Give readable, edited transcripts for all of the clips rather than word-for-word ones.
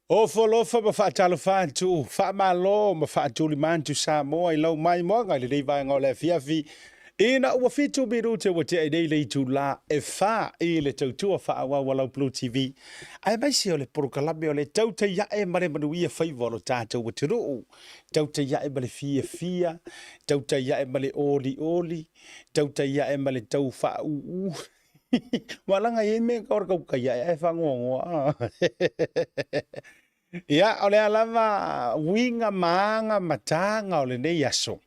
Ofo alofa ma faatalofa atu, faamalo ma faatulima atu Samoa i lau maimoaga i lenei vaega o le afiafi. Ina ua 7 minute ua tea nei le itula e 4 i le tautua faaauau a lau Blue TV. Aemaise o le polokalame o le tautai ae ma le manuia faiva o lo tatou atunuu. Tautai ae ma le fiafia, tautai ae ma le olioli, tautai ae ma le tau faauu. Ua laga i ai mea o le tautai ae ae faanoanoa. Ia, o le a lava uiga ma aga ma taga o lenei aso,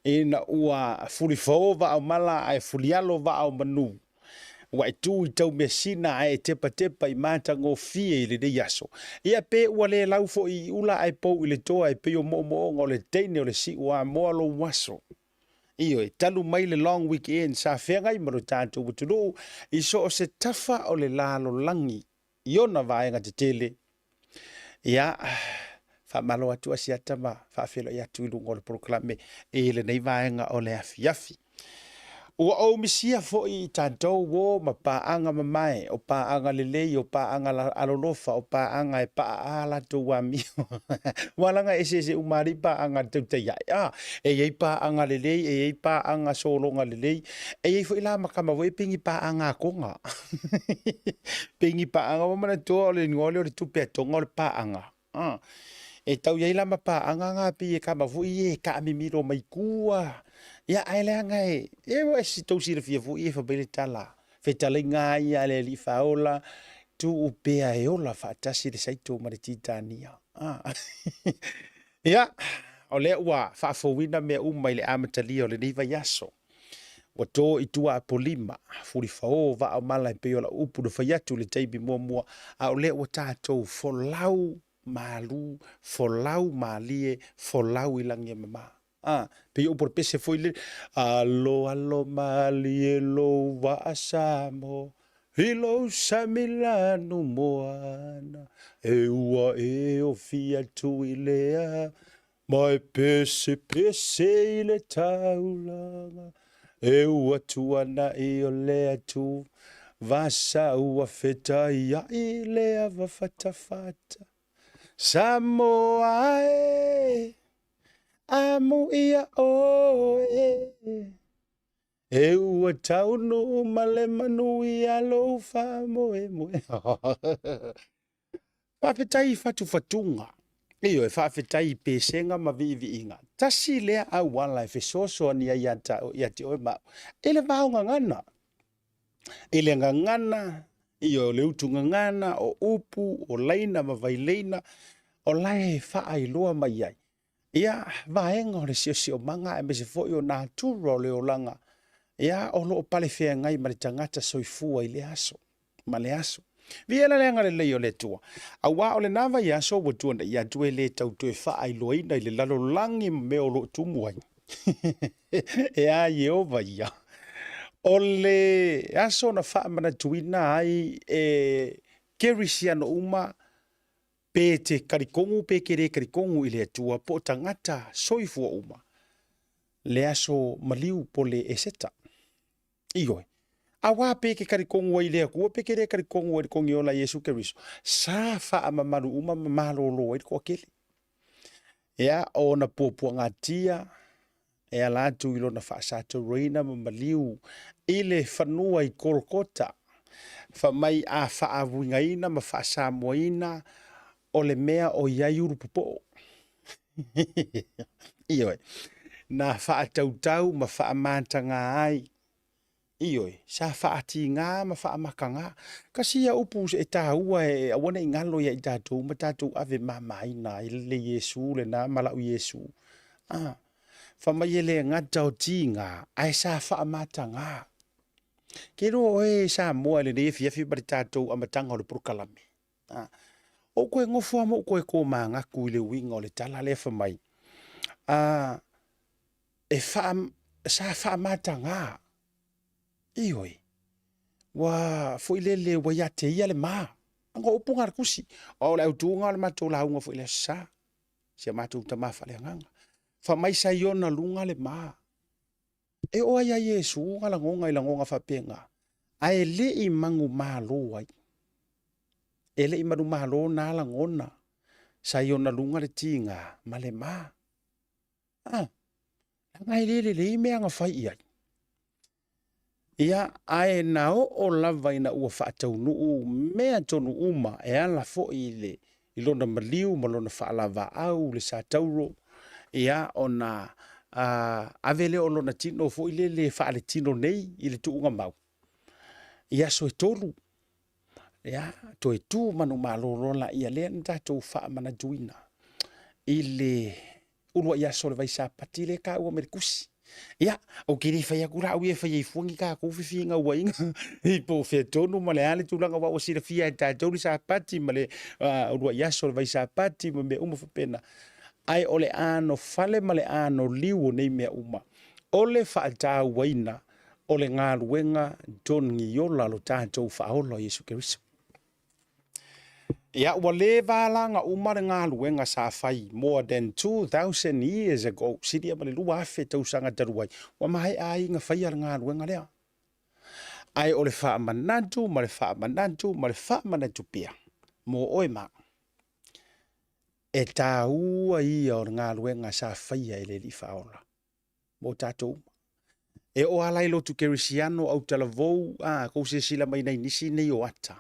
ina ua fulifao vaa o mala ae fulialo vaa o manu, ua e tu i taumeasina ae e tepatepa i matagofie i lenei aso. Ia pe ua le lau foi i ula ae pou i le toa e pei o moomooga o le teine o le siu Amoa lou aso. Ioe, talu mai le long weekend sa feagai ma lo tatou atunuu i so o se tafa o le lalolagi i ona vaega tetele. Ia, faamalo atu Asiata ma faafeiloai atu i luga o le polokalame i lenei vaega o le afiafi. Ua ou misia foi i tatou o ma paaga mamae, o paaga lelei, o paaga alolofa, o paaga e paa a latou amio. Ua laga e eseese uma alii paaga a le tautai ae. Ah, e i ai paaga lelei, e i ai paaga sologa lelei, e i ai foi la ma tama foi e pei ni paaga a Toga. Pei ni paaga ua manatua o le igoa lea o le tupe a Toga o le paaga. Ah, e tau i ai la ma paaga na pei e tama foi ia e taamimilo mai tua. Ia ae leaga e, e ua e tou silafia foi e fai mai le tala, fetalaiga lava ia a le Alii Faaola, tuu pea e ola faatasi le saito ma le titania. Ah. Ia, o lea ua faafouina mea uma i le amatalia o lenei vaiaso. Ua to i tua Apolima, fulifao vaa o mala e pei o lau upu na fai atu i le taimi muamua, a o lea ua tatou folau malu, folau malie, folau i lagi e mama. A, pei o upu o le pese foi le, alo alo malie lou vaa Samoa, i lou sami lanu moana, e ua e ofi atu i lea, ma e pese pese i le taulaga, e ua tuanai o le atu, vasa ua fetaiai le ava fatafata. Samoa e, amuia oe, e ua taunuu ma le manuia lou faamoemoe. Faafetai i fatufatuga, ioe, faafetai i pesega ma viiviiga. Tasi lea auala e fesoasoani ai ia te oe ma au, i le vaogagana. I le gagana, ioe, o le utu gagana, o upu, o laina ma vaileina, o la e faailoa mai ai ia vaega o le siosiomaga aemaise foi o natura o le olaga, ia o lo o palefeagai ma le tagata soifua i lea aso ma le aso. Viia la le agalelei o le Atua, auā o lena vaiaso ua tuanai atu e le tau toe faailoaina i le lalolagi ma mea o lo o tumu ai. E a Ieova ia. O le aso na faamanatuina ai e Kerisiano uma pe te kalikonu pe ke le kalikonu i le Atua po o tagata soifua uma, le aso maliu po le Eseta. Ioe. Auā pe ke kalikonu ai i le Atua pe ke le kalikonu ai i le Kogiola Iesu Keriso, sa faamamalu uma ma malōlō ai le toatele. Ia, o ona puapuagatia e ala atu i lona faasatauroina ma maliu i le fanua i Kolokota, fai mai a faauigaina ma faasamoaina o le mea o i ai ulu popoo. Ioe, na faatautau ma faamataga ai. Ioe, sa faatiga ma faamakagā. Kasi ia upu e taua e aua ne i galo ia i tatou ma tatou ave mamaina ai le Iesu lena ma lau Iesu. Ah, fai mai e le gata o tiga, ae sa faamatagā. Ke iloa oe e Samoa i lenei afiafi ma le tatou amataga o le polokalame. Ah, ou koe nofo lava ma ou toe tomanatu i le uiga o le tala lea fai mai. Ah, e faa, sa faamatagā. Ioe, ua foi lele ua ia te ia le ma. Aga o upu na a le Tusi. O le autuga o le matou lauga foi i le Aso Sa, si a matou tama faaleagaga. Fai mai sa i ona luga le ma. E oo ai ia Iesu na lagona i lagona faapena, ae le i manumalo ai. E le i manumalo na lagona. Sa i ona luga le tiga ma le ma. A, leaga e le lelei mea na fai i ai. Ia, ae na oo lava ina ua faataunuu mea tonu uma e ala foi i le i lona maliu ma lona faalavaau le sa tauro, ia ona ave lea o lona tino foi lele faaletino nei i le tuugamau i aso e 3, ia, toe tu manumalo loa laia lea na tatou faamanatuina i le uluai aso o le vai Sapati lea e taua mai le tusi. Ia, ou te le fai atu la au ia e fai ai fua ni tatou fefinauaiga po o fea tonu ma le a le tulaga aua ua silafia e tatou le Sapati ma le uluai aso o le vai Sapati ma mea uma faapena. Ae o le anofale ma le anoliu o nei mea uma, o le faatauaina o le galuega togiola a lo tatou Faaola o Iesu Keriso. Ia, ua le valaga uma le galuega sa fai more than 2000 years ago, silia ma le 2000 tausaga talu ai, ua maea ai ona faia le galuega lea. Ae o le faamanatu ma le faamanatu ma le faamanatu pea mo oe ma au, e taua ia o le galuega sa faia e le Alii Faaola mo tatou uma. E oo lava la i lotu kerisiano, autalavou, a tou silasila mai nai nisi nei o ata,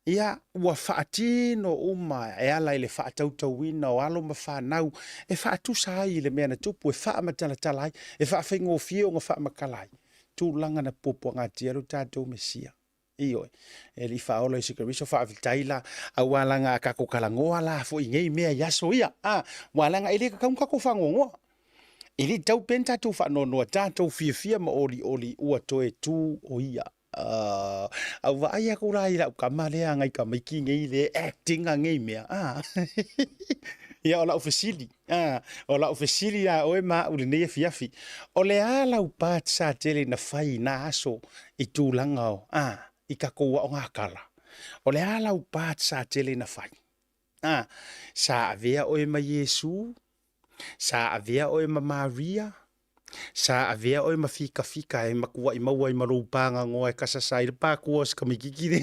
ia ua faatino uma e ala i le faatautauina o alo ma fanau e faatusa ai i le mea na tupu, e faamatalatala ai, e faafaigofie ona faamatala ai tulaga na puapuagatia ai lo tatou Mesia. Ioe, e Alii Faaola Iesu Keriso, faafetai la, aua leaga a tatou talanoa la foi i nei mea i aso ia, a, aua leaga e le tatau ona tatou faanoanoa. E le tatau pea ona tatou faanoanoa, tatou fiafia ma olioli ua toe tu o ia. A ua vaai atu la i lau tama lea nai tamaiti nei le acting a nei mea, a. Ia o lau fesili, a, o lau fesili ia oe ma au i lenei afiafi, o le a lau part sa tele ina fai i na aso i tulaga o, a, i tatou aoga tala? O le a lau part sa tele ina fai? A, sa avea oe ma Iesu? Sa avea oe ma Maria? Sa avea oe ma fikafika e matuai maua ai ma lou pagagoa e kasasa ai le pakua o si tamaititi le?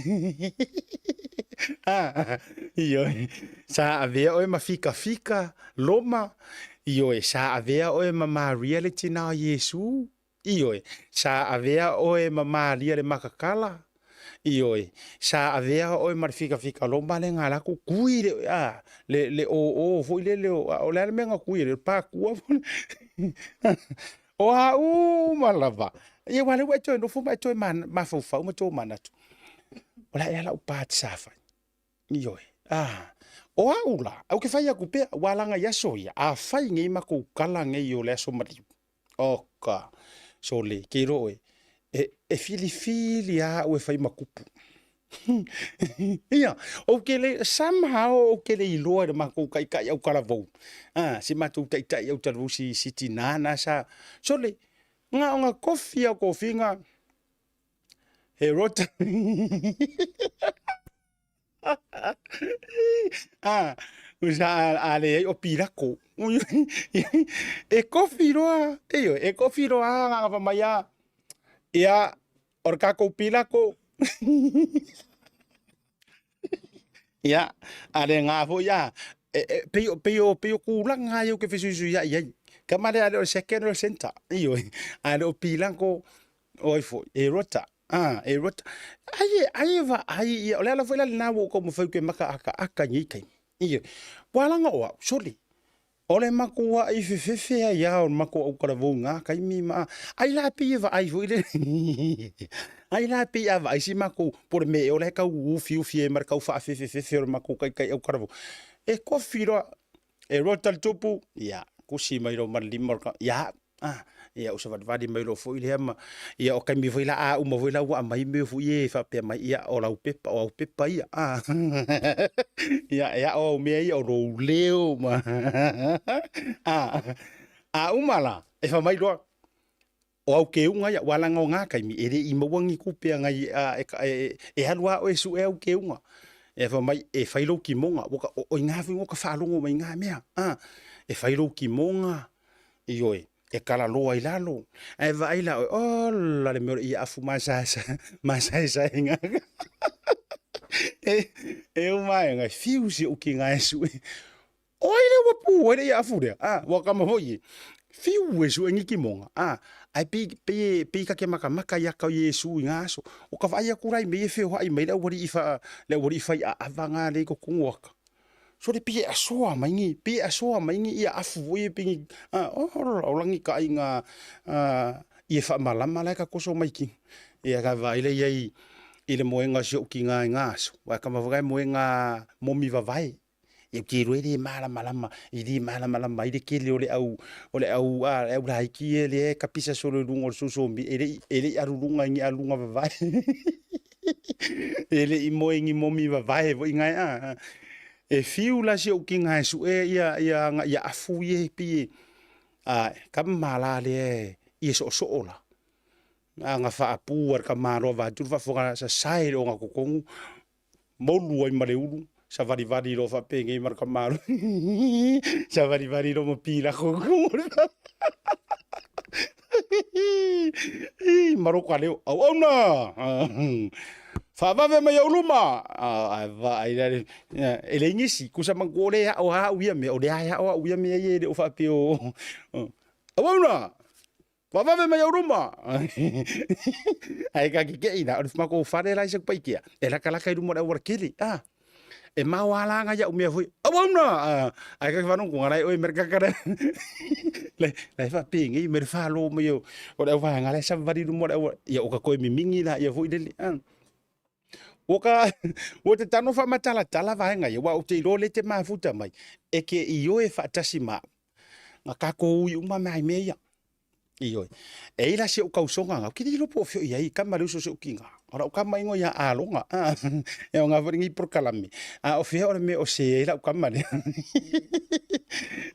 A, ioe. Sa avea oe ma fikafika Roma? Ioe. Sa avea oe ma Maria le tina o Iesu? Ioe. Sa avea oe ma Maria le Makakala? Ioe. Sa avea oe ma le fikafika Roma le ga latou tui le, a, le, le oo foi lele o, a, o le a le mea na tui ai, o le pakua foi. O a uma lava. Ia aua o lea ua e toe nofo ma e toe mafaufau ma tomanatu. O le a ea lau part sa fai? Ioe. Ah, o au la, au ke fai atu pea, ua laga i aso ia, a fai nei makou kala nei o le aso maliu. Oka, sole, ke iloa oe, e, e filifili lava au e fai ma kupu. Ia, ou te le, somehow ou te le iloa i le matou taitai autalavou, ah, si matou taitai autalavou si, si tinā na sa, sole, na ona kofi lava o tofiga, he rota. A, sa a leai o Pilako. E kofi loa, ioe, e kofi loa a na fai mai a, ia, o le tatou Pilako. Ia, a le na foi a, e, pei o, pei o, pei o tulaga ia ou te fesuisuiai ai. Tama lea a le o le second o le centre, ioe, a le o Pilako, o ai foi, e rota. A, e rota. Ai e, ai e vaai ia, o le ala foi la lena ua ou taumafai ou te makaakaaka i nei taimi. Ioe. Ua ala ona o au, sole, o le matuai fefefe ai lava o le matou autalavou i na taimi ma, ai la pei e vaai foi lele, ai la pei a vaai si matou, po o le mea ea o la e tau ufiufi ai ma le tau faafefefefe o le matou taitai autalavou. E kofi loa, e rota le tupu, ia, kusi mai loa ma le lima o le ia au. Ah, ia ou savalivali mai loa foi lea ma, ia o taimi foi la a uma foi la ua aumai mea foi ia e faapea mai, ia o lau pepa, o au pepa ia. Ah. Ia e ao au mea ia o lou leo ma ah. A uma la, e fai mai loa, o au keuga ia, ua laga o ngā taimi, e le i maua ni tupe a ngai, a, e, e, e alu lava oe e sue au keuga. E fai mai, e fai lou kimoga, ua ka, o, o i ngā foi ua ka faalogo mai ngā mea, ah, e fai lou kimoga, ioe, e kalaloa i lalo. Ae vaai la oe, ola le mea o le ia afu masaesa, masaesaega. E, e uma ai, ngai fiu si ou ki ngai sue. O ai lea ua pu ai le iaafu lea? A, ua kama foi e. Fiu e sue ni kimoga. A, ae pei, pei, pei ka ke makamaka ia ka o Iesu i ngā aso. O ka vaai aku la i mea ia e feoai mai le aualii fa, le aualii faiaava ngā le i totonu o aka. Sole pei e asoa mai ni, pei e asoa mai ni iaafu foi ia pei ni, a, o, o lagi ka aiga, a, ia faamalama la e tatoso mai kino. Ia ka vaai lea i ai i le moega o si ou tiga i ngā aso. Aua e kama foi e moega momi vavae. Ia ou te iloa e le malamalama, e le malamalama ai le tele o le au, o le au, a, le au laiti ia lea e tapisa solo i luga o le social media, e le i, e le i alu luga i ni aluga vavae. E le i moe i ni momi vavae foi gae a. E fiu la si ou tiga e sue ia, ia aga ia afu ia e pei e, a, kama la lea e, ia soosoo la. Aga faapu a le tamaloa vaeatu le faafofoga sasae i le ogatotonu, molu ai ma le ulu, savalivali loa faapenei ma le tamaloa savalivali loa ma pilako i luga o le ma lota leo, auauna, faavave mai ou luma. Ae vaai la le, e leai nisi, tusa manatua o lea e ao lava au ia mea, o lea e ao au ia mea ia e le o faapea o, auauna, Faavave mai ou luma. Ae ka keke'i la, o le matou fale la i Satupaitea, e latalata i luma o le aualatele, a. E mao lava la nai au mea foi, auauna! Ae ka te faalogo la e oe me le tagata lea, la e faapenei me le falo mai o le auvaega la e savavali i luma o le auala, ia ua ta toe mimigi laia foi lele, a. Ua ta, ua ta tago faamatalatala vaega ia, aua ou te iloa o lea e te mafuta mai, e te ioe faatasi ma au, na tatou ui uma mai mea ia. Ioe. E i ai la si ou tausoga na, ou te le iloa po o fea o i ai, tama le uso o si ou tina. O lau tama igoa ia Aloga, a, e aoga foi lenei polokalame. A o fea o le mea o se ai lau tama lea.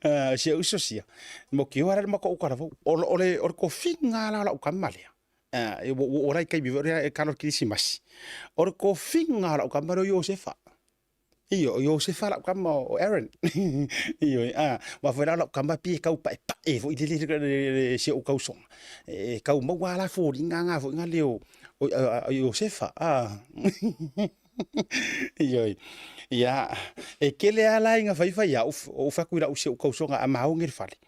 A, si ou uso sia, mautioa la le matou talavou. O le tofiga la o lau tama lea, A, ua oo la i taimi foi lea e kalo kerisimasi. O le tofiga o lau tama lea o Iosefa. Ioe, o Iosefa lau tama o Aaron. Ioe, a, aua foi la o lau tama pei e tau paepae foi lele si ou tausoga. E tau maua lava la foliga na foi na leo o Iosefa. A. Ioe. Ia, e tele lava la ina faifai au, ou fai atu i lau si ou tausoga a maogi le fale.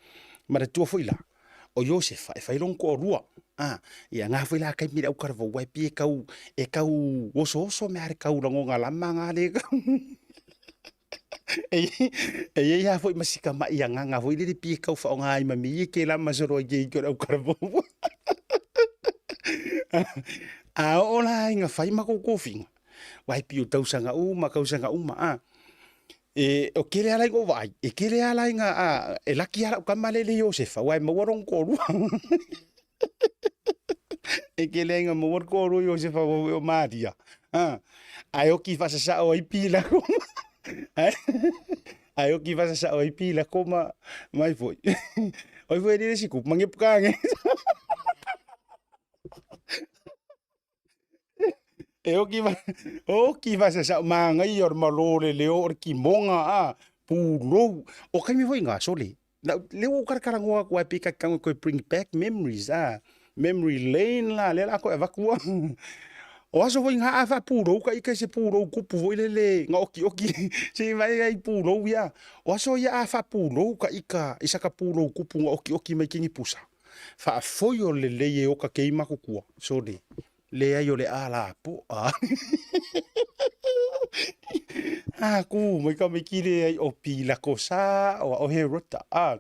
Manatua foi la, o Iosefa e fai lona toalua. A, ia na foi la taimi le au talavou aua e pei e tau, e tau osooso mea le tau lagona lama na le E i ai lava foi ma si tamai agaga foi lele pei e tau faaaoga ai ma mea ia ke lama solo ai keiki o le au talavou. A oo la ina fai matou tofiga, aua e pei o tausaga uma tausaga uma a, E, o tele lava la ina ou vaai, e tele lava la ina, a, e laki lava lau tama lea e le Iosefa, aua e maua lona toalua. E tele lava ina maua le toalua o Iosefa maua foi o Maria. A, ae oti faasasao ai Pilako ae oti faasasao ai Pilako ma mai foi. O ai foi e le isi kupu, mange puka age. E oki va, oki faasasao manaia o le malo o le leo o le kimoga a, pulou. O taimi foi na, sole, lea ua ou talatalanoa atu ai pei ta te tago e toe bring back memories a, memory lane la lea o le a toe avatu au. O aso foi na a faapulou ta ita i se pulou tupu foi lele na okioki se i vaai ai pulou ia. O aso ia a faapulou ta ita i saka pulou tupu na okioki mai kinipusa, faafoi o le lelei e oka kei matutua, sole, Leai o le a lapoa. A ku mai ka miki leai o Pilako sa o o Herota. A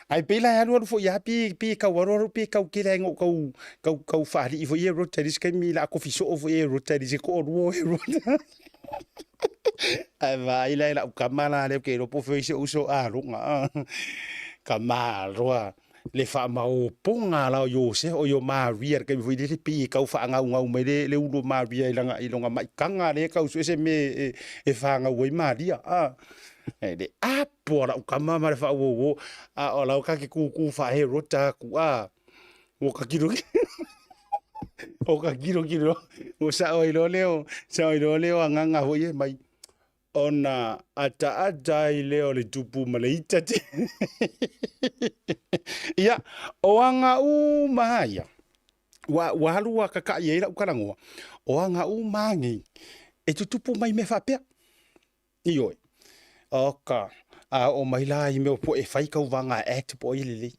ai pei la e alualu foi a pi pi kau alualu pi kau kele ai ngou kau kau kau faali'i foi Herota i le isi taimi la kofi soo foi Herota i le isi toalua o Herota. Ae vaai la i lau tama la lea ou te iloa po o fea o i ai si ou uso Aloga. Tamaloa. Le faamaopoga la o Iosefa, oi o Maria i le taimi foi lele pei e tau faagaugau mai le, le ulu o Maria i lana, i lona maitaga lea e tau sue se mea e, e fanau ai Maria. A, e le apo a lau tama ma le faauouo, a o lau ka ke kūkū faa-Herota atu, a, ua ka kilo o ka kilokilo, ua sao ai loa lea o, sao ai loa lea o agaga foi e mai. Ona ataata ai lea o le tupu ma le ita te. Ia, o aga uma ia, ua, ua alu ua kakaʻi ai lau talanoa, o aga uma nei, e tutupu mai mea faapea. Ioe. Oka. A oo mai la i mea o poe e fai tauvaga e act po o ai e lelei.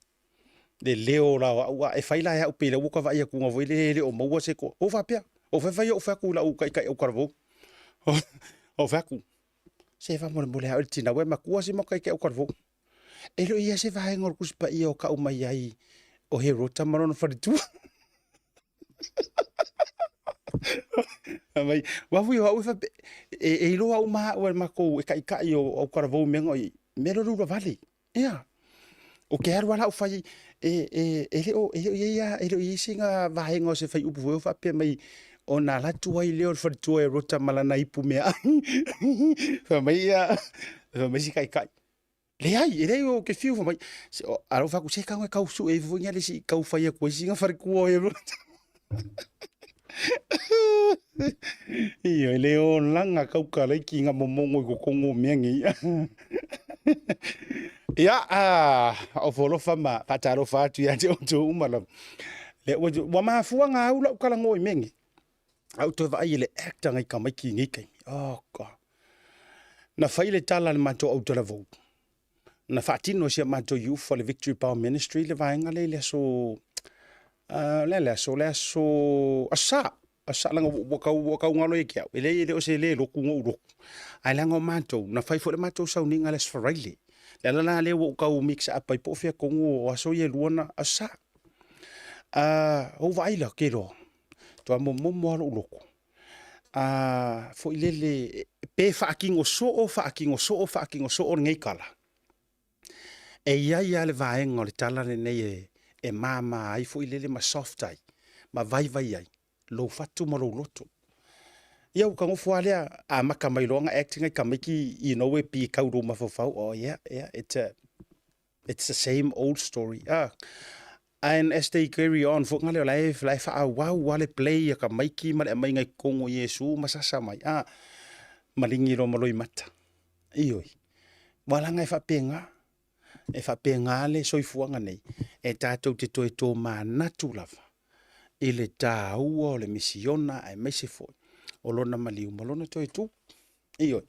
Le leo la o au, a e fai la e au pei la ua ta vaai atu foi lele e le o maua se toa. Ou faapea, ou fai fai ou fai atu i lau taitai autalavou. Ou fai atu, se faamolemole lava oe le tina ua e matua si matou taitai autalavou. E le o i ai se vaega o le Tusi Paia o tau mai ai o Herota ma lona faletua. Fai mai, aua foi o au e faapea, e iloa uma lava au e le matou, e taitai o autalavou i mea na o i ai, mea lea o le ulavale. Ia, ou te alu lava la ou fai, e le o i ai e le o i ai sina vaega o se fuaiupu foi o faapea mai ona alu atu ai lea o le faletua o Herota ma lana ipu meaai. Fai mai ia, fai mai si taitai, leai, e leai ou te fiu fai mai, a o fai atu, se tago e tau sue ifo foi le isi tau fai atu ai sina faletua o Herota. Ioe, le olaga taukalaiti na momono i totonu o mea nei. Ia, ofo alofa ma faatalofa atu ia te outou uma lava. Lea ua, ua mafua ona au lau talanoa i mea nei. A ou toe vaai i le act a nai tamaiti i nei taimi. Oh God. Na fai le tala a le matou autalavou. Na faatino e si a matou youth a le Victory Power Ministry le vaega lea i le aso, le a le aso, le aso, aso Sa, aso Sa, leaga ua tau, ua tau galo ia te au, e leai e le o se le lotu na ou lotu, ae leaga o matou, na fai foi le matou sauniga i le aso Faraile. O le ala la lea ua ou tau mix up ai po o fea tonu o aso ia e lua na, aso Sa. Ou vaai lea, ou te iloa, matua momomo lava lou loto, foi lele, pe faatino soo, faatino soo, faatino soo lenei tala, e i ai lava le vaega o le tala lenei e mama ai foi lele ma soft ai, ma vaivai ai lou fatu ma lou loto. Ia ua ta nofo lava lea, amata mai loa ona act nai tamaiti, you know, e pei e tau i lou mafaufau, oh yeah, it's the same old story. And as they carry on foi ngale o la e la e faaauau lava le play a tamaiti ma le aumaiga i totonu o Iesu ma sasa mai, maligi loa ma loimata. Ioe, aua leaga e faapena, e faapena le soifuaga nei, e tatou te toe tomanatu lava i le taua o le misiona aemaise foi o lona maliu ma lona toe tu. Ioe.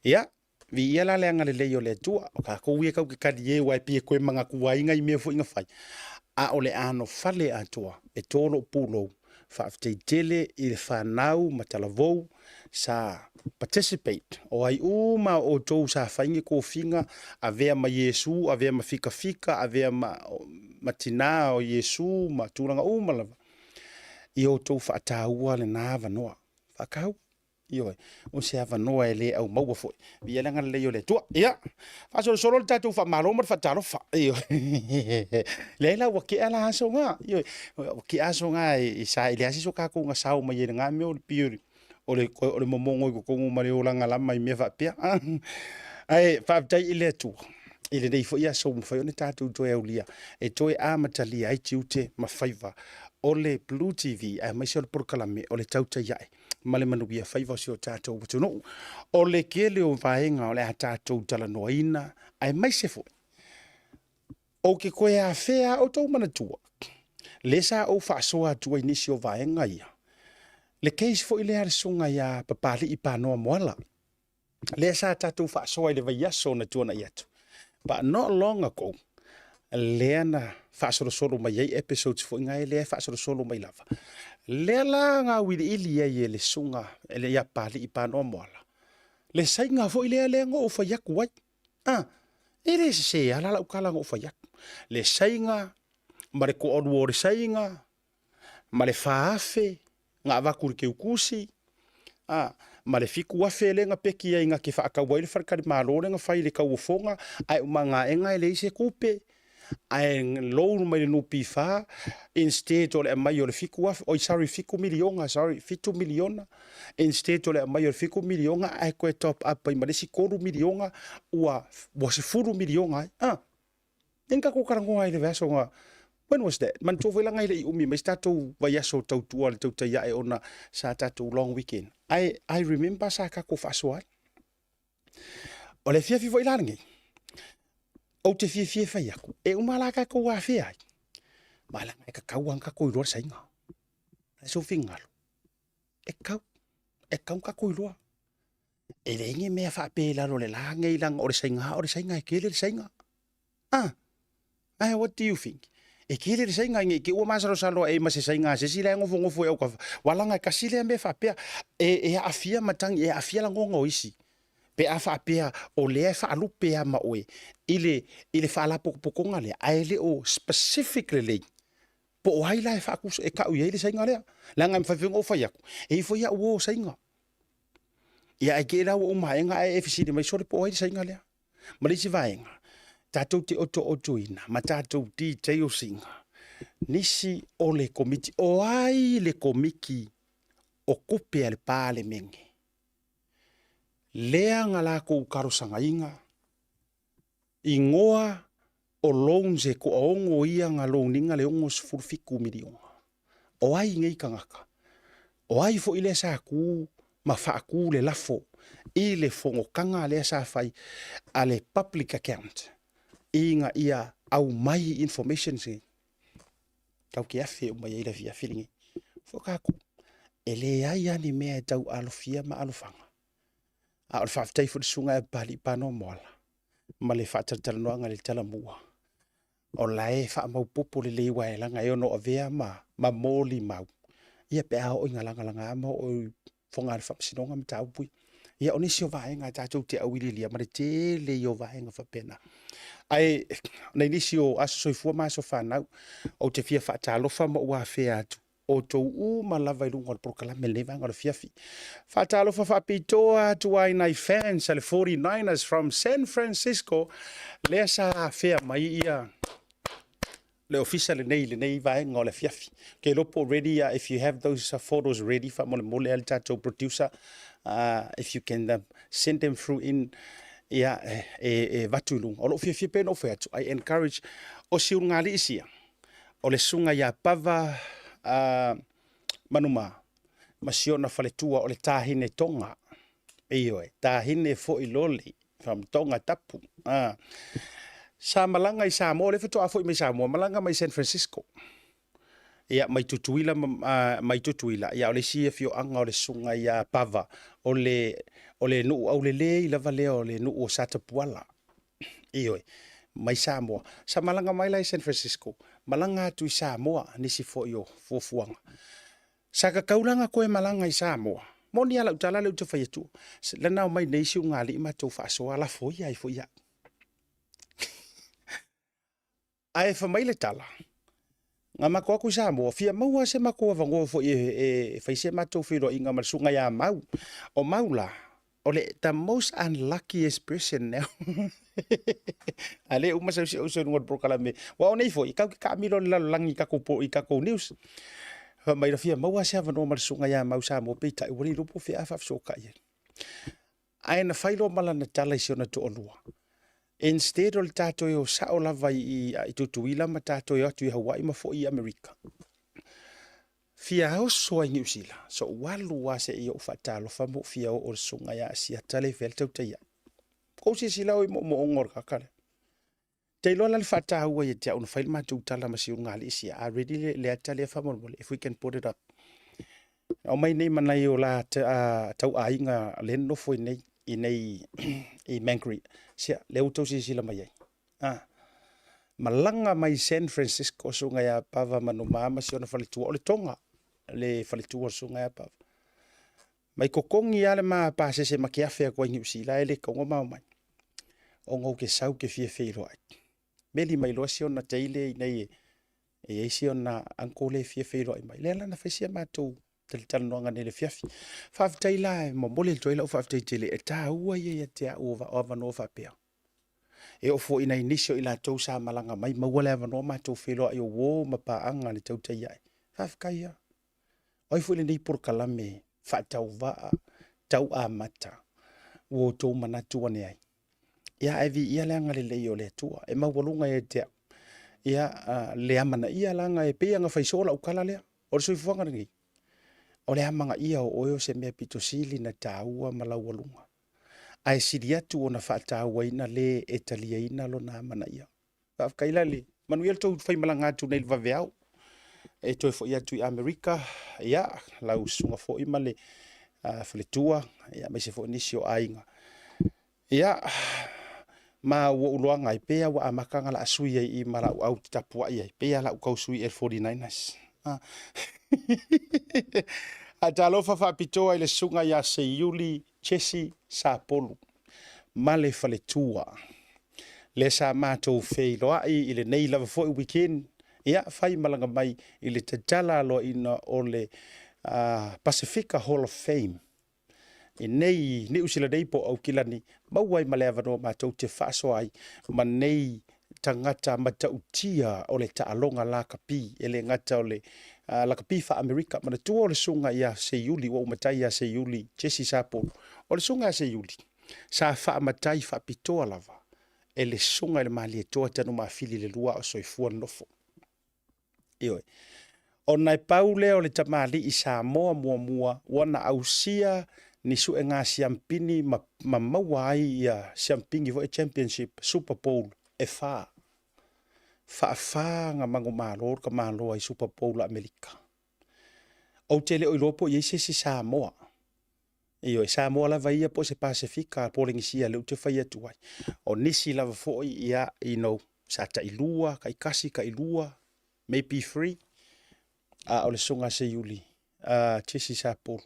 Ia, viia la le agalelei o le Atua, o tatou ia tatou te talie aua e pei e toe manatua ai nai mea foi na fai, a o le anofale atoa e to lou pulou, faafetai tele i le fanau ma talavou sa participate, o ai uma o outou sa fai ni tofiga, avea ma Iesu, avea ma fikafika, avea ma tina o Iesu ma tulaga uma lava, ia outou faataua lena avanoa, faataua. Ioe, o se avanoa e le aumaua foi. Viia le agalelei o le Atua. Ia, faasolosolo le tatou faamalo ma le faatalofa. Ioe. Leai la ua tea la aso na. Ioe, ua tea aso na e sa e leai se tatou na sao mai ai i lena mea o le pei o le momono i totonu ma le olaga lama i mea faapea. Ae faafetai i le Atua i lenei foi aso ua mafai ona tatou toe aulia e toe amatalia ai tiute ma faiva o le Blue TV aemaise o le polokalame o le Tautai Ae ma le manuia faiva o si o tatou atunuu. O le tele o vaega o le a tatou talanoaina, aemaise foi, ou te toe afea outou manatua, lea sa ou faasoa atu ai nisi o vaega ia, le case foi lea a le susuga ia Papalii Panoa Moala, lea sa tatou faasoa i le vaiaso na tuanai atu. But not long ago, lea na faasolosolo mai ai episodes foi na lea e faasolosolo mai lava. Lea la na auiliili ai e le susuga ia Papalii Panoa Moala, le saiga foi lea lea na ou fai atu ai. E le sese lava la lau tala na ou fai atu. Le saiga ma le toalua o le saiga ma le 4,000 na avatu i le teutusi, ma le 7,000 lea na peki ai na te faatau ai le faletalimalo lea na fai i le tauofoga, ae uma ane e leai se tupe, ae loan mai le NPF instead o le aumai o le 7,000, oi sorry, 7 miliona, sorry, 7 miliona, instead o le aumai o le 7 miliona ae toe top up ai ma le isi 3 miliona, ua 10 miliona ai. Lea na tatou talanoa ai i le vaiaso na, when was that? Manatua foi leaga e le i umi mai se tatou vaiaso tautua le tautai ae ona sa tatou long weekend. I remember sa tatou faasoa ai. O le afiafi foi la lenei, ou te fiafia e fai atu, e uma la tatou afea ai, ma leaga e tatau lava ona tatou iloa le saiga. O le a sou finagalo? E tatau, e tatau ona tatou iloa. E leai ni mea faapea i lalo o le la nei leaga o le saiga o le saiga e tele le saiga. Ah, eh, what do you think? E tele le saiga nei te ua masalosalo ai ma se saiga a se isi la e nofonofo i autafa. Ua laga e tasi lea mea faapea e aafia matagi, e aafia lagona o isi. Pe a faapea o lea e faalupe lava ma oe i le, i le faalapotopotoga lea, ae le o specific lelei po o ai la e faatusa, e tau i ai le saiga lea. Leaga e mafai foi ona ou fai atu, e i ai foi au uo saiga. Ia ae te i la ua uma ae ae e fesili mai, sole po o ai le saiga lea. Ma le isi vaega, tatou te otootoina ma tatou details ina nisi o le komiti. O ai le komiti o tupe a le Palemene? Lea na latou talosagaina igoa o loans e toaono ia na loan ina le $67 miliona. O ai nei tagata? O ai foi lea sa tu ma faatu le lafo i le fonotaga lea sa fai a le Public Account ina ia aumai informations nei? Tatou te afe uma i ai i le afiafi lenei. Foi tatou, e leai lava ni mea e tau alofia ma alofaga. A o le faafetai foi i le Susuga ia Papalii Panoa Moala ma le faatalatalanoaga i le talamua, o la e faamaupopo lelei aua e leaga e ono avea ma molimau ia pe a oo ina lagalaga ma oo i foga a le faamasinoga mataupu ia. Ia o nisi o vaega tatou te auiliilia ma le tele ia o vaega faapena. Ae nai nisi o aso soifua ma aso fanau, ou te fia faatalofa ma ou afea atu outou uma lava i luga o le polokalame i lenei vaega o le afiafi. Faatalofa faapitoa atu ai nai fans a le 49ers from San Francisco, lea sa afea mai ia le ofisa lenei i lenei vaega o le afiafi. Ke iloa po o ready, if you have those photos ready, faamolemole a le tatou producer, if you can send them through in, ia, e vatu i luga. O lou fiafia pei ona ou fai atu, I encourage, o si ulugalii sia, o le susuga ia Pava Manuma ma si ona faletua o le Tahine Tonga. Ioe, Tahine foi loli, from Tonga Tapu. Sa malaga i Samoa, lea faatoa foi mai Samoa, malaga mai San Francisco. Ia, mai Tutuila, mai Tutuila, ia o le isi afioaga o le susuga ia Pava, o le nuu aulelei lava lea o le nuu o Satapuala. Ioe, mai Samoa. Sa malaga mai la i San Francisco, malaga atu i Samoa, nisi foi o fuafuaga. Sa tatau la ona toe malaga i Samoa. Moni lava lau tala lea ou te fai atu, lana omai nei si ulugalii matou faasoa lafo ia ai foi au. Ae fai mai le tala, na matou atu i Samoa, fia maua se matou avanoa foi e fai se matou feiloaiga ma le susuga ia Mau. O Mau la, o le the most unluckiest person now. A le uma sau si ou uso i luga o le polokalame. Aua o nei foi, tatou te taamilo i le lalolagi i tatou po i tatou news. Fai mai la fia maua se avanoa ma le susuga ia Mau Samoa, peitai ua le iloa po o fea a faafesootai ai. Ae na fai loa ma lana tala i si ona toalua, instead o le tatou e o sao lava i Tutuila ma tatou e o atu i Hawaii ma foi i Amerika, fia oso ai Niu Sila, so ou alu lava se i ou faatalofa ma ou fia oo i le susuga ia Asiata lea e fai ai le tautai ai. Kou silasila oi moomooga o le tagata lea. Te iloa la le faataua ia te au na fai le matou tala ma si ulugalii sia. A ready le ata lea faamolemole, if we can put it up. Aumai nei ma nai o la tauaiga lea nonofo i nei, i nei i Mangere. Sia, lea ua tou silasila mai ai. Ah. Malaga mai San Francisco susuga ia Pava Manuma ma si ona faletua, o le Tonga, le faletua o le susuga ia Pava. Mai totogi lava le ma pasese ma ke afe atu ai Niu Sila e le tatau ona ma omai. Ona ou ke sau ke fia feiloai. Meli mai loa si ona teile i nei e i ai si ona uncle lea e fia feiloai mai. Lea la na fai si a matou talatalanoaga nei i le afiafi. Faafetai la e momoli atu ai lau faafetai tele e taua ia ia te au o avanoa faapea. E oo foi i nai nisi o i latou sa malaga mai maua le avanoa matou feiloai o uo ma paaga i le tautai ae. Faafetai lava. O ai foi lenei polokalame faatauvaa tau amata ua outou manatu ane ai. Ia ae viia le agalelei o le Atua e maualuga ia te au. Ia le amanaia leaga e pei ona fai soo lau tala lea, o le soifuaga lenei, o le amanaia o oe o se mea pito sili na taua ma laualuga, ae sili atu ona faatauaina le e taliaina lona amanaia. Faafetai la le manuia le tou faimalaga atu nei i le vaveao e toe foi atu i Amerika, ia, lau susuga foi ma le faletua, ia aemaise foi nisi o aiga. Ia, ma ua ou iloaga ai, pei lava ua amata ona laa sui ai i i ma lau au te tapuai ai, pei lava o le a ou tau sui ea i le 49ers. Ae talofa faapitoa i le susuga ia Seiuli Jesse Sapolu ma le faletua, lea sa matou feiloai i lenei lava foi weekend, ia fai malaga mai i le tatala aloaina o le Pasefika Hall of Fame i nei Niu Sila nei po o Aukilani, maua ai ma le avanoa matou te faasoa ai ma nei tagata matautia o le taaloga lakapi, e le gata o le lakapi faa-Amerika. Manatua o le susuga ia Seiuli, ua ou matai ia Seiuli Jesse Sapolu, o le susuga ia Seiuli, sa faamatai faapitoa lava e le susuga i le Malietoa Tanumafili i le lua a o soifua le nofo. Ioe. Ona e pau lea o le tamalii Samoa muamua ua na ausia ni suega siampini ma, ma maua ai ia siampini foi championship Super Bowl e fa. Faafa na manumalo le tamaloa i Super Bowl a Amerika. Ou te le o iloa po o i ai se isi Samoa. Ioe, Samoa lava ia po o se Pasefika, Polenisia lea ou te fai atu ai. O nisi lava foi, ia, you know, sa tailua, taitasi, tailua, maybe three, a o le Susuga a Seiuli, a Jesse Sapolu,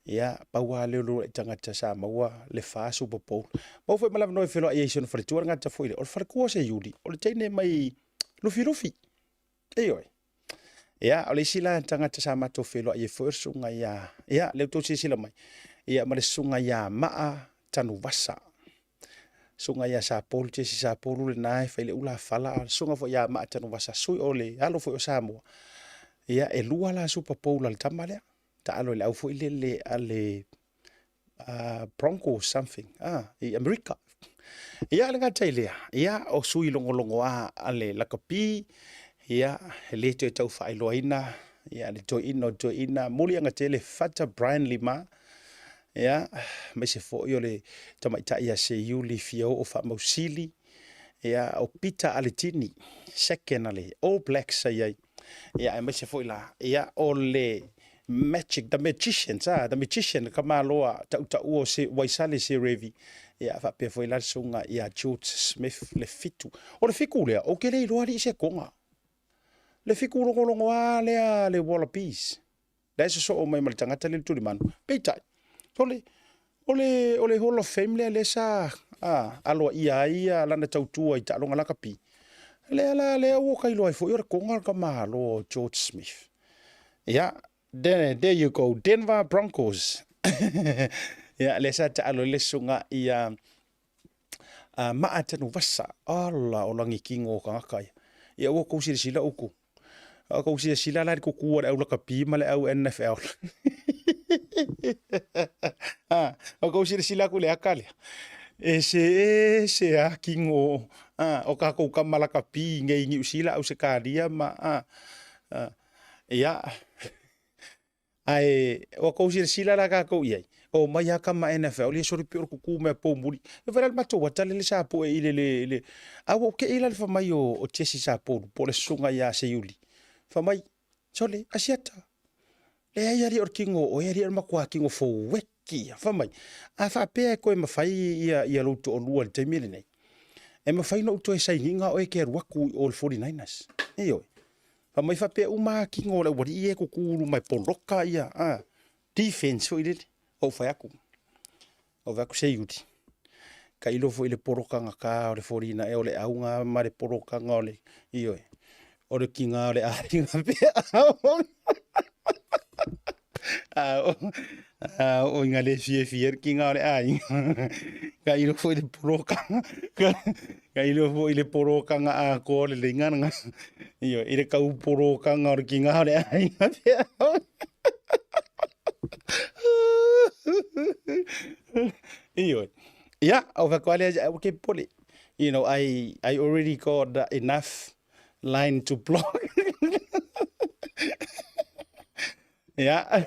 ia, pau lava lea o le uluai tagata sa maua le fa Super Bowl. Maua foi ma le avanoa e feiloai ai i si ona faletua, le gata foi lea, o le faletua o Seiuli, o le teine mai Lufilufi. Ioe. Ia, o le isi la tagata sa matou feiloai ai foi o le susuga ia, ia, lea ua outou silasila mai, ia, ma le susuga ia Maa Tanuvasa. Susuga ia Sapolu, Jesse Sapolu lena e fai le ula fala, a o le susuga foi ia Maa Tanuvasa, sui o le alo foi o Samoa. Ia, e lua la Super Bowl a le tama lea. Taalo i le au foi lele a le Broncos something i Amerika. Ia, le gata i lea, ia, o sui logologoa a le lakapi, ia, e le toe tau faailoaina, ia, le toeaina o toeaina, muliaga tele, Fata Brian Lima, ia, aemaise foi o le tamaitai ia Seiuli Fiaoo Faamausili, ia, o Peter Aletini, second a le All Blacks sa i ai, ia, aemaise foi la, ia, o le Magic, the magician, sa, the magician, le tamaloa tautaua o se, Waisale Serevi, ia, faapea foi la le susuga ia George Smith, le fitu. O le fitu lea, ou te le iloa alii se toga. Le fitu logologoa lea le Wallabies. La e sosoo mai ma le tagata lea le tulimanu. Peitai, o le, o le, o le Hall of Fame lea lea sa a, aloaia ai ia lana tautua i taaloga lakapi. Lea la lea ua ta iloa ai foi o le toga le tamaloa o George Smith. Ia, there, there you go, Denver Broncos. Ia, lea sa taalo ai le susuga ia Maa Tanuvasa. Ala o lagikino o tagata ia. Ia ua tou silasila uku. A tou silasila la i le kuku a le au lakapi ma le au NFL. A, o tou silasila atu i le ata lea. Ese ese a kino a, o tatou tama lakapi i nei i Niu Sila, Ausetalia ma a, a, ia, ae ua tou silasila la tatou i ai, o mai lava tama NFL, ia sole pei o le tutu mai a poumuli. E fai la le matou ata lele sa poe i le, le, le, a ua ou te i la le fai mai o Jesse Sapolu, po o le susuga ia Seiuli. Fai mai, sole, Asiata, leai alii o le tino o oe, alii o le matua tino foueki ia. Fai mai, a faapea e toe mafai ia, ia lou toalua i le taimi lenei, e mafai ona ou toe sainiga oe e te alu atu i o i le 49ers. Ioe. Fai mai faapea uma lava tino o le aualii ia e tutu i luma e poloka ia, a, defense foi lele. Ou fai atu, ou fai atu, Seiuli, tailo foi i le polokaga ta o le 49 o le auga ma le polokaga o le, ioe, o le tiga o le aiga pe a oo ina le fiafia le tiga o le aiga, tailo foi i le polokaga, tailo foi i le polokaga atoa o le leiga lena, ioe, i le tau polokaga o le tiga o le aiga pe Ioe. Ia, o fai atu lava lea, aua ke popole. You know, I already got enough line to block. Ia,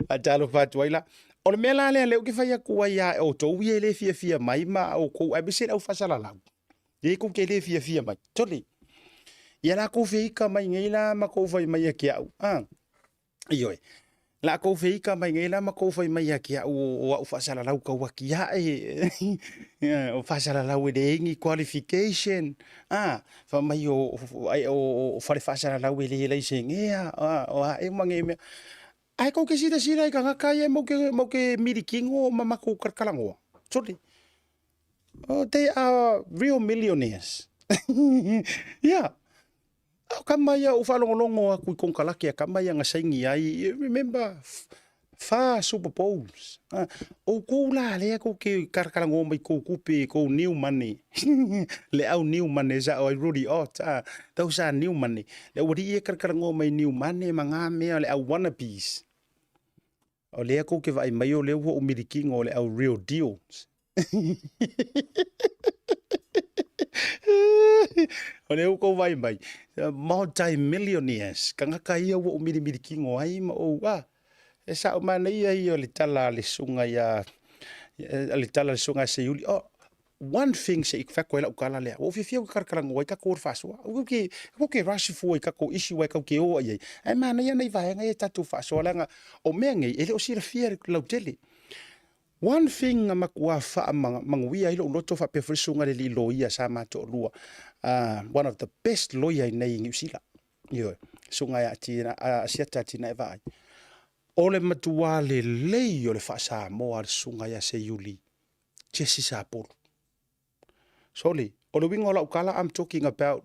faatalofa atu ai la. O le mea la lea lea ou te fai atu ai ia outou ia e le fiafia mai ma outou, aemaise le au faasalalau. Lea tou te le fiafia mai. Tole. Ia la tou feika mai nei la ma tou fai mai ia ki au. Ah. Ioe. La kou feika mai nei la ma kou fai mai ia te au o au faasalalau tau atiae, o faasalalau e leai ni qualification, a, fai mai o fale faasalalau e le laisenea, o a ea ma nei mea. Ae tou te silasila i tagata ia matou te milikino ma matou talatalanoa, sole, oh, they are real millionaires. Yeah. A o tama ia, ou faalogologo atu i konekarate a tama ia na saini ai, remember, fa Super Bowls. Outou la lea tou te talatalanoa mai tou tupe, tou new money. Le au new money sa o ai Rudy Ott, those are new money. Le aualii ia e talatalanoa mai new money ma na mea o le au wannabes. O lea tou te vaai mai o lea ua ou milikino o le au real deals. O lea ua tou vaai mai, multi-millionaires, tagata ia ua ou milimilikino ai ma ou, ah, e sao manaia ia o le tala a le susuga ia, le tala a le susuga ia Seiuli, oh, One thing se i fai atu ai lau tala lea, ua ou fiafia ou te talatalanoa ai tatou o le faasoa. Aua ke, aua ke rush fua i tatou issue aua tatou te o ai ai. Ae manaia nai vaega ia tatou faasoa leaga o mea nei e le o silafia e le lautele. One thing na matua faamanuia ai lou loto faapea foi le susuga i le alii loia sa ma toalua, one of the best lawyer i nei i Niu Sila. Ioe, susuga ia Asiata Atinae Vaai. O le matua lelei o le faa-Samoa a le susuga ia Seiuli Jesse Sapolu. Sole, o le uiga o lau tala, I'm talking about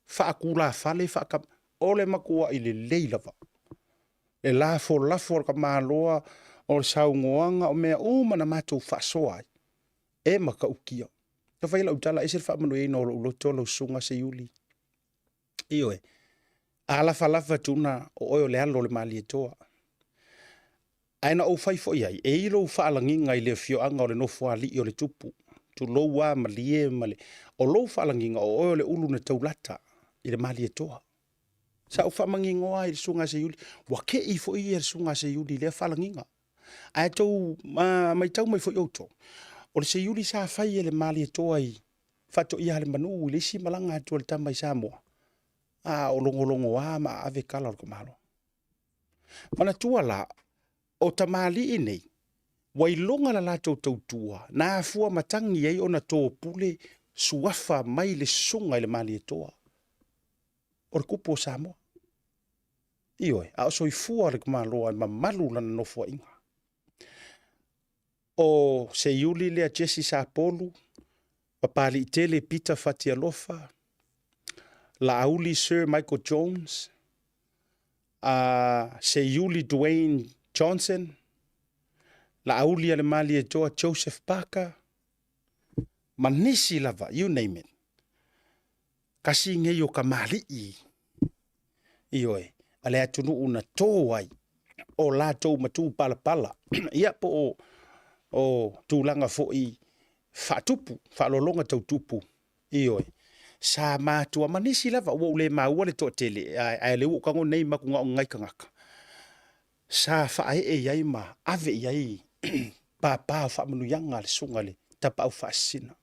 faatulafale, faata, o le matuai lelei lava. Le lafolafo a le tamaloa, o le saunoaga, o mea uma na matou faasoa ai, e matautia. Na fai lau tala, ese le faamanuiaina o lou loto, lau susuga Seiuli. Ioe, a lafalafa tuna, o oe o le alo o le Malietoa. Ae na ou fai foi ai, e i lou faalagiga i le afioaga o le Nofoalii o le Tupu, tulou a malie ma le, o lou faalagiga o oe o le ulu na taulata i le Malietoa. Sa ou faamanigoa ai i le Susuga a Seiuli, ua te i foi ia le Susuga a Seiuli i lea faalagiga. Ae tou matau mai foi outou, o le Seiuli sa fai e le Malietoa i Faatoia le Manu i le isi malaga atu a le tama i Samoa, a o logologoa ma aave tala o le tamaloa. Manatua la, o tamalii nei, ua iloga la latou tautua, na afua matagi ai ona topule suafa mai le susuga i le Malietoa o le Tupu o Samoa. Ioe, a o soifua le tamaloa e mamalu lana nofoaiga. O Seiuli lea Jesse Sapolu, Papaliitele Peter Fatialofa, Laauli Sir Michael Jones, a Seiuli Dwayne Johnson, Laauli a le Malietoa Joseph Parker, ma nisi lava, you name it. Kasi nei o kamali'i, ioe, a le atunuu na tō ai o latou matupalapala, ia po o, o tulaga foi faatupu, faalologa tau tupu, ioe, sa matua ma nisi lava, ua ou le maua le toatele, ae, ae lea ua ou tago nei maku na o ni nai tagata, sa faaee i ai ma ave i ai pāpā o faamanuiaga a le susuga i le Tapaau Faasisina.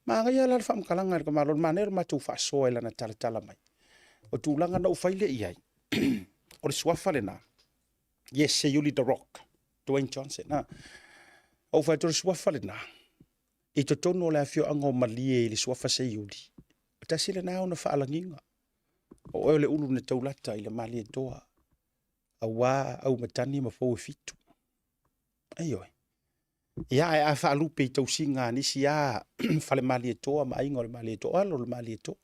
Manaia la le faamatalaga a le tamaloa, le manaia o le matou faasoa i lana talatala mai. O tulaga na ou fai lea i ai, o le suafa lena, yes, Seiuli The Rock, Dwayne Johnson. Ha. Ou fai atu o le suafa lena, i totonu o le afioaga o Malie i le suafa Seiuli, o tasi lena ona faalagiga. O oe o le ulu na taulata i le Malietoa, aua aumatani ma pou e fitu. Aioe. Ia, ae a faalupe i tausiga a nisi a fale Malietoa ma aiga o le Malietoa, o alo o le Malietoa.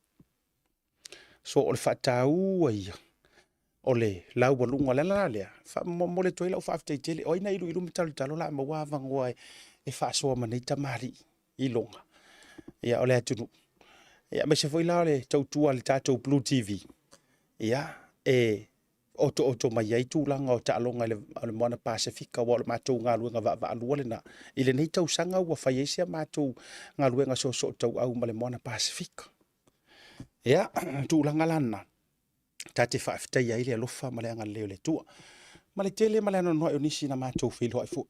So, o le faataua ia o le laualuga. O le ala la lea, faamomoli atu ai lau faafetai tele. O ai na iluilu ma talotalo o le a maua avanoa e faasoa ma nei tamalii i luga ia, o le atunuu. Ia, aemaise foi la o le tautua a le tatou Blue TV, ia, e otooto mai ai tulaga o taaloga i le Moana Pasefika, aua o le matou galuega vaavaalua lena. I lenei tausaga ua fai ai si a matou galuega soosootauau ma le Moana Pasefika. Ia, tulaga la lena, ta te faafetaia ai le alofa ma le agalelei o le Atua. Ma le tele ma le anoanoai o nisi na matou feiloai foi.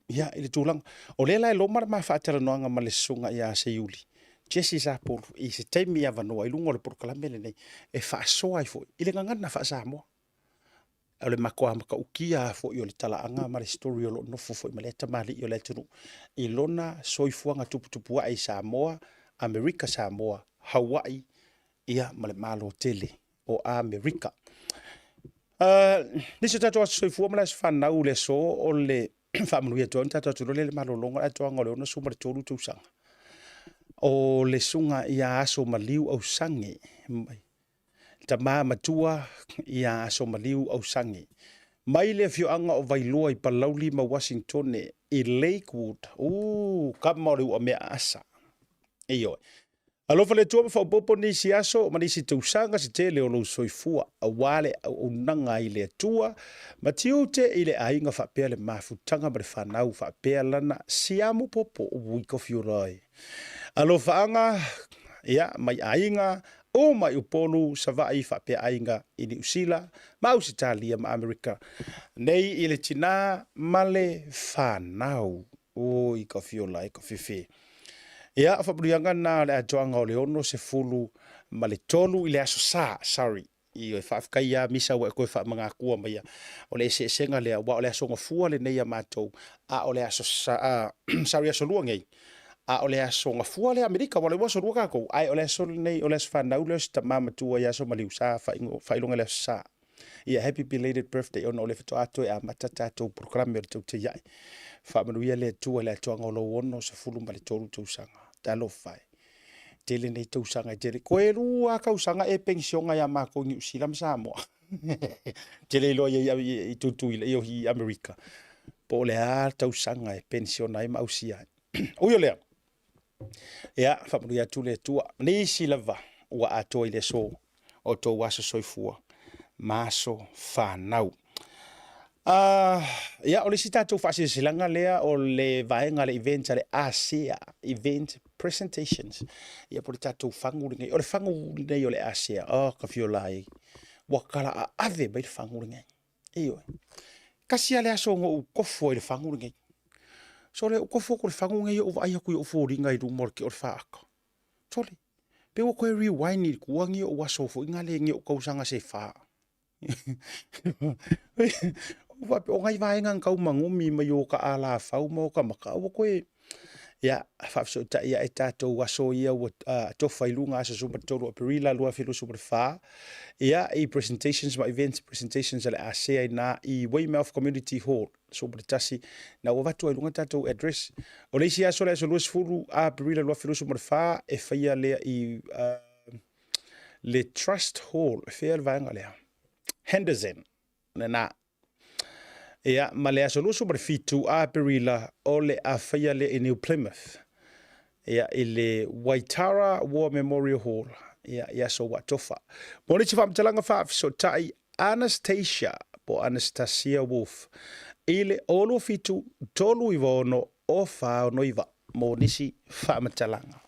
Ia, i le tulaga, o lea la e loma le ma faatalanoaga ma le susuga ia Seiuli, Jesse Sapolu, i se taimi avanoa i luga o le polokalame lenei e faasoa ai foi i le gagana faa-Samoa. O le matua matautia lava foi o le talaaga ma le story o lo o nofo foi ma lea tamalii o le atunuu i lona soifuaga tuputupuae i Samoa, Amerika Samoa, Hawaii, ia ma le Malo tele o Amerika. Nisi o tatou aso soifua ma le aso fanau i le aso o le faamanuia atu ai ona tatou atu loa lea i le malologa o le atoaga o le 63 tausaga. O le susuga ia Aso Maliu Ausage, tama matua ia Aso Maliu Ausage, mai le afioaga o Vailoa i Palauli ma Uasinitone i Lakewood. Kama o le uamea aasa. Ioe. Alofa le Atua ma faaopoopo nisi aso ma nisi tausaga se tele o lou soifua, aua le auaunaga i le Atua ma tiute i le aiga faapea le mafutaga ma le fanau faapea lana siamu popo ui kofi ora e. Alofaaga, ia, mai aiga uma i Upolu, Savaii faapea aiga i Niu Sila ma Ausetalia ma Amerika nei i le tina ma le fanau. Oi ka fiola e ka fefe. Ia, o faamanuiaga na o le atoaga o le 63 i le aso Sa, sorry. Ioe, faafetai ia Misa ua e toe faamagakua maia. O le eseesega lea, aua o le aso Gafua lenei a matou, a o le aso Sa, sorry, aso Lua nei, a o le aso Gafua lea Amerika, aua o lea ua aso Lua tatou, ae o le aso lenei, o le aso fanau lea o si tama matua ia Aso Maliu, sa faailoga i le aso Sa. Ia, happy belated birthday, ona o lea faatoa toe amata tatou polokalame o le tautai ae. Faamanuia le Atua i le atoaga o lou 63 tausaga. Talofa e. Tele nei tausaga e tele. Toe 2 tausaga e penisiona ia matou i Niu Sila ma Samoa. Tele iloa i Tutuila, i Amerika. Po o le a tausaga e penisiona ai ma ausia ai. Ui o lea, ia, faamanuia atu le Atua. Nisi lava ua atoa i le aso o tou aso soifua ma aso fanau. Ia, o le isi tatou faasilasilaga lea o le vaega le event a le ASEA Event Presentations. Ia, po o le tatou fagu lenei. O le fagu lenei o le ASEA, oh, ka fiola ai. Ua tala aave mai le fagu lenei. Ioe. Tasi lava le aso na ou tofo ai i le fagu lenei. Sole, ou tofo atu i le fagu lenei ou vaai atu i ou foliga i luma o le faata. Sole, pe ua toe rewind i tua ni ou aso foi na le ni ou tausaga se fa. O nai vaega na tau manumi mai o ta alafau ma o ta maka, ua toe, ia, faafesootai ae tatou aso ia ua tofa i luga aso 13 Aperila 2024, ia, i presentations ma events presentations a le ASEA ina i Weymouth Community Hall, 11, na ua avatu ai luga tatou address. O le isi aso, le aso 20 Aperila 2024, e faia lea i le Trust Hall, e fea le vaega lea? Henderson, lena. Ia, ma le aso 27 Aperila, o le a faia lea i New Plymouth. Ia, i le Waitara War Memorial Hall, ia, i aso ua tofa. Mo nisi faamatalaga faafesootai Anastasia, po Anastasia Wolf, i le 07 396 o 49 mo nisi faamatalaga.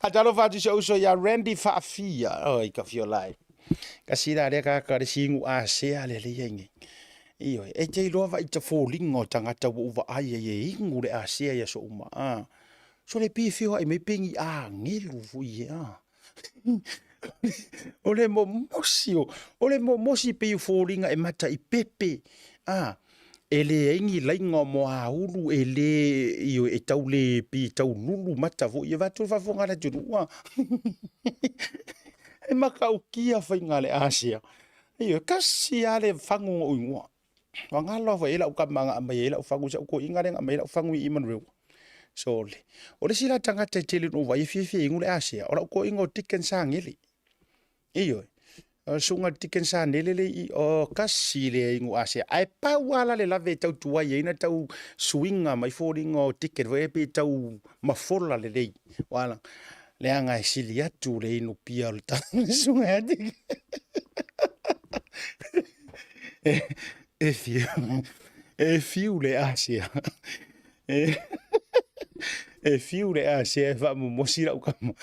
Atalofa atu si ou uso ia Randy Faafia. Oi, ka fiolai. Kasi la lea kaka le singu asea le le ia nei. Ioe, e te iloa vai ta foliga o tagata ua ou vaai ai e inu le asea i aso uma. Ah. So le pe feoai mai pe ni agelu foi e ah. O le momosi o, o le momosi pei o foliga e mata i pepe. Ah, e leai ni laina o moaulu e le, ioe, e tau le pi tau lulu mata foi e vaeatu le faafofoga a le atunuu. Ah. E matautia faiga a le Asia. Ioe, tasi lava le fagu na ou igoa. Ua galo lava foi i ai lau tama na aumai ai lau fagu, si au toeaina lea na aumai ai lau fagu i Manurewa. Sole. O le isi la tagata e tele ina ou vaai e fiafia e inu le Asia, o lau toeaina o Deacon Sanele. Ioe. O le susuga i le Deacon Sanele le i, o kasi le inu Asia. Ae pau lava la le lave e tau tuai ai na tau suiga mai foliga o Deacon foi lea pei e tau mafola lelei. Ua leaga e sili atu le inu pia o le susuga ia Deacon. E fiu, e fiu le Asia. E fiu le Asia e faamomosi lau tama.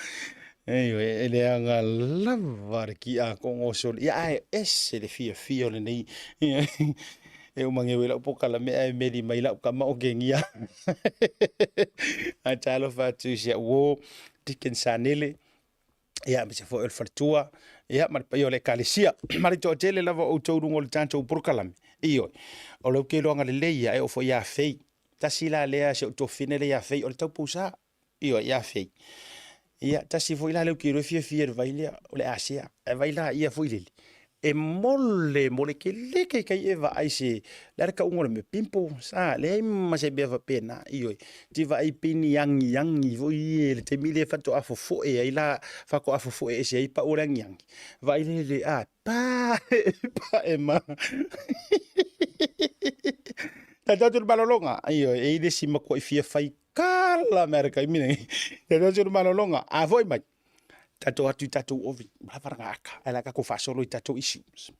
Ioe, e leaga lava le tiakono o soli. Ia ae ese le fiafia o lenei. E uma nei lau polokalame ae meli mai lau tama o Kenia. Ae talofa atu i si au uo, Deacon Sanele. Ia, aemaise foi o le faletua, ia, ma le paia o le ekalesia, ma le toatele lava o outou i luga o le tatou polokalame. Ioe, o lea ou te iloaga lelei ia, e oo foi ia Fei. Tasi la lea si ou tuafafine lea ia Fei, o le taupousa. Ioe, ia Fei. Ia, tasi foi la lea ou te iloa e fiafia i le vai lea, o le asea. Ae vai la ia foi lele, e mole mole tele ke kai e vaai se le a le tauga o le mea pimples a leai ma se mea faapena ioe ti vaai pei ni agiagi foi ia i le taimi lea faatoa fofoe ai la faatoa fofoe ese ai pau o le agiagi vaai lele a pa pae ma tatou atu i le malologa ioe e i le isi matuai fia fai kala mea le taimi nei tatou atu i le malologa a foi mai Tatou atu i tatou ovi, ua lava lana aka, ae la tatou faasolo i tatou issues.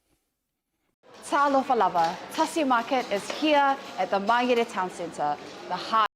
Talofa lava, Tasi Market is here at the Mangere Town Centre, the heart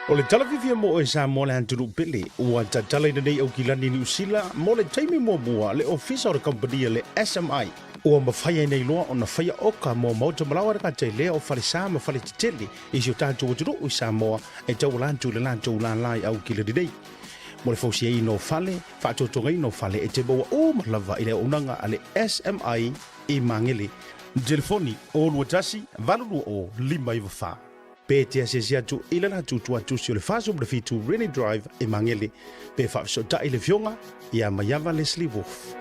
O le tala fiafia mo oe Samoa le atunuu pele, ua tatalaina nei Aukilani Niu Sila mo le taimi muamua le ofisa o le kamupani a le SMI. Ua mafai ai nei loa ona faia oka mo maota malaoa le gata i lea o falesa ma faletetele i si o tatou atunuu i Samoa e tauala atu i le latou lala i Aukilani nei. Mo le fausiaina o fale, faatotogaina o fale e te maua uma lava i le auaunaga a le SMI i Magele. Telefoni, 021 820 594. Pe te asiasi atu i le latou tuatusi o le 47 Rennie Drive i Magele, pe faafesootai i le Afioga ia Maiava Leslie Wolfe.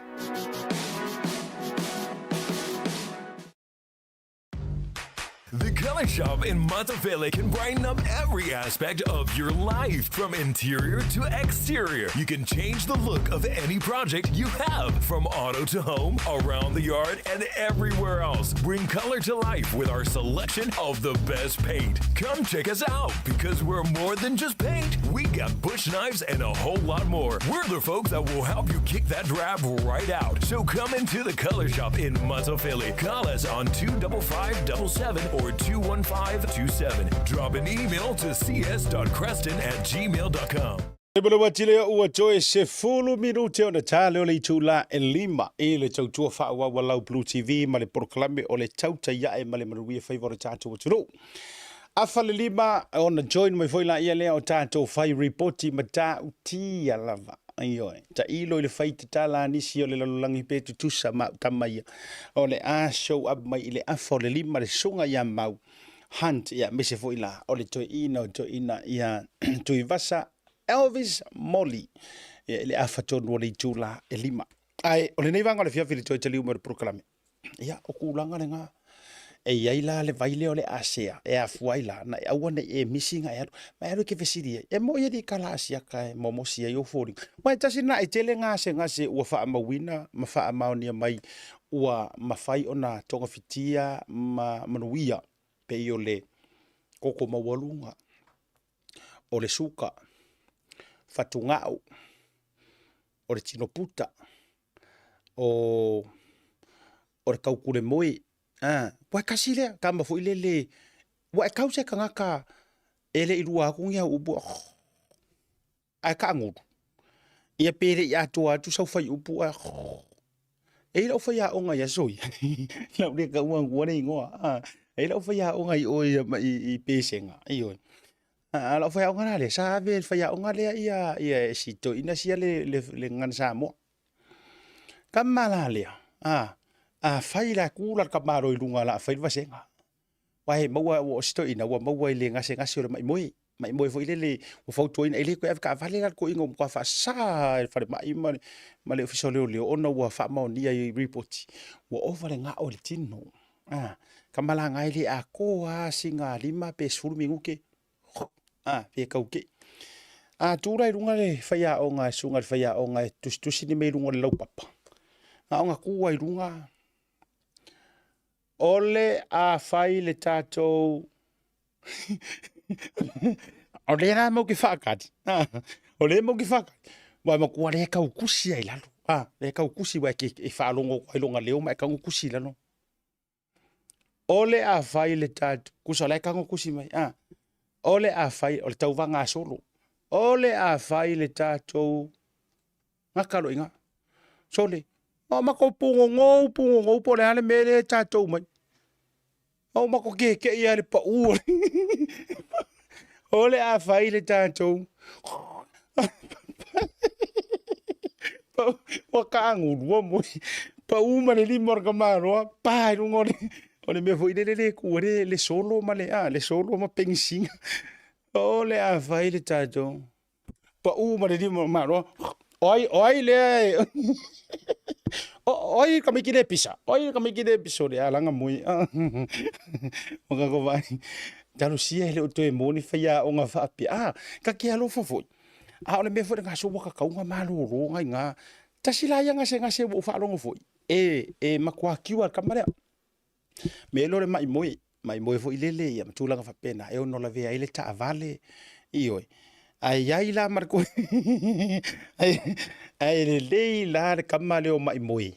The Color Shop in Matafele can brighten up every aspect of your life, from interior to exterior. You can change the look of any project you have, from auto to home, around the yard, and everywhere else. Bring color to life with our selection of the best paint. Come check us out because we're more than just paint. We got bush knives and a whole lot more. We're the folks that will help you kick that drab right out. So come into the Color Shop in Matafele. Call us on 25577 or 21527. Drop an email to cs.creston at gmail.com. E manawa atu lea ua toe 10 minute ona ta lea o le itula e 5 i le tautua faaauau a Lau Blue TV ma le polokalame o le Tautai Ae ma le Manuia Faiva o le tatou atunuu. Afa le lima ona join mai foi laia lea o tatou fai ripoti matautia lava. Ioe, tailo i le fai tatala a nisi o le lalolagi pe tutusa ma au tama ia. O le a show up mai i le afa o le lima le susuga ia Mau Hunt, ia aemaise foi la o le toeaina o toeaina ia Tuivasa Elvis Molly ia i le afa tonu o le itula e lima. Ae o lenei vaega o le afiafi i le toe taliu mai o le polokalame, ia o tulaga lena. E i ai la le vai lea o le asea e afua ai la, na e aua ne i e misi na e alu, ma e alu e te fesili ai, e moi alii kala asiaka e momosi ai ou foliga. Aua e tasi lena e tele gasegase ua faamauina ma faamaonia mai ua mafai ona togafitia ma manuia pei o le koko maualuga, o le suka, fatugao, o le tino puta, o, o le taukule moe, a, ua e tasi lea, tama foi lele, ua e tau se tagata e le i lua atu ni au upu, ae taagulu. Ia pe le i atoa atu sau faiupu ae E i ai lau faiaoga i aso ia, lau lea taua atua le igoa, e i ai lau faiaoga i o i Pesega, ioe. A o lau faiaoga la lea, sa ave e le faiaoga lea ia si toeaina sia le gagana Samoa. Tama la lea, a fai la tu la le tamaloa i luga o le a fai le vasega. Aua e maua, o si toeaina ua maua i le gasegase o le mai moe. Maimoe foi lele ua fautuaina e le toe ave taavale la le toeaina ua matua faasa e le falemai ma le, ma le Ofisa o Leoleo ona ua faamaonia i lipoti ua ova le ga'o i le tino. A, tama la na e le atoa lava sina 5 pe 10 minute, a, pe tau te i. A tu la i luga le faiaoga, le susuga i le faiaoga e tusitusi ni mea i luga o le laupapa, na ona tu lava i luga, o le a fai le tatou o lea la matou te faatali, o lea matou te faatali, aua e manatua o lea e tau tusi lava i lalo, a, lea e tau tusi aua e te faalogo atu lava i lona leo ma e tago tusi i lalo. O le a fai le tatou, tusa o la e tago tusi mai, a, o le a fai, o le tauvaga solo, o le a fai le tatou gata loa i ina. Sole, na matou punonou punonou po o le a le mea lea e tatou mai. Na matou tete'i lava i le pau o le o le a fai le tatou ua taagulua moe, pau ma le lima o le tamaloa, pa i luga o le, o le mea foi lele e tu ai le solo ma le, a, le solo ma penisina. O le a fai le tatou pau ma le lima o le tamaloa. O ai, o ai lea e o ai le tamaiti lea e pisa? O ai le tamaiti lea e pisa? Sole, a laga moe. Ua tatou vaai, talosia e le o toe maua ni faiaoga faapea. A, ta te alofa foi, a o le mea foi lena se ua tatau ona malolo nai ina. Tasi la ia gasegase ua ou faalogo foi, e matua cure lava e le tama lea. Mea lea o le mai moe, mai moe foi lele ia ma tulaga faapena e ono lavea ai le taavale, ioe. Ae i ai la ma le ae lelei la le tama lea o Maimoe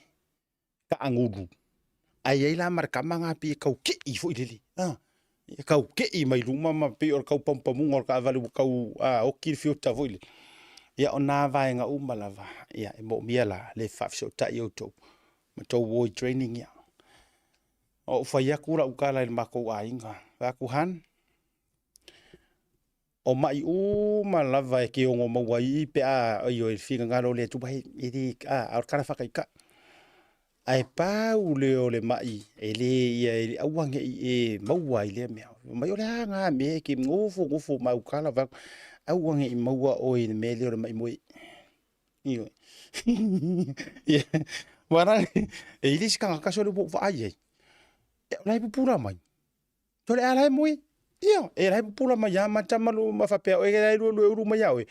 taagulu, ae i ai la ma le tama lena pei e tau kei foi lele, a, e tau kei mai luma ma pei o le tau pamupamuga o le taavale ua tau oti le fiota foi lele. Ia o na vaega uma lava, ia e moomia la le faafesootai o outou ma tou o i training ia. Ou fai atu lau tala i le matou aiga, fai atu, hun, o mai uma lava e te ono maua ai pe a ioe i le finagalo o le Atua, e le, a, a o le tala faataitai. Ae pau lea o le mai, e le ia, e aua ne i e maua ai lea mea. Fai mai, o le a na mea e te nofo nofo mautala vae atu, aua ne i maua oe i le mea lea o le mai moe. Ioe. Aua la, e i ai le isi tagata sole ua ou vaai i ai, o la e pupula mai, sole a la e moe. Ia, e la e pupula mai lava mata ma ma faapea oe la e lue ulu mai ia oe.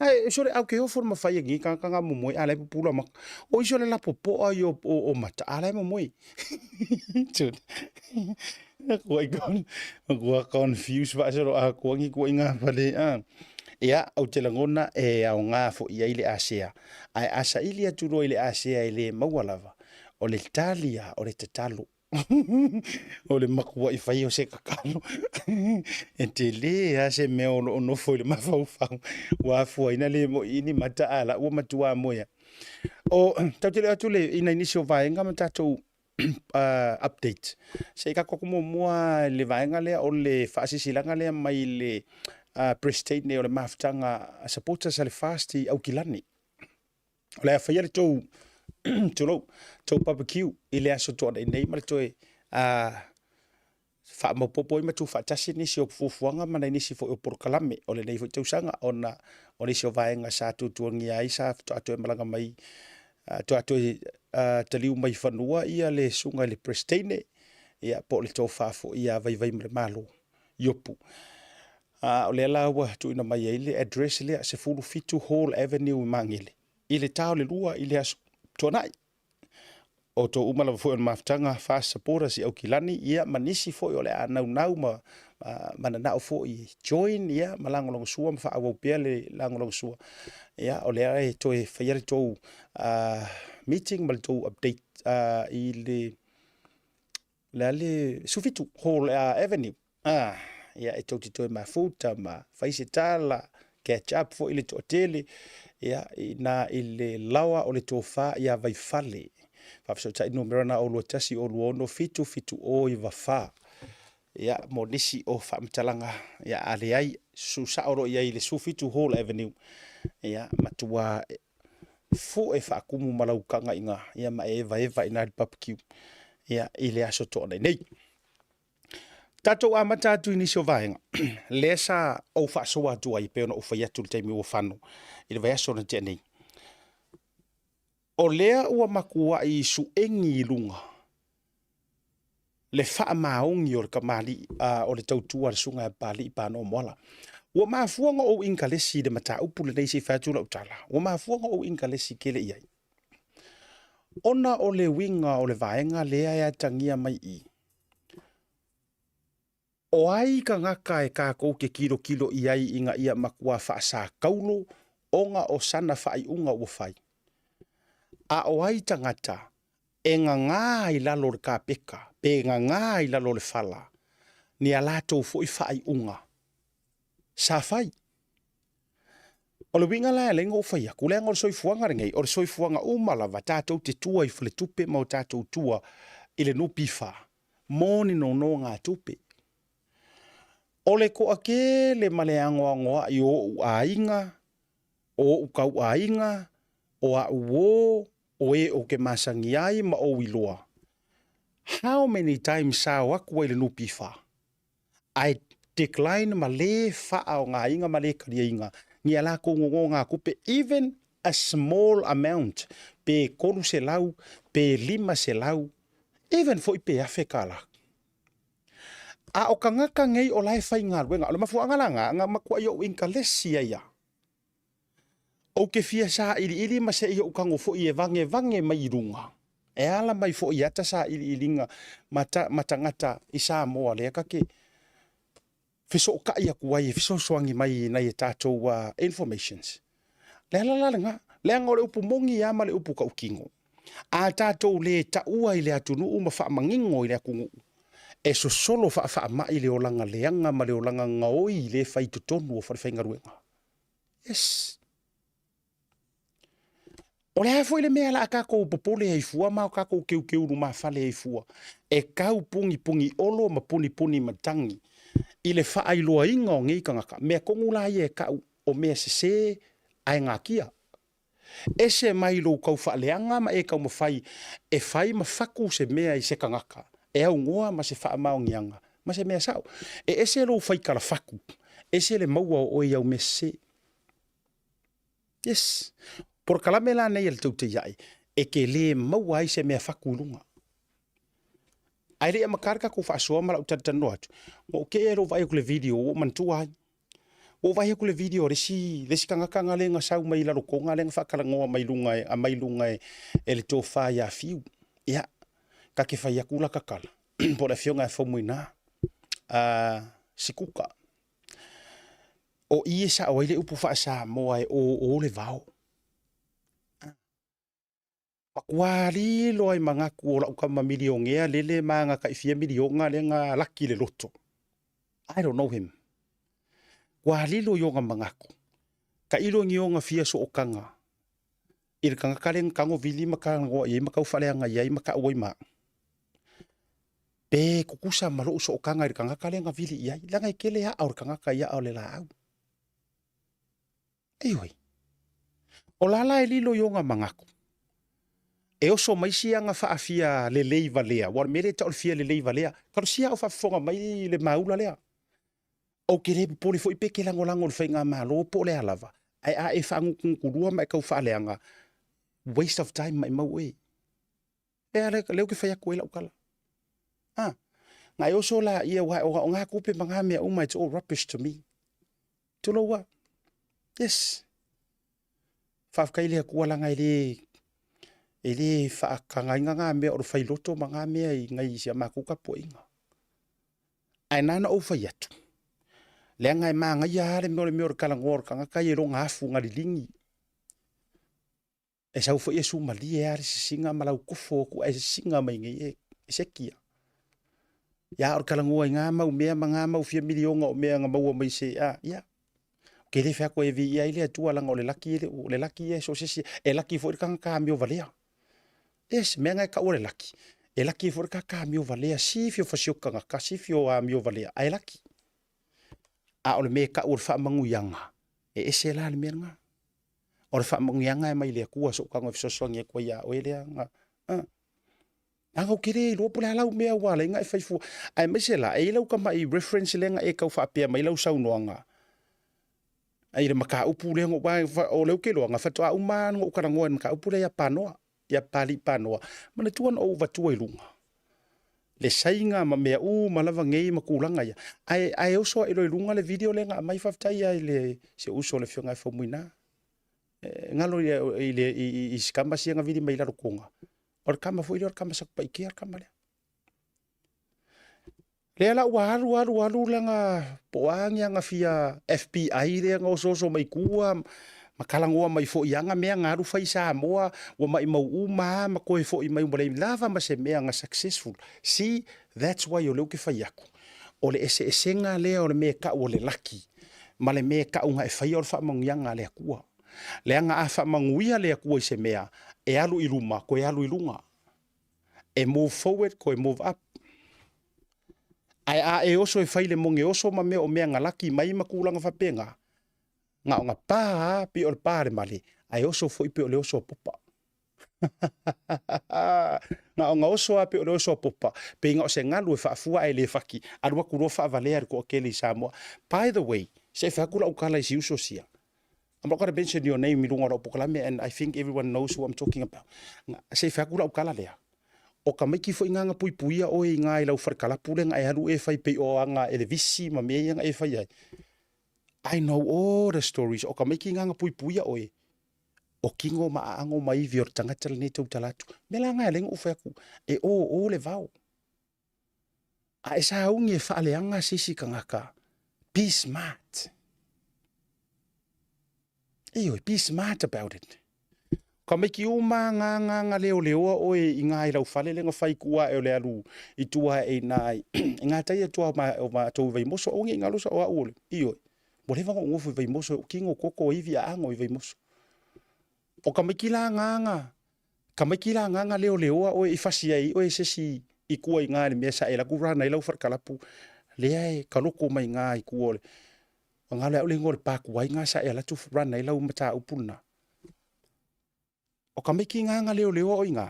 Ae sole au ke ofo le mawhai e ni tagata nga momoe a la e pupula mata. O isi o le lapopoa ia o mata a la e momoe. Ua confuse faasolo atoa ni tuuaiga fale a. Ia, ou te lagona e aoga foi i ai le asea, ae a saili atu loa i le asea e le maua lava, o le tali lava o le tatalo. O le matuai fai o se tatalo. E tele lava se mea o lo o nofo i le mafaufau ua afua ai ona le moi ni mata a la ua matua moe lava. O, tatou te le o atu i nai nisi o vaega ma tatou update. Se i tatou atu muamua i le vaega lea o le faasilasilaga lea mai le President o le mafutaga supporters a le FAST i Aukilani. O le a faia le tou, tulou, tou barbecue i le Aso Toonai nei ma le toe faamaopoopo ai ma tuufaatasi nisi o fuafuaga ma nai nisi foi o polokalame o lenei foi tausaga ona o nisi o vaega sa tuatuagia ai sa faatoa toe malaga mai faatoa toe taliu mai fanua ia le susuga i le Peresetene ia po o le tofa foi ia Vaivaimalemalo Iopu. O lea la ua tuuina mai ai le address lea 17 Hall Avenue i Magele i le ta o le 2 i le aso Tuanai. O outou uma lava foi o le mafutaga FAST Supporters i Aukilani, ia ma nisi foi o le a naunau ma mananao foi e join, ia, ma lagolagosua ma faaauau pea le lagolagosua. Ia, o lea e toe faia le tou meeting ma le tou update i le le a le 17 Hall Avenue. Ah, ia e tou te toe mafuta ma fai se tala, catch up foi le toatele, ia, ina i le laoa o le tofa ia Vaifale. Faafesootai numera na o 21 o 26 7 o 9 4. Ia, mo nisi o faamatalaga, ia, a leai, susu sao loa i ai i le 17 Hall Avenue, ia, matua fue faatumu ma lau taga i ina, ia, ma e evaeva i ina i le barbecue, ia, i le aso Toonai nei. Tatou amata atu i nisi o vaega lea sa ou faasoa atu ai pei ona ou fai atu i le taimi ua fano i le vaiaso na tea nei. O lea ua matuai suegi i luga le faamaoni o le tamalii, o le tautua a le susuga ia Papalii Pano Moala. Ua mafua ona ou inkalesi i le mataupu lenei se i fai atu lau tala, ua mafua ona ou inkalesi tele i ai, ona o le uiga o le vaega lea e atagia mai i i, o ai tagata e tatou te tilotilo i ai ina ia matua faasataulo ona o sana faaiuga ua fai, a o ai tagata e gaga i lalo o le kapeta pe gaga i lalo o le fala ni a latou foi faaiuga sa fai. O le uiga la e ala ai ona ou fai atu, leaga o le soifuaga lenei, o le soifuaga uma lava tatou te tua i faletupe ma o tatou tua i le NPF mo ni nonogatupe. O le toatele ma le anoanoai o ou aiga, o ou tauaiga, o au uo, o e ou te masani ai ma ou iloa, how many times sa o atu ai i le NPF ae decline ma le faaaogaina ma le taliaina ni a latou nonogatupe even a small amount pe 300 pe 500 even foi pe $1,000. A o tagata nei o la e faigaluega, o le mafuaaga la lena na matuai ou inkalesi ai lava. Ou te fia sailiili ma se i ou tago foi e vagevage mai i luga, e ala mai foi i ata sailiiliga ma, ta, ma tagata i Samoa lea ta te fesootai atu ai e fesoasoani mai i nai a tatou informations. Le ala la lena, leaga o le upu moni lava ma le upu tautino, a tatou le taua i le atunuu ma faamanino i le atunuu, e sosolo faafaamai le olaga leaga ma le olaga gaoi le fai i totonu o falefaigaluega. Yes. O le a foi le mea o le a tatou popole ai fua ma o tatou keukeu lumafale ai fua e tau punipuni olo ma punipuni matagi i le faailoaina o nei tagata. Mea tonu la ia e tau o mea sese ae natia. Ese mai lou tau faaleaga ma e taumafai e fai ma fatu se mea i se tagata e aunoa ma se faamaoniaga ma se mea sao. E ese lou faitala fatu, ese le maua o oe i au mea sese. Yes. Polokalame la nei a le Teuteia'i e te lē maua ai se mea fatu i luga. Ae le i amata le tatou faasoa ma lau talatalanoa atu, ua ou teʻe ai lou vaai atu i le video ua ou manatua ai. Ua ou vaai atu i le video a le isi, le isi tagata na lea na sau mai Rarotonga lea na faatalanoa mai luga e aumai luga e, e le tofa ia Fiu. Ia, ta te fai atu lata tala, po o le afioga ia Faumuina, Sikuka. O i e sao ai le upu faa-Samoa e ō le vao. Matua lilo ai manatu o lau tama milionea lele ma ana tai fia miliona lea na laki i le loto. I don't know him. Ua lilo i ona manatu. Tailo i ni ona fia sootaga i le tagata lea na tago vili ma talanoa i ai ma tau faaleaga i ai ma tau ai ma au. Pe tutusa ma lou sootaga i le tagata lea na vili i ai, leaga e tele aa o le tagata i aa o le laau. Ioe. O la la e lilo i ona manatu, e oso mai si aga faafia lelei valea, aua o le mea lea e tau o le fia lelei valea, talosia a o faafofoga mai le maula lea. Ou te le popole foi pe te lagolago i le faigamalo po o le a lava, ae a e faagutugutu ma e tau faaleaga, waste of time maimau oe. Lea lea ou te fai atu ai lau tala. Ah, na e oso la ia wa o ngā kupe ma ngā mea uma, it's all rubbish to me. Tulou a. Yes. Faafetai le Atua leaga e le e le faatagaina ngā mea o le fai loto ma ngā mea i ngai si a matou tapuaiga. Ae na ona ou fai atu, leaga e manaia lava le mea o le mea o le talanoa o le tagata ia i lona afu na liligi. E sau foi e sumalie lava le sisiga ma lau tofo atu ae sisiga mai nei e seki ia. Ia o le talanoa i ngā mau mea ma ngā mau fia miliona o mea na maua mai se a, ia. Ou te le fai atu e viia ai le Atua leaga o le laki e le o le laki ia e so o se isi, e laki foi le tagata amio valea. Yes, mea na e taua le laki, e laki ai foi le tagata amio valea, sifi o fasioki tagata, sifi o amio valea, ae laki. A o le mea e tau o le faamanuiaga, e ese la le mea lena. O le faamanuiaga e mai le Atua so'u tago e fesoasoani atu ai ia oe lea na, a. Leaga ou te le iloa po o le a lau mea ua ala ai ona e fai fua. Aemaise la, e i ai lau tamai reference lea na e tau faapea mai lau saunoaga i le mataupu lea, aua o lea ou te iloa na faatoa uma lava ona ou talanoa i le mataupu lea ia Panoa, ia Papalii Panoa. Manatua na ou avatua i luga le saina ma mea uma lava nei ma tulaga ia, ae oso ae loa i luga le video lea na aumai. Faafetai lava i le si ou uso le Afioga ia Faumuina. E galo i si tama sia na vili mai lalo Toga, o le tama foi lea o le tama Satupaitea le tama lea. Lea la ua alu alu alu lana, po o a ni ana fia FBI lea na osooso mai tua ma talanoa mai foi i ana mea na alu fai i Samoa, ua maimau uma lava ma toe foi mai ua leai lava ma se mea na successful. See, that's why o lea ou te fai atu, o le eseesega lea o le mea e tau o le laki ma le mea e tau na e faia o le faamanuiaga a le Atua. Leaga a faamanuia le Atua i se mea, e alu i luma, toe alu i luga. E move forward, toe move up. Ae a e oso e fai le moge oso ma mea o mea na laki mai ma tulaga faapena, na ona pa lava pei o le pa a le male, ae oso foi pei o le oso a popa. Na ona oso lava pei o le oso a popa, pei na o se galu e faafua ae le fati, alu atu loa faavalea le toatele i Samoa. By the way, se i fai atu lau tala i si uso sia. I'm not going to mention your name i luga o lau polokalame and I think everyone knows who I'm talking about. Se i fai atu lau tala lea. O tamaiti foi na na puipuia oe i na i lau falekalapu lea na e alu e fai pei o aga elevisi ma mea ia na e fai ai. I know all the stories. O tamaiti na na puipuia oe. O kino ma aago ma ivi o le tagata lenei e tautala atu. Mea la na e ala ai ona ou fai atu, e o o le vao. A e sauni e faaleaga se isi tagata, be smart. Ioe, be smart about it. Ka maiki uma ngā ngā ngā leoleoa oe i ngā i lau fale le nga whai kua e o le alu i tua e i nā i ngā tai atua o ma, o mātou i Vaimoso, o ngi ngalosa o au ole. Ioe, ua leva ona ou nofo i Vaimoso, o kino koko ivi a ago i Vaimoso. O ka maiki la ngā ngā, ka maiki la ngā ngā leoleoa oe i fasi ai oe se si i kua i ngā le mea sa e laku rana i lau wharekalapu, lea e ka loko mai ngā i kua ole. O ngā le au le ingoa o le pākua ai ngā sa e alatu rana i lau mataupu lena. O ka maiki ngā ngā leoleoa o i ngā,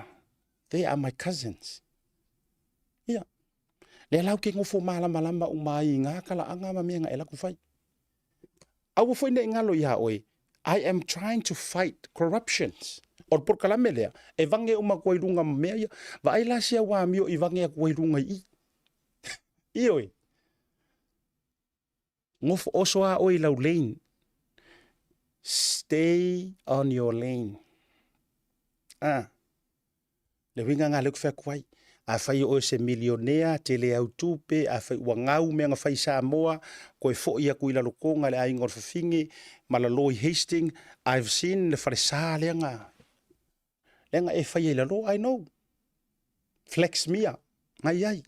they are my cousins. Ia. Lea lau ke ngofo mālamalama uma ai i ngā kalaaga ma mea nga e laku fai. Aua foi ne i ngalo iā oe, I am trying to fight corruptions. O le polokalame lea, e vange uma atu ai luga ma mea ia. Vaai la sia ua amio i vange atu ai luga i i. Ioe. Ngofo oso a oe i lau lane. Stay on your lane. Ah. Le uiga nga lea ou te fai atu ai, afai o oe se milionea, tele au tupe, afai ua gau mea na fai i Samoa, koe foi atu i Lalotoga i le aiga o le Fafine ma lalo i Hastings, I've seen le falesa lea na, lea na e faia i lalo, I know. Flaxmere, na i ai.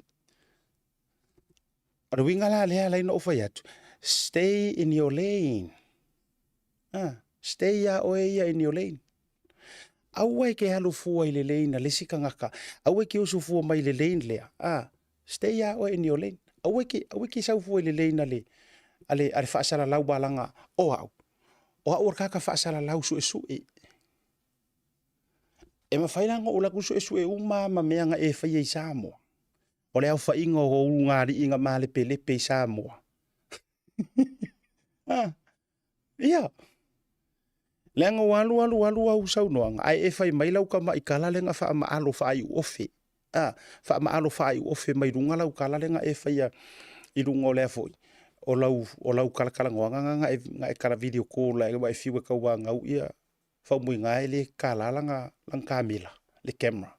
O le uiga la lea alai na ou fai atu, stay in your lane. Ah, stay ia oe ia in your lane. Aua e ke alu fua i le lane a le isi tagata, aua e ke usu fua mai i le lane lea, ah, stay ia oe in your lane. Aua e ke, aua e ke sau fua i le lane a le, a le, a le faasalalau alaga o au. O au o le tagata faasalalau suesue. E mafai la ona ou alu atu suesue uma ma mea na e faia i Samoa. O le aofaiga o ulugalii na malepelepe i Samoa. ah, ia. Leaga ua alu alu alu au saunoaga, ae e fai mai lau tama'i kala lea na faamaalo faaiuofe. A, faamaalo faaiuofe mai luga lau kala lea na e faia i luga o lea foi, o lau, o lau talatalanoaga na na e, na e tala video call ai ua e fiu e tauanau ia Faumuina e le kala lana, lana kamela, le camera.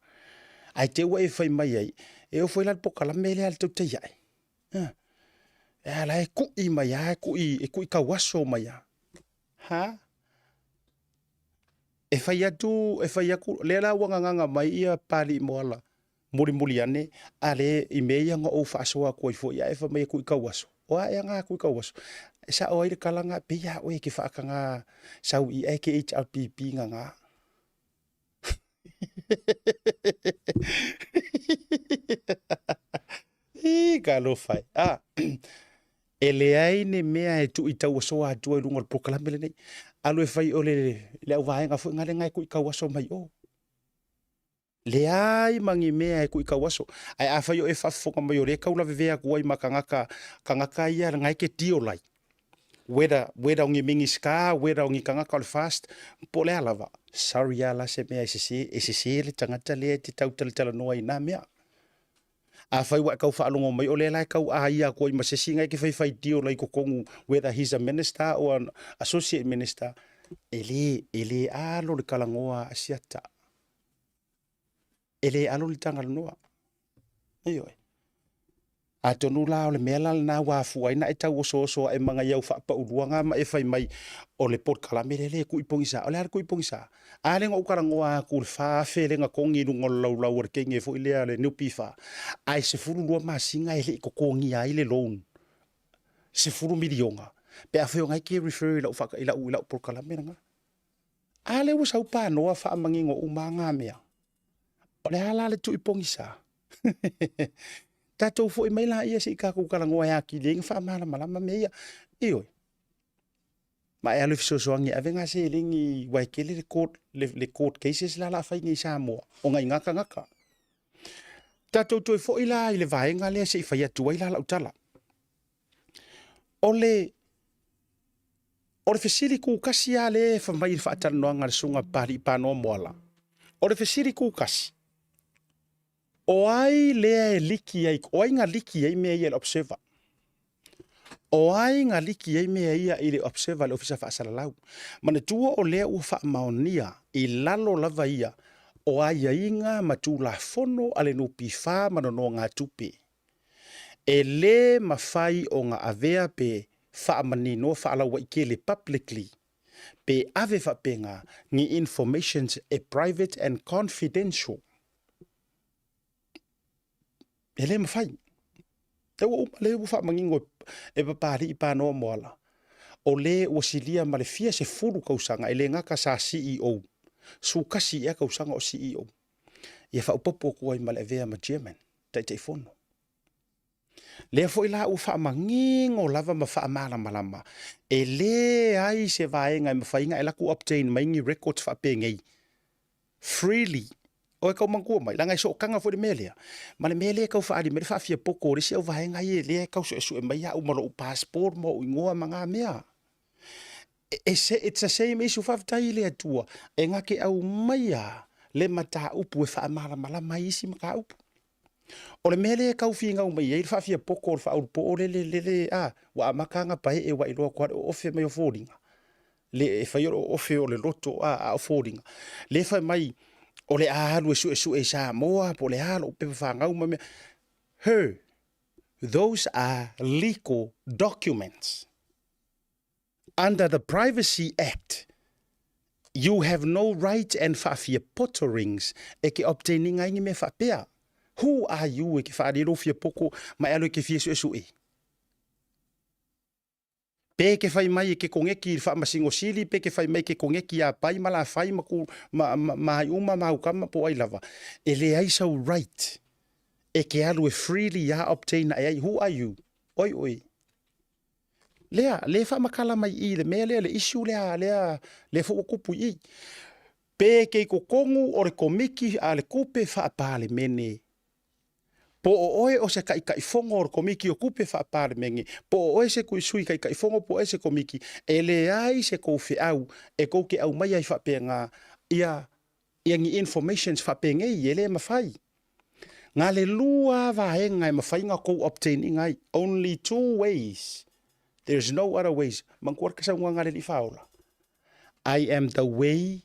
Ae te ua e fai mai ai, e oo foi la le polokalame lea a le tautai ae. A, e ala e ku'i mai lava, e ku'i, e ku'i tauaso mai lava. Ha? E fai atu, e fai atu, lea la ua gagaga mai ia Papalii Moala mulimuli ane, a le i mea ia na ou faasoa atu ai foi, ae fai mai e ku'i tauaso. O a ea ngā ku'i tauaso? E sa'o ai le kala ngā, pei a oe e ke whaakanga sau i e ke HRPP ngā ngā. Ī, ka alofa e. Ah, e leai ni mea e tuu i tauasoa atu ai i luga o le polokalame lenei. Alu e fai o le, le auvaega foi ngā le ngai kui tauaso mai o. Leai ma ni mea e kuʻikau aso. Ae afai o e faafofoga mai o lea e taulavevea atu ai ma tagata, tagata ia na e ke deal ai, whether, whether o ni Minisita, whether o ni tagata o le FAST, po o le a lava, sorry lava la se mea e sese, e sese le tagata lea e te tau talatalanoa i na mea. Afai ua e tau faalogo mai o lea la e tau aia atu ai ma se isi na e te faifai deal ai i totonu, whether he's a minister or an associate minister, e le, e le alo le talanoa a Asiata. E le alo le Tagaloa. Ioe. Atonu la o le mea la lena ua afua ai na e tau osooso ae ma ngai au faapaulua nga ma e fai mai o le polokalame lea le kui pogisa. O le a le kui pogisa? A lea na ou talanoa atu i le 4,000 lea na togi i luga o le laulau a le kenge foi lea a le NPF, ae 12 masina e le i totogia ai le loan 10 miliona pe afai o na e ke refer i lau i lau i lau polokalame lena. A lea ua sau panoa faamanino uma nga mea. O le a la le tui pogisa? Tatou foi mai laia se i tatou talanoa e atili ai ona faamalamalama mea ia. Ioe. Ma e alu e fesoasoani e ave nga seleni aua e tele le court, le, le court cases la la fai nei i Samoa ona i nga tagata. Tatou toe foi la i le vaega lea se i fai atu ai la lau tala. O le O le fesili kūkasi lava lea e fai mai i le faatalanoaga a le Susuga Papalii Panoa Moala, o le fesili kūkasi, o ai lea e liki ai, o ai na liki ai mea ia i le Observer? O ai na liki ai mea ia i le Observer a le Ofisa Faasalalau? Manatua o lea ua faamaonia i lalo lava ia o aiaiga ma Tulafono a le NPF ma nonogatupe. E lē mafai ona avea pe faamaninoa faalauaitele publicly pe ave faapena ni informations e private and confidential. E lē mafai. E ua uma lea ua faamanino e Papalii Panoa Moala, o lē ua silia ma le fia sefulu tausaga e le gata sa CEO, 11 ea tausaga o CEO. Ia faaopoopo atu ai ma le avea ma Chairman, Taitaifono. Lea foi la ua faamanino lava ma faamalamalama, e leai se vaega e mafai ona e alu atu obtain mai ni records faapenei freely. Oi kau manatua mai, leaga e sootaga foi le mea lea, ma le mea lea e tau faaali mai le faafiapoto o le isi au vaega ia lea e tau suesue mai au ma lou passport ma ou igoa ma na mea. It's the same issue, faafetai i le Atua e na te aumaia le mataupu e faamalamalama ai isi mataupu. O le mea lea e tau finau mai ai le faafiapoto o le faaulupoo le le le le a ua amata ona paee ua iloa atu lava le oofe mai o foliga le e fai o le oofe o le loto a a o foliga le fai mai o le a alu e suesue i Samoa po o le a lou pepa fanau ma mea. Her, those are legal documents. Under the Privacy Act, you have no right and faafia potterings e ke obtaining ai ni mea faapea. Who are you e ke whaari lou fia poko ma e alu e ke fia suesue? Pe ke whai mai e ke kongeki i le whaamasino sili, pe ke whai mai ke kongeki a pai ma la whai ma ku, ma, ma, ma ai uma ma au kama po ai lava. E le ai sau right e ke alu e freely a obtain e ai. Who are you? Oi oi. Lea, le faamatala mai i le mea lea, le issue lea, lea, lea foi ua tupu i i. Pe ke i totonu o le komiti a le Tupe Faa-Palemene, po o oe o se Taitaifono o le Komiti o Tupe Faa-Palemene, po o oe se Sui Taitaifono po o oe se Komiti, e leai se tou feau e tou te aumaia ai faapena ia, ia ni informations faapenei, e le mafai. Na le lua vaega e mafai ona tou obtain ina ai. Only two ways. There is no other ways. Manatua le saunoaga a le Alii Faaola. I am the way,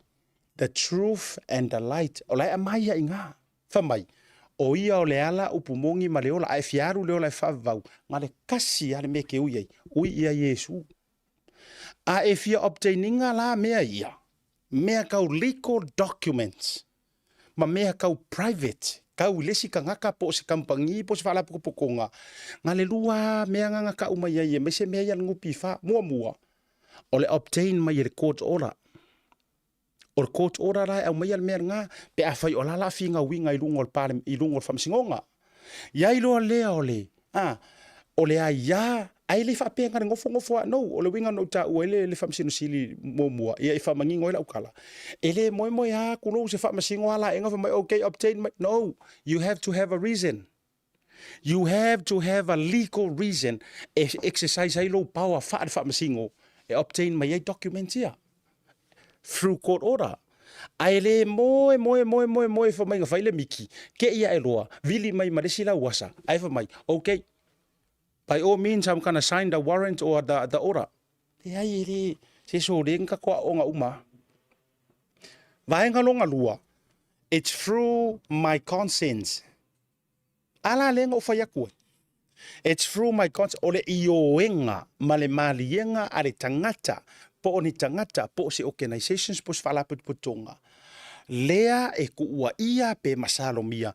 the truth and the light. O la e aumai ai i ina. Fai mai, o ia o le ala, upu moni ma le ola, a e fia alu le ola e faavavau, na le kasi lava le mea e ke ui ai, ui ia Iesu. A e fia obtain ina la mea ia, mea kau legal documents, ma mea kau private, kau i le isi tagata po o se kamupani po o se faalapotopotoga, na le lua lava mea na na tau mai ai aemaise mea ia a le NPF. Muamua, o le obtain mai e le court order. O le court order la e aumaia le mea lena pe afai o la la finauina i luga o le i luga o le faamasinoga. I ai loa lea o le, a, O le aia, ae le faapea na le nofonofo lava, no, o le uiga na ou taua ai le, le Faamasino Sili muamua, ia e faamanino ai lau tala, e le moemoeā atu lou se Faamasino a laega fai mai, okay, obtain my, no, you have to have a reason. You have to have a legal reason e exercise ai lou power faale-Faamasino e obtain mai ai documents ia through court order. Ae le moe moe moe moe moe fai mai na fai le miki, te i ae loa, vili mai ma le isi lauasa, ae fai mai, okay, by all means I'm gonna sign the warrant or the, the order. Leai e le, se sole ni tatou aoaoga uma. Vaega lona lua, it's through my consent. A la lea na ou fai atu ai. It's through my consent, o le ioega ma le maliega a le tagata po o ni tagata po o se organisations po o se faalapotopotoga lea e tuuaia pe masalomia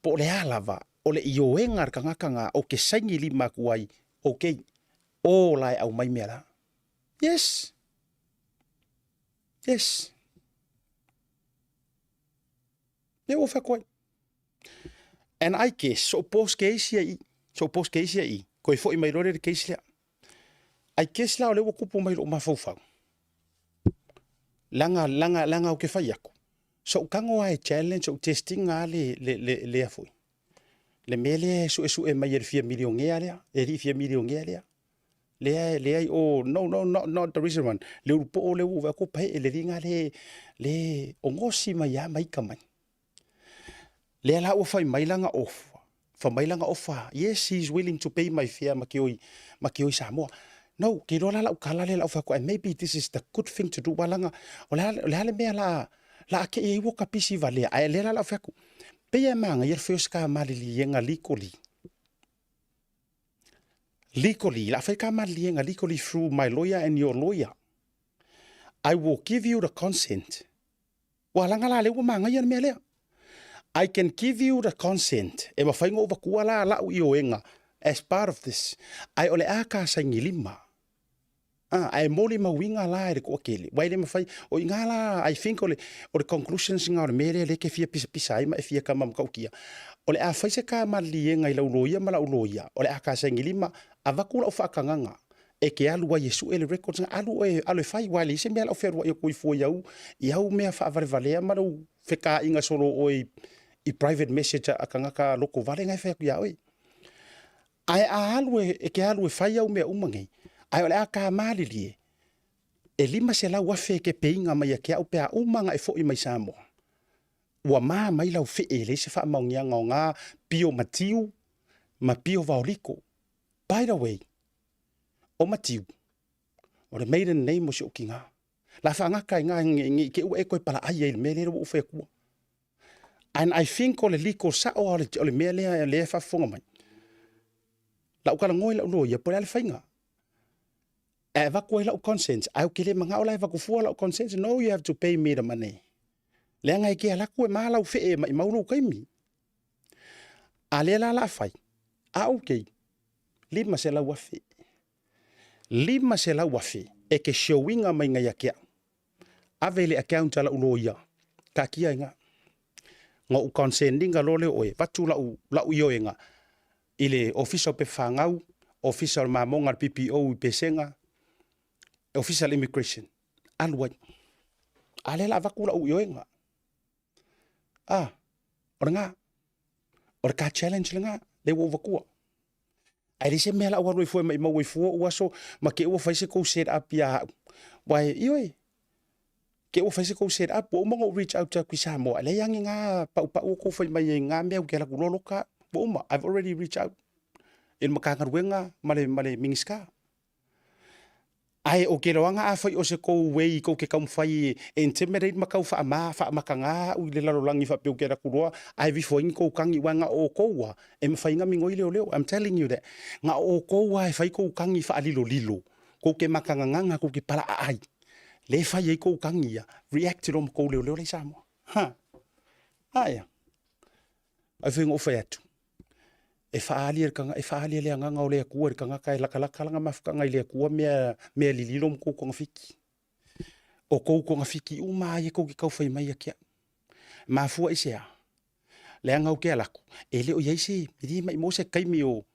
po o le a lava, o le ioega a le tagata na ou te saini lima atu ai, okay, o la e aumai mea la. Yes. Yes. Lea ua fai atu ai. And I guess, so post case ia i, so post case ia i, koe foi mai loa le case lea. I guess la o lea ua tupu mai lou mafaufau. Leaga, leaga, leaga ou te fai atu. So ou tago lava e challenge, ou test ina le, le, le, lea foi. Le mea lea e suesue mai e le fia milionea lea, e alii fia milionea lea. Lea, lea i o, no, no, not, not the recent one. Le ulupoo lea ua ou vaai atu paee le alii le, le ogosi mai lava ma ita mai. Lea la ua fai mai lana offer, fai mai lana offer, yes, he is willing to pay my fare ma ke oi, ma ke oi Samoa. No, ke iloa la lau tala lea lau fai atu, and maybe this is the good thing to do, aua leaga, o le a, o le a le mea la, la a kei ai ua ka pisi valea, ae lea la lau fai atu, pei e manaia le fai o se ka maliliega legally. Legally, la fai ka maliliega legally through my lawyer and your lawyer. I will give you the consent. Ua laga la lea ua manaia le mea lea. I can give you the consent e mafai ona ou avatua la lau ioega as part of this, ae o le a ka saini lima. Ah, ae molimauina la e le toatele, aua e le mafai, o i ina la, I think o le, o le conclusions lena o le mea lea lea e te fia pisapisa ai ma e fia kama matautia. O le a fai se ka maliliega i lau loia ma lau loia, o le a ka saini lima, avatu lau faatagaga, e te alu ai e sue le records na, alu oe, alu e fai, aua e leai se mea o le a ou fealuai atu ai fua i au, i au mea faavalevalea ma lou fekaiga solo o oe i private message a tagata lotovale na e fai atu ia oe. Ae a alu e, e te alu e fai au mea uma nei, ae o le a ka malilie, e 500,000 e ke peiga mai ia te au pe a uma ona e foi mai Samoa. Ua ma mai lau fee e leai se faamaoniaga o nga pio matiu ma pio vaoliko. By the way, o Matiu, o le maiden name o si ou kina. La faagata i nga nge i te ua e koe palaai ai i le mea lea ua ou fai atua. And I think o le legal sao o le, o le mea lea lea e faafofoga mai. Lau talanoa i lau loia, po o le a le faiga. E avatu ai lau consent, ae ou te le manao la e avatu fua lau consent. No, you have to pay me the money. Leaga e ke alu atu e ma lau fee e maimau lou taimi. A lea la la fai, a okay, 500,000. 500,000 e ke showinga mai ngai a ke au. Ave i le account a lau loia, taatia i ina. Na ou consent ina loa lea o oe, avatu lau, lau ioega i le Ofisa o Pepa Fanau, Ofisa o le Mamoga a le PPO i Pesega, Ofisa o le Immigration, alu ai. A lea la avatu lau ioega. Ah, o lena. O le ka challenge lena, lea ua ou avatua. Ae leai se mea la ua alu ai fua e maimau ai fua ou aso ma ke ua fai se kou set up ia au. Wai, ioe, ke ua fai se kou set up, ua uma ona ou reach out atu i Samoa, leai lava ni ngā paupau o kou fai mai ai ngā mea ou te alu atu loa loka, ua uma, I've already reach out i le Matagaluega ma le, ma le Minisita. Ae o ke loaga afai o se kou way kou ke taumafai e intimidate ma tau faama faamakagā au i le lalolagi faapea ou te alu atu loa ae vifo ai ni kou tagi aua na o outou a e mafai ona migoi leoleo I'm telling you that na o outou a e fai kou tagi faalilolilo kou te makagagaga kou te palaaai le fai ai kou tagi ia react loa ma kou leoleo la i Samoa ha aia ai foi na ou fai atu e faaali e le tagata, e faaali e le Agaga o le Atua i le tagata e latalata lana mafutaga i le Atua mea, mea lililo ma kou togafiti. O kou togafiti uma lava ia tou te tau fai mai ia te au. E mafua i se a? Leaga ou te alu atu, e le o i ai se, e le maimau se taimi o,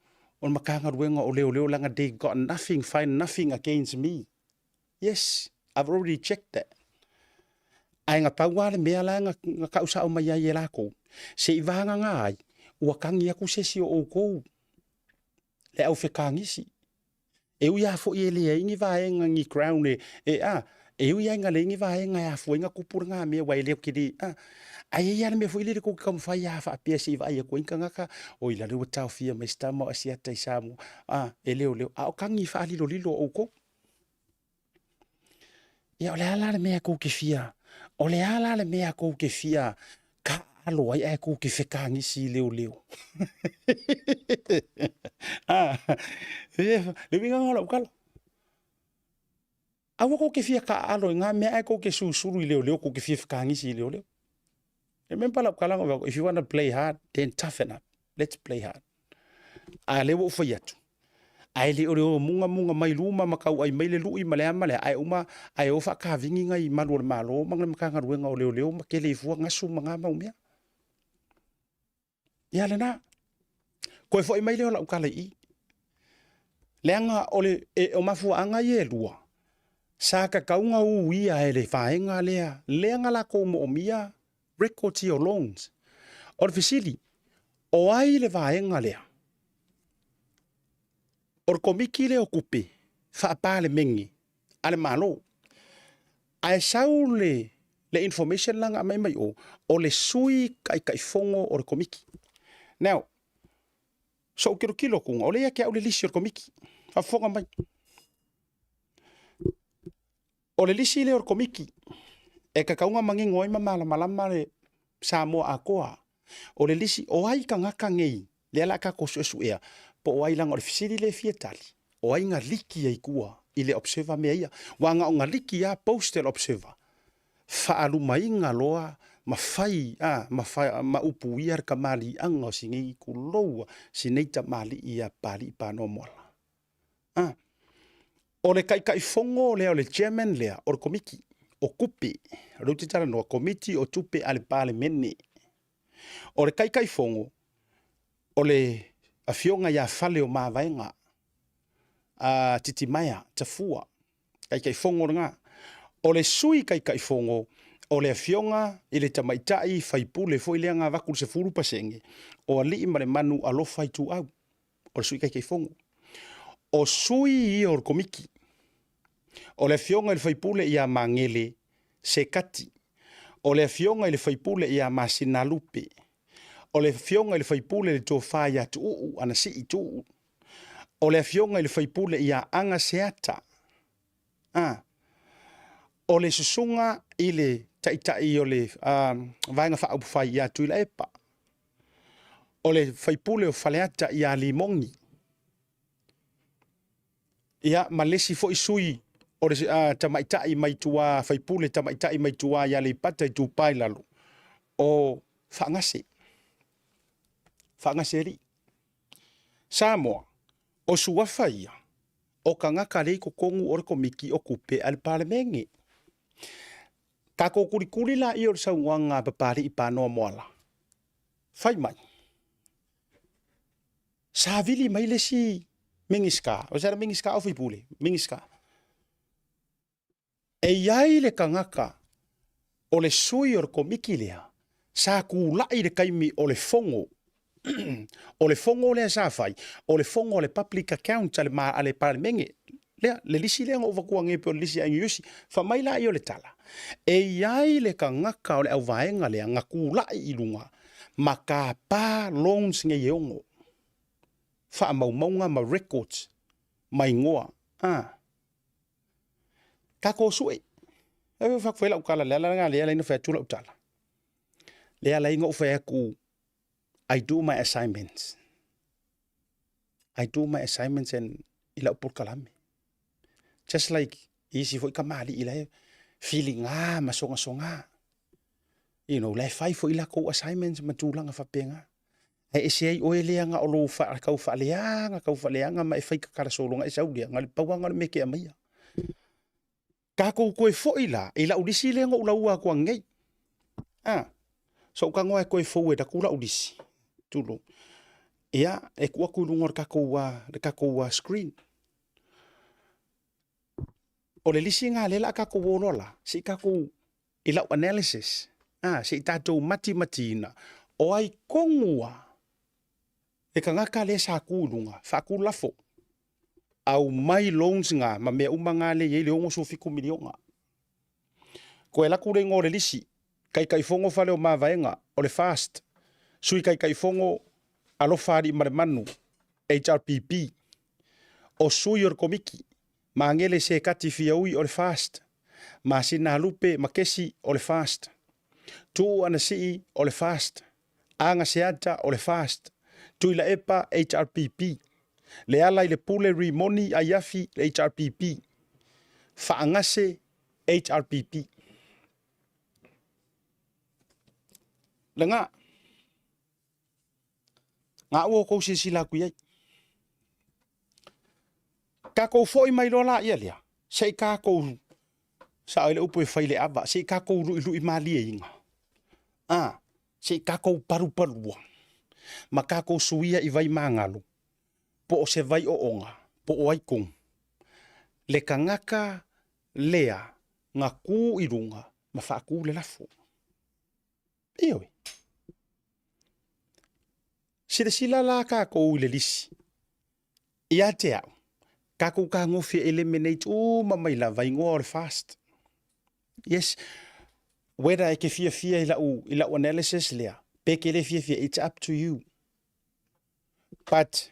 O le Matagaluega o Leoleo leaga they got nothing, find nothing against me. Yes, I've already checked that. Ae na pau lava le mea la na, na tau sao mai ai e lakou, se i vagana ai, ua tagi atu se isi o outou, le aufekagisi. E ui lava foi e leai ni vaega ni ground e, e a, e ui lava ina leai ni vaega e afua ai ona tupu lena mea aua e le o tele, a. Ae i ai lava le mea foi lele tou te taumafai lava faapea se i vaai atu ai ni tagata, oi la lea ua taofia mai si tama o Asiata i Samoa, a, e leoleo, a o tagi faalilolilo o outou. Ia o le a la le mea tou te fia, o le a la le mea tou te fia taaalo ai ae tou te fekagisi i leoleo? Ah, le uiga lena o lau tala. Aua tou te fia taaalo i na mea ae tou te susulu i leoleo, tou te fia fekagisi i leoleo. Remember lau tala na if you want to play hard, then toughen up. Let's play hard. A lea ua ou fai atu, ae le o le o mugamuga mai luma ma tauai mai le lui ma le a ma le a, ae uma ae o faatavigi nai malu o le Malo ma le Matagaluega o Leoleo ma tele ai fua gasu ma na mau mea. Ia lena. Toe foi mai lea o lau tala i i. Leaga o le e, o mafuaaga ia e lua, sa tatau ona uia e le vaega lea, lea na latou moomia records ia o loans. O le fesili, o ai le vaega lea? O le Komiti lea o Tupe Faa-Palemene a le Malo. Ae sau le, le information la na aumai mai o, o le sui taitaifono o le Komiti. Now, so'u tilotilo atuga, o lea ia te au le lisi o le Komiti. Faafofoga mai. O le lisi lea o le Komiti e tatau ona manino ai ma malamalama le Samoa atoa. O le lisi, o ai tagata nei lea o le a tatou suesuea, po o ai, leaga o le fesili lea e fia tali, o ai na liki ai tua i le Observer mea ia. Aua na o na liki lava post e le Observer, faalumaina loa ma fai a, ma, fa, ma upuia le tamaliiaga o si nei tulou, si nei tamalii ia Papalii Panoa Moala. A. O le Taitaifono lea, o le Chairman lea o le Komiti o Tupe, o lea ou te talanoa, Komiti o Tupe a le Palemene. O le Taitaifono, o le Afioga ia Faleomavaega a Titimaea Tafua, Taitaifono lena. O le Sui Taitaifono, o le Afioga i le Tamaitai Faipule foi lea na avatu le 10% o Aliimalemanu Alofa Ituau. O le Sui Taitaifono. O sui ia o le Komiti. O le Afioga i le Faipule ia Magele Sekati. O le Afioga i le Faipule ia Masinalupe. O le Afioga i le Faipule le Tofa ia Tuuu Anasii Tuuu. O le Afioga i le Faipule ia Aga Seata. A. O le susuga i le Taitai o le Vaega Faaupufai ia Tuilaepa. O le faipule o Faleata ia Limogi. Ia, ma le isi foi sui o le tamaitai mai tua, faipule tamaitai mai tua i Aleipata Itupa i Lalo, o Faagase. Faagase alii. Samoa, o suafa ia o tagata lea i totonu o le Komiti o Tupe a le Palemene. Tatou kulikuli laia o le saunoaga a Papalii Panoa Moala, fai mai, sa vili mai le isi Minisita, o se ala Minisita o faipule, Minisita. E i ai le tagata o le sui o le komiti lea sa tulai i le taimi o le fono, o le fono lea sa fai, o le fono a le Public Accounts a le, a le Palemene, lea, le lisi lea na ou avatua nei pei o le lisi a Iusi. Fai mai laia o le tala, e i ai le tagata o le auvaega lea na tulai i luga ma tapa loans nei e ono, faamaumauga ma records ma igoa, a. Tatou sue. E fai atu lau tala, le ala lena lea na fai atu lau tala. Lea ala ai na ou fai atu, I do my assignments. I do my assignments and i lau polokalame. Just like isi foi kamali'i la e filiga ma sogasoga. You know, la e fai foi lakou assignments ma tulaga faapena. Ae ese ai oe lea na o lou wha, kau whaaleanga, kau whaaleanga ma e whai kakara sologa e sau lea, nga le pauanga o le mea ke aumaia. Tatou toe foi la i lau lisi lea na ou laua atu anei. A, so ou tagoa e toe forward atu lau lisi, tulou. Ia, e tuu atu i luga o le tatou, le tatou screen. O le lisi lena lea o le a tatou o loa la, se i tatou, i lau analysis, a, se i tatou matimatiina, o ai tonu lava le tagata lea sa tu i luga, faatu le lafo, aumai loans na ma mea uma na lea e i ai le $67 miliona. Toe alu atu le igoa o le lisi, Taitaifono Faleomavaega, o le FAST, Sui Taitaifono Alofa Aliimalemanu, HRPP, o sui o le Komiti, Magele Sekati Fiaui o le FAST, Masina Lupe Makesi o le FAST, Tuu Anasii o le FAST, Aga Seata o le FAST, Tuilaepa HRPP, Lealailepule Rimoni Aiafi HRPP, Faagase HRPP. Lena, na ua outou silasila atu i ai. Tatou foi mai loa laia lea, se i tatou, sao ai le upu e fai i le ava, se i tatou luilui malieina, a, se i tatou palupalua, ma tatou suia i vai magalo, po o se vai oona, po o ai tonu, le tagata lea na tu i luga ma faatu le lafo. Ioe. Silasila la tatou i le lisi. Ia te au, tatou tagofi e eliminate uma mai lava igoa o le FAST. Yes, whether e ke fiafia i lau, i lau analysis lea, pe ke le fiafia, it's up to you. But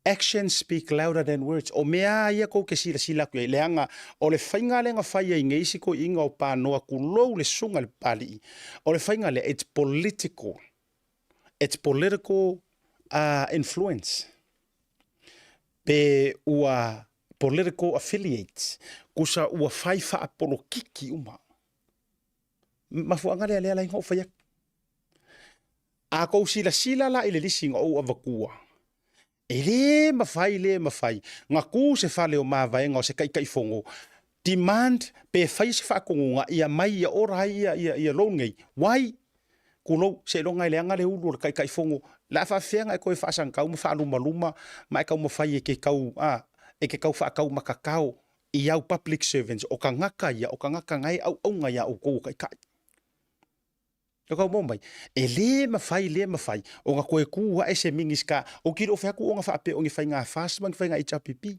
actions speak louder than words. O mea ia kou ke silasila atu i ai, leaga o le faiga lea na fai ai nei isi toeaiina o panoa tulou le susuga i le Papalii, o le faiga lea, it's political. It's political influence. Pe ua political affiliates, kusa ua fai faapolokiki uma. Mafuaaga lea lea la na ou fai atu. A kou silasila la i le lisi na ou avatua, e le mafai le mafai na tu se fale o mavaega o se Taitaifono demand pe fai se faatonuga ia mai ia ora ai ia, ia, ia loan nei. Why? Tulou, seiloga e leaga le ulu o le Taitaifono, le a faafefea ona e toe faasagitau ma faalumaluma ma e taumafai e ke tau, a, e ke tau faataumatatao i au public servants, o tagata ia, o tagata na e auauna iā outou o taitai. E tau maua mai, e le mafai, le mafai ona toe tu ae se Minisita, ou te le o fai atu ona faapea o ni faiga FAST ma ni faiga HRPP.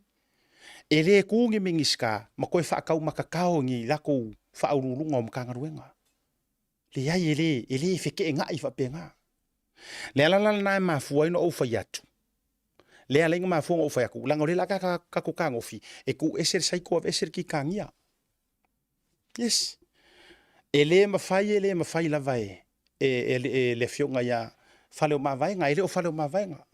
E le tu ni Minisita ma toe faataumatatao i ni latou faauluuluga o Matagaluega. Leai, e le, e le feteenai faapena. Le ala la lena e mafua ai ona ou fai atu, lea e ala ai ona mafua ona ou fai atu, leaga o lea o le a tatou tagofi e tuuese le cycle aveese le kikagia. Yes. E le mafai, e le mafai lava e, e, e, e le afioga ia Faleomavaega, e le o Faleomavaega.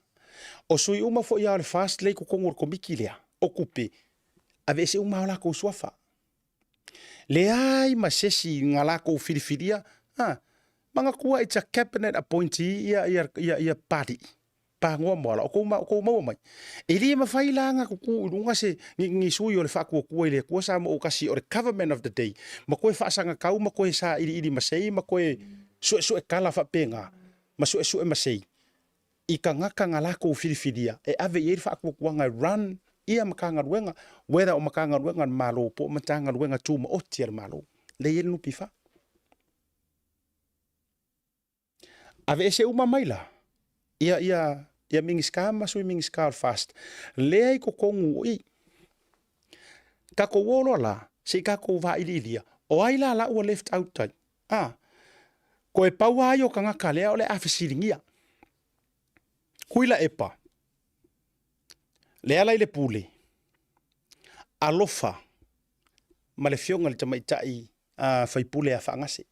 O sui uma foi lava o le FAST lea i totonu o le komiti lea, o tupe, aveese uma lava o latou suafa. Leai ma se isi na latou filifilia, ha, manatua it's a cabinet appointee ia, ia, ia, ia Papalii. Pagoa Moala, o kou, o kou maua mai. E le mafai la na tutu i luga se ni, ni sui o le Faatuatua i le Atua Samoa Autasi o le government of the day, ma koe faasagatau ma koe sailiili masei ma koe suesue tala faapena, ma suesue masei i tagata na latou filifilia e ave i ai le faatuatuaga e run ia Matagaluega, whether o Matagaluega a le Malo po o Matagaluega Tumaoti a le Malo, lea e i ai le NPF. Aveese uma mai la ia ia ia Minisita ma Sui Minisita o le FAST lea i totonu o i. Tatou o loa la se i tatou vailiilia o ai la la ua left out ai. A, toe pau lava ia o tagata lea o le a fesiligia. Tuilaepa, Lealailepule, Alofa ma le afioga i le tamaitai a faipule a Faagase.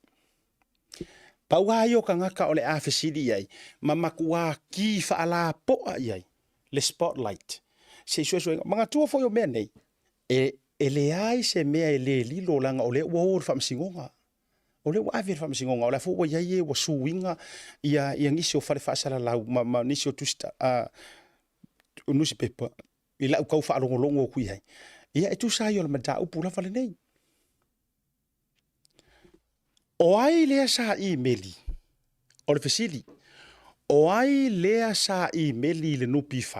Pau lava ia o tagata o le a fesili i ai ma matuā ki faalapoa i ai le spotlight se i suesuega. Manatua foi o mea nei, e, e leai se mea e le lilo leaga o lea ua o i le faamasinoga. O lea ua ave i le faamasinoga, o lea foi ua i ai e ua suiga ia, ia nisi o fale faasalalau ma, ma nisi o tusi, uh, nusipepa i lau tau faalogologo atu i ai. Ia, e tusa ai o le mataupu lava lenei. O ai lea sa imeli? O le fesili. O ai lea sa imeli i le NPF?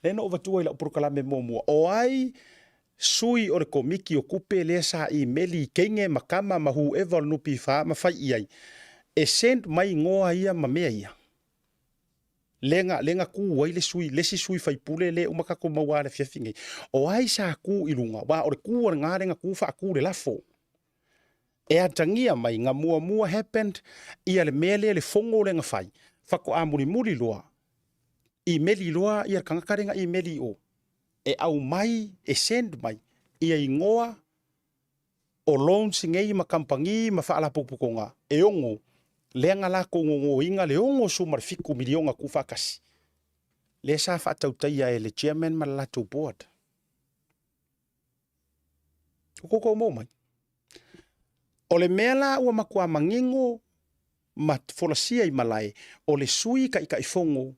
Lea na ou avatua i lau polokalame muamua, o ai sui o le Komiti o Tupe lea sa imeli i teine ma tama ma whoever o le NPF ma fai i ai e send mai igoa ia ma mea ia? Lea na, lea na tu ai le sui, le isi sui faipule lea uma tatou maua i le afiafi nei. O ai sa tu i luga? Aua o le tu a lena lea na tu faatu le lafo. E atagia mai na muamua happened ia le mea lea le fono lea na fai, faatoa mulimuli loa, imeli loa ia le tagata lea na imeli i o, e aumai, e send mai ia igoa o loans nei ma kamupani ma faalapotopotoga e ono lea na latou nonoina le $67 miliona tuufaatasi lea sa faatautaia e le chairman ma le latou board. Ua tou maua mai? O le mea la ua matua manino ma folasia i malae, o le sui taitaifono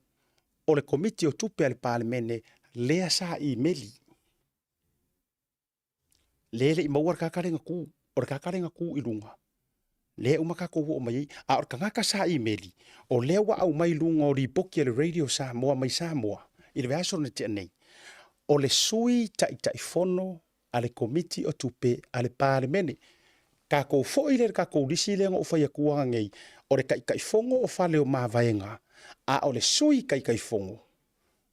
o le Komiti o Tupe a le Palemene lea sa imeli. Lea e le i maua le tagata lea na tu, o le tagata lea na tu i luga, lea e uma tatou oo mai ai. A o le tagata sa imeli, o lea ua aumai i luga o lipoti a le Radio Samoa mai Samoa i le vaiaso na tea nei, o le sui taitaifono a le Komiti o Tupe a le Palemene. Tatou foi lea i le tatou lisi lea na ou fai atua nei, o le taitaifono o Fale o Mavaega, a o le sui taitaifono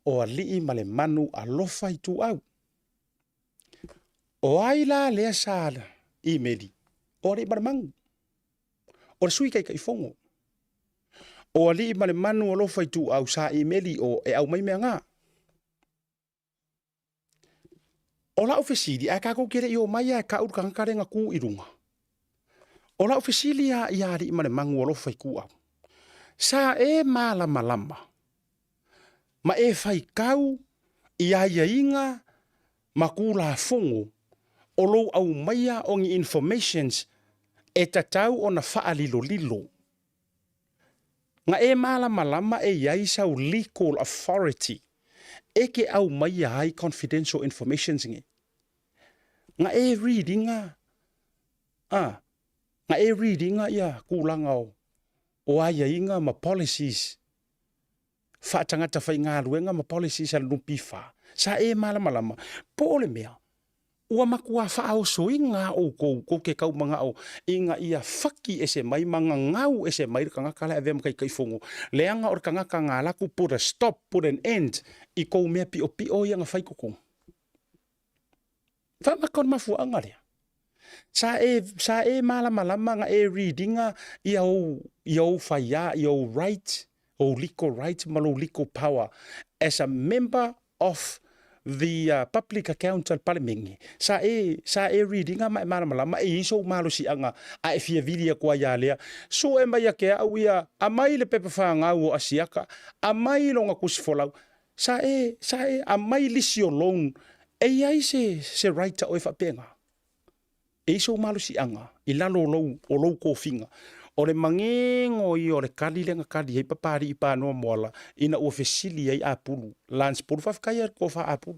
o Alii ma le Manu Alofa Ituau. O ai la lea sa imeli? O Alii ma le Manu. O le sui taitaifono. O Alii ma le Manu Alofa Ituau sa imeli o e aumai mea na. O lau fesili, ae tatou te le i omai lava e tau le tagata lea na tu i luga. O lau fesili lava ia Alii ma le Manu Alofa Ituau, sa e malamalama ma e faitau i aiaiga ma Tulafono o lou aumaia o ni informations e tatau ona faalilolilo. Na e malamalama e i ai sau legal authority e ke aumaia ai confidential informations nei. Na e read ina, a, na e read ina ia tulaga o, o aiaiga ma policies faatagata faigaluega ma policies a le NPF, sa e malamalama po o le mea ua matua faaosoina a outou tou te tau manao ina ia faki ese mai ma gagau ese mai le tagata la e avea ma taitaifono, leaga o le tagata na alu atu put a stop, put an end i kou mea piopio ia na fai totonu. Faamata o le mafuaaga lea. Sa e, sa e malamalama na e read ina ia ou, ia ou faia, ia ou right, ou legal right ma lou legal power as a member of the uh, public account a le Palemene. Sa e, sa e read ina ma e malamalama e i ai sou malosiaga a e fia vili atu ai ia lea. Sue mai ia ke au ia, amai le pepa whangau o Asiaka, amai longa kusi folau. Sa e, sa e aumai lisi o loan e i ai se, se right a oe faapena. E i sou malosiaga i lalo o lou, o lou tofiga. O le magego ia o le kali lea na kali ai Papalii Panoa Moala ina ua fesili ai Apulu, Lance Pulu, faafetai lava i le tofa Apulu.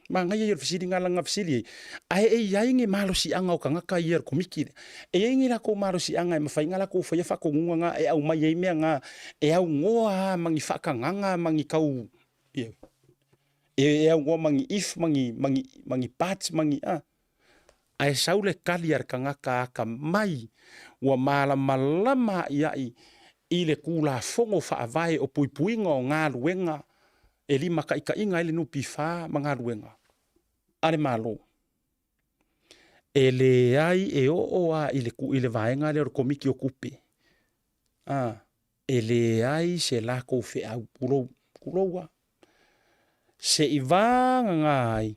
Manaia ia o le fesiliga lana fesili ai, ae e i ai ni malosiaga o tagata ia o le Komiti lea? E i ai ni latou malosiaga e mafai ona latou faia faatonuga na e aumai ai mea na e aunoa lava ma ni faatagaga ma ni tau, e, e aunoa ma ni if ma ni, ma ni, ma ni but ma ni, a. Ae sau le kali a le tagata akamai ua malamalama a'ia'i i le Tulafono Faavae o Puipuiga o Galuega e limataitaiga ai le NPF ma galuega a le Malo. E leai e oo lava i le, i le vaega lea o le Komiti o Tupe, a, e leai se latou feau, tulou, tulou lava. Se i vagana ai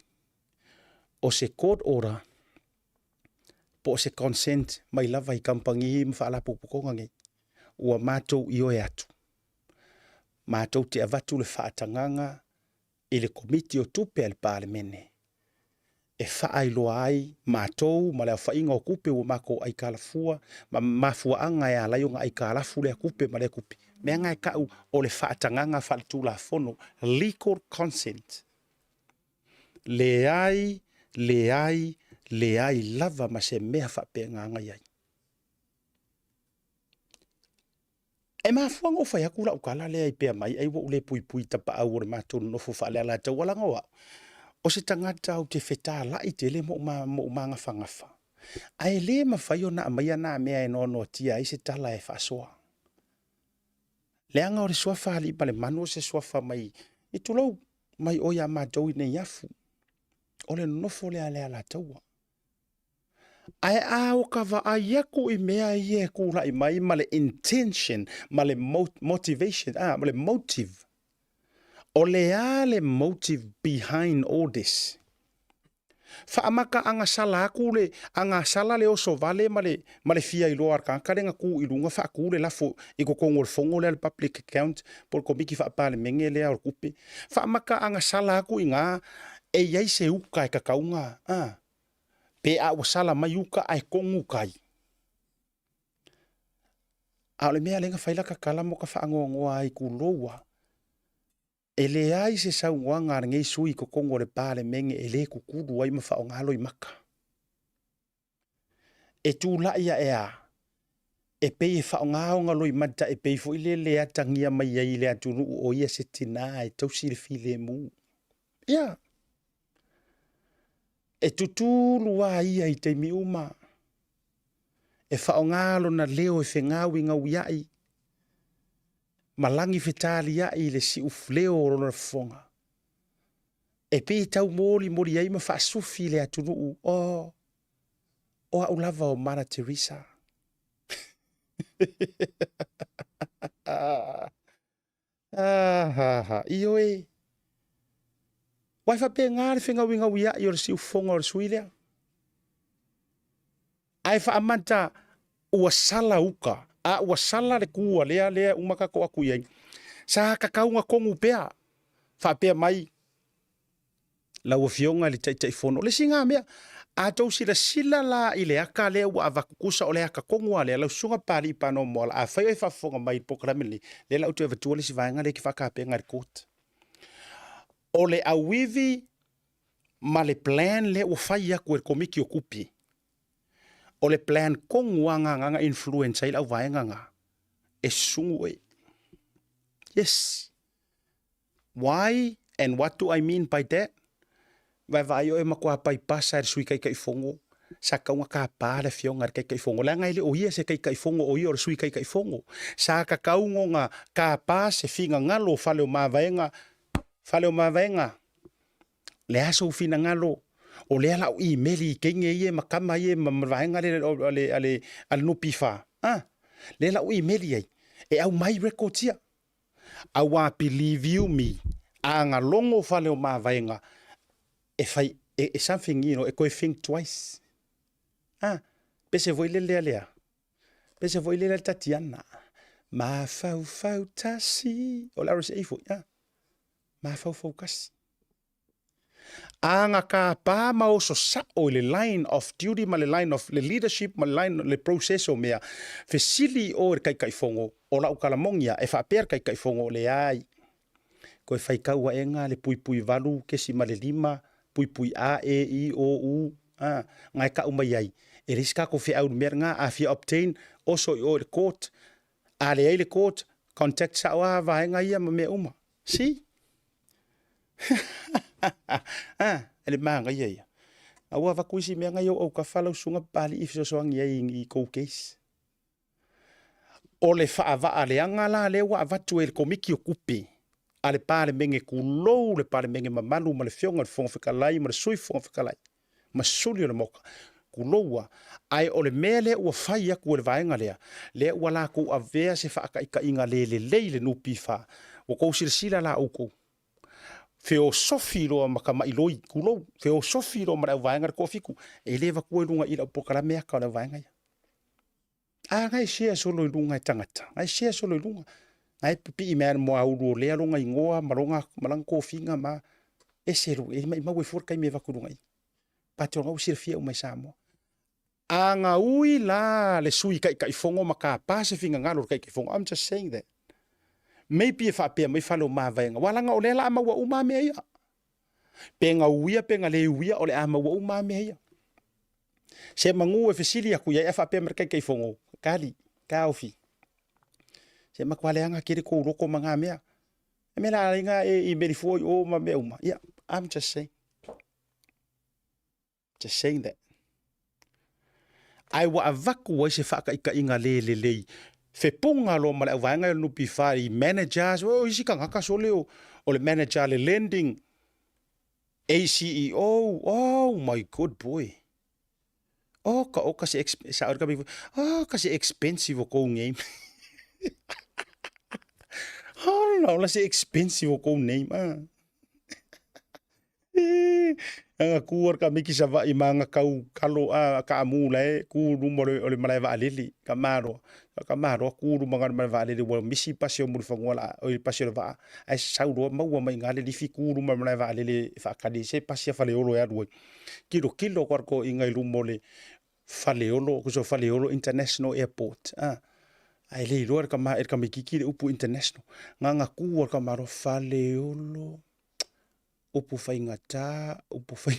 o se court order po o se consent mai lava i kamupani ma faalapotopotoga nei, ua matou ioe atu, matou te avatu le faatagaga i le Komiti o Tupe a le Palemene e faailoa ai matou ma le aofaiga o tupe ua matou aikalafua ma mafuaaga e ala ai ona aikalafu lea tupe ma lea tupe. Mea na e tau o le faatagaga faaletulafono, legal consent. Leai, leai, leai lava ma se mea faapena na i ai. E mafua ona ou fai atu lau tala lea i pea mai ai ua ou le puipui i tapaau o le matou nonofo faale-Alataua leaga o au, o se tagata ou te fetalai tele ma ou magafagafa, ae le mafai ona aumaia na mea e noanoatia ai se tala e faasoa. Leaga o le suafa Aliimalemanu o se suafa mai, i tulou, mai o ia matou i Neiafu. O le nonofo lea a le Alataua. Ae a o ka vaai atu i mea ia e tulai mai ma le intention ma le motivation, ah, ma le motive. O le a le motive behind all this? Faamata agasala atu le agasala le oso vale ma le ma le fia iloa a le tagata lea na tu i luga faatu le lafo i totonu o le fono lea a le Public Account po o le Komiti Faa-Palemene lea o le Tupe. Faamata agasala atu i ina e i ai se uta e tatau ona, ah, pe a ua sala mai uta ae tonu tai. A o le mea lea na fai lata tala ma ota faanoanoa ai, tulou a, e leai se saunoaga a lenei sui i totonu o le Palemene e le tutulu ai ma faaaoga loimata. E tulai ae a, e pei e faaaoga ona loimata e pei foi lele e atagia mai ai i le atunuu o ia se tina e tausi le filemu. Ia, e tutulu a ia i taimi uma, e faaaoga lona leo e fegauigauia'i, ma lagi fetalia'i i le si'ufuleo o lona fofoga, e pei e taumolimoli ai ma faasufi le atunuu, o, o au lava o Mother Teresa. Ah, ioe. Ua e faapena le fegauigauia'i o le siufofoga o le sui lea. Ae faamata ua sala uka, a ua sala le ku a lea lea uma tatou atu i ai. Sa tatau ona tonu pea, faapea mai lau Afioga i le Taitaifono. O le isi na mea, a tou silasila la i le ata lea ua avatu, tusa o le ata tonu lava lea, lau Susuga Papalii Panomoala, afai o e faafofoga mai i le polokalame lenei, lea la ou toe avatua le isi vaega lea e te faatapena i le court. O le auivi ma le plan lea ua fai atu e le Komiti o Tupe, o le plan tonu lava na na influence ai le auvaega na, e susu oe. Yes. Why and what do I mean by that? Vaevaai oe matua paipasa e le Sui Taitaifono, sa tatau ona tapa le Afioga i le Taitaifono, leaga e le o ia se Taitaifono, o ia o le Sui Taitaifono. Sa tatau ona tapa se finagalo o Fale o Mavaega, Fale o Mavaega, le a sou finagalo, o lea la o imeli i teine ia ma tama ia ma le vaega lea a le, a le, a le NPF, ah, lea la o imeli ai, e aumai records ia. Aua believe you me, a na logo Fale o Mavaega, e fai, e, e something, you know, e toe think twice. Ah, pese foi le lea lea. Pese foi le lea Tatiana. Mafaufau tasi. O le RSA foi, ah. Mafaufau tasi. A na tapa ma oso sa'o i le line of duty ma le line of le leadership ma le line le process o mea, fesili i o i le Taitaifono, o la'u tala moni a, e faapea le Taitaifono, leai, toe faitau aʻega le puipui 8.5 puipui A, E, I, O, U, a, na e ta'u mai ai, e leai se tatou feau i le mea lena, a fia obtain, oso i o i le court, a leai le court, contact sa'o a vaega ia ma mea uma. See? Ah, e le manaia ia. A ua avatu isi mea na i ou autafa lau susuga Papalii e fesoasoani ai i kou case. O le faavaaleaga la lea ua avatu e le Komiti o Tupe a le Palemene, tulou le Palemene mamalu ma le Afioga i le Fofoga Fetalai ma le Sui Fofoga Fetalai ma suli o le Maota, tulou a, ae o le mea lea ua fai atu e le vaega lea, lea ua latou avea se faataitaiga le lelei i le NPF. Ua tou silasila la outou, feosofi loa ma tamailoi, tulou, feosofi loa ma le auvaega le toafitu, e le avatua i luga i lau polokalame aka o le auvaega ia. A na e share solo i luga e tagata, na e share solo i luga, na e pipii mai le moaulu o lea lona igoa ma lona ma lana tofiga ma ese lo e maimau ai fua le taimi e avatu i luga i. But o lena ua silafia uma e Samoa. A na ui la le sui Taitaifono ma tapa se finagalo o le Taitaifono, I'm just saying that. Maybe e faapea mai fale o mavaega, aua leaga o lea la a maua uma a mea ia. Pe na uia pe na le uia, o le a maua uma a mea ia. Se manu e fesili atu i ai ae faapea mai le Taitaifono, Kali, taofi. Se matua leaga tele kou loko ma ngā mea. E mea la inga e i meri fua i o ma mea uma. Yeah, I'm just saying. Just saying that. Ae ua avatu ai se faataitaiga le lelei fepuga loa ma le auvaega o le NPF i managers, o isi tagata sole o, o le manager le lending, ACEO, oh my good boy. Oka oka se sa ka oka se expensive o kou name. Hola, ola se expensive o kou name. Ah. Aga ku ar ka miki savaʻi ma aga kau kalo a ka amu lae ku luma o le malae vaalele ka maloa ka maloa ku luma ga le malae vaalele ua misi pasi o Mulifanua la o le pasi o le vaa ae sau loa maua mai ina le lifi ku luma o le malae vaalele e faakali ai se pasi a Faleolo e alu ai kilokilo atu a le toeaina i luma o le Faleolo so Faleolo International Airport a ae le iloa e le tama e le tamaititi le upu international na ona tu lava le tamaloa Faleolo upu faigata, upu fai...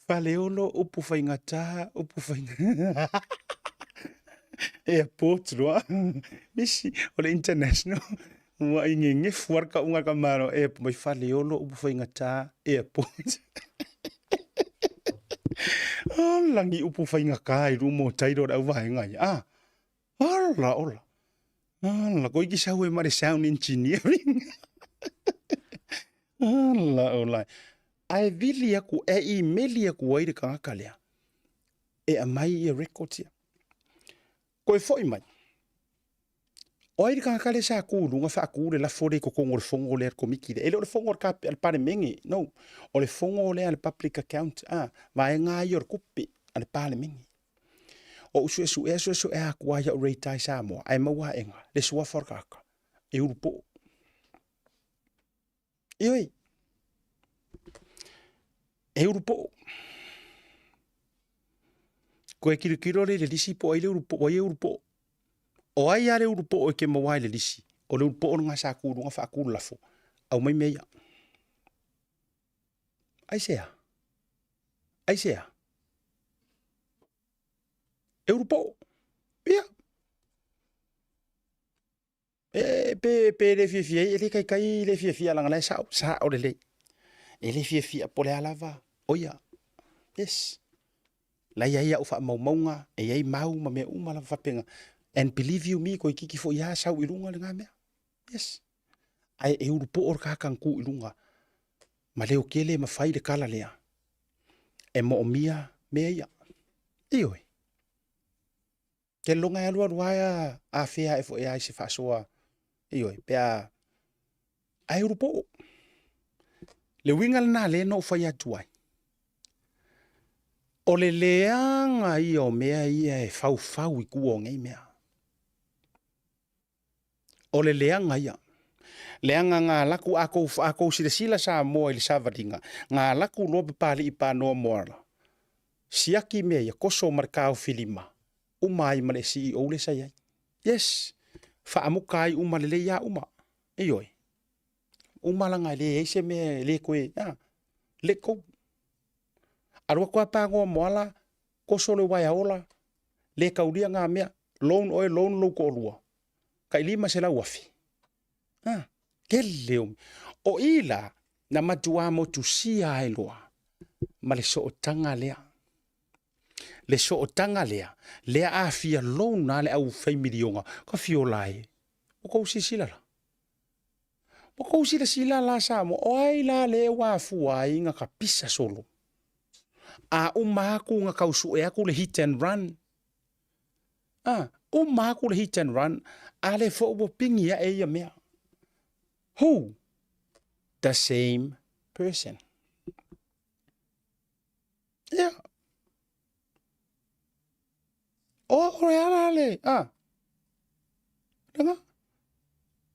Faleolo, upu faigata, upu faigata. Airport loa. Misi, o le international. Ua i ngegefu lava le tauga ka malo airport mai Faleolo, upu faigata, airport. Ola ni upu faigata i luma o tailo o le auvaega ia. Ah, ola, ola. Ala, koe ki sau e ma le sound engineering. Ala, ola. Ae vili aku, e imeli aku ai le tagata lea. E aumai ia records ia. Koe foi mai. O ai le tagata lea sa ku i luga faaku le lafo lea i totonu o le fono lea a le komiti lea. E le o le fono a le Palemene, no. O le fono lea a le Public Account, ah, vaega ia o le tupe a le Palemene. O ou suesuea suesuea atu lava i au rate i Samoa, ae maua aega le suafa o le tagata e ulu poo. Ioe, e ulu poo. Koe kilokilo lea i le lisi po o ai le ulu poo, o ai e ulu poo. O ai lava le ulu poo e te maua ai i le lisi, o le ulu poo lena sa tu i luga faatu le lafo, aumai mea ia. Aisea? Aisea? E ulu poo. Ia. E pe pe le fiafia ai, e le taitai le fiafia leaga la e sao, sao lelei. E le fiafia po o le a lava, o ia. Yes. La e i ai au faamaumauga, e i ai mau ma mea uma lava faapena. And believe you me, toeitiiti foi lava sau i luga lena mea. Yes. Ae e ulu poo le tagata na tu i luga ma leotele ma fai le tala lea e moomia mea ia. Ioe. Ke loga e alualu ae afea ae foi ai se faasoa. Ioe, pe a ae ulu poo. Le uiga lena lea na ou fai atu ai. O le leaga ia o mea ia e faufau i tua o nei mea. O le leaga ia. Leaga na alu atu, a tou, a tou silasila Samoa i le savaliga, na alu atu loa Papalii Panoa Moala, siaki mea ia, koso ma le taofilima, uma ai ma le CEO lea sa i ai. Yes! Faamuta ai uma lelei lava uma. Ioe. Uma leaga e leai se mea e le toe, a, let go. Alu atu lava Panoa Moala, koso le uaea ola, le taulia ngā mea, loan oe loan lou toalua, tai 500,000. Ha, tele o O i la, na matuā motusia ai loa ma le sootaga lea. Le sootaga lea, lea a fia loan a le au fai miliona, ka fia ola ai. Ua tou silasila la? Ua tou silasila la Samoa, o ai la lea ua afua ai na ka pisa solo? A uma atu na tau sue atu le hit and run. A uma atu le hit and run, a lea foi ua pigi ae ia mea. Who? The same person. Yeah. O, o le ala le, a. Langa.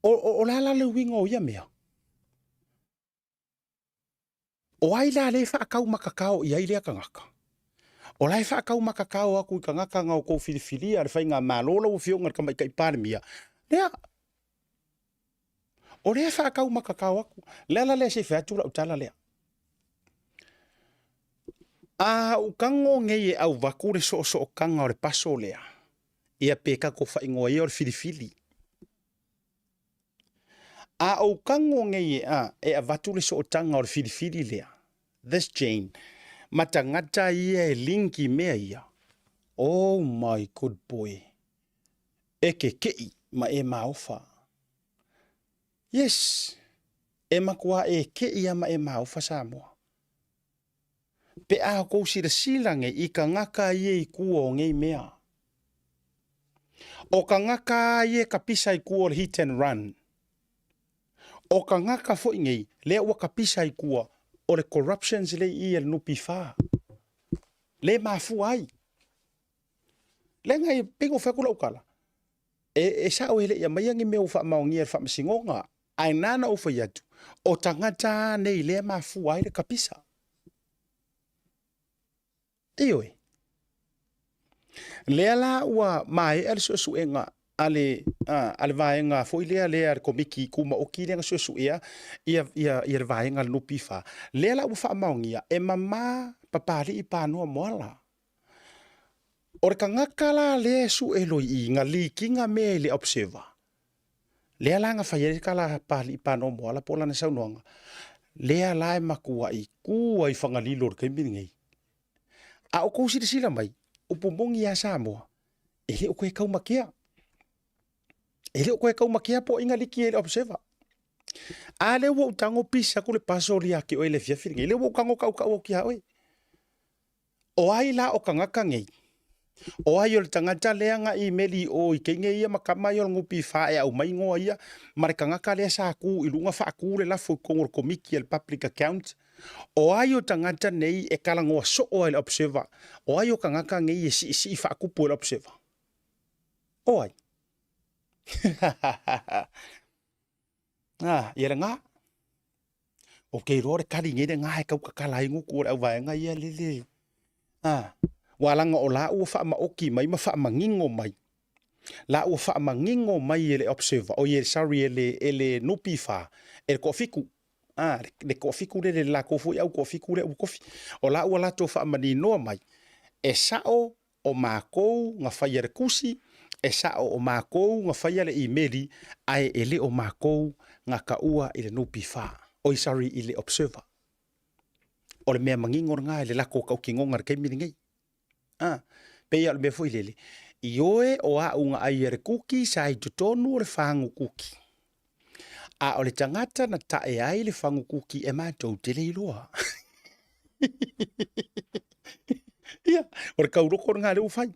O, o, o le ala le uiga o ia mea. O ai la lea e faataumatatao i ai lea tagata? O la e faataumatatao atu i tagata na outou filifilia le faigamalo lau Afioga i le Tamaitai Palemia, lea. O lea e faataumatatao atu. Le ala lea se i fai atu lau tala lea. A ou tago nei e avatu le soosootaga o le paso lea, Ia pe tatou faaigoa ia o le filifili. A ou tago nei e a e avatu le sootaga o le filifili lea, this chain, ma tagata ia e link i mea ia, oh my good boy, e keke'i ma e maofa. Yes, e matua e ke'i lava ma e maofa Samoa. Pe a kou silasila nei i tagata ia i tua o nei mea. O tagata ia e kapisa i tua o le hit and run. O tagata foi nei, lea ua kapisa i tua o le corruptions le i i le NPF. Le mafua ai. Leaga e pei ona fai atu lau tala, e sao e le i aumaia ni mea ua faamaonia e le faamasinoga, ae na ona ou fai atu, o tagata lava nei lea e mafua ai le kapisa. Ioe. Lea la ua maea le suesuega a le a le vaega foi lea lea a le Komiti Tumaoti lea na suesuea ia ia ia le vaega a le NPF. Lea la ua faamaonia e mama Papalii Panoa Moala. O le tagata la lea e sue loa i i na leak ina mea i le Observer, lea la na fai ai le tala a Papalii Panoa Moala po o lana saunoaga, lea la e matuai tu ai i Fagalilo i le taimi lenei. A o tou silasila mai, upu moni lava Samoa, e le o toe taumatea. E le o toe taumatea po o ai na liki ai i le Observer. A lea ua ou tago pisa atu le puzzle ia te oe i le afiafi lenei, lea ua ou tago tautau atu ia oe. O ai la o tagata nei? O ai o le tagata lea na imeli i o i teine ia ma tama ia o le NPF e aumai igoa ia ma le tagata lea sa tu i luga faatu le lafo i totonu o le Komiti a le Public Account? O ai o tagata nei e talanoa soo ai i le Observer? O ai o tagata nei e siisii faatupu ai le Observer? O ai? Ah, ia lena. Ou te iloa o le kali nei lena e tau tatala ai gutu o le auvaega ia lele. Ah, ua laga o la ua faamaoti mai ma faamanino mai. La ua faamanino mai e le Observer, oi e sorry e le e le NPF, e le toafitu. Ah, le toafitu lele le latou foi au toafitu lea ua tofi. O la ua latou faamaninoa mai, e sao o makou na faia le tusi, e sao o makou na faia le imeli, ae e le o makou na taua i le NPF, oi sorry i le Observer. O le mea manino lena i le latou tautinoga i le taimi lenei. A, pei lava o le mea foi lele, ioe o au na aia le kuki sa i totonu o le fagu kuki. A o le tagata na tae ai le fagu kuki e matou te le iloa. Ia, o le tauloko lena lea ua fai.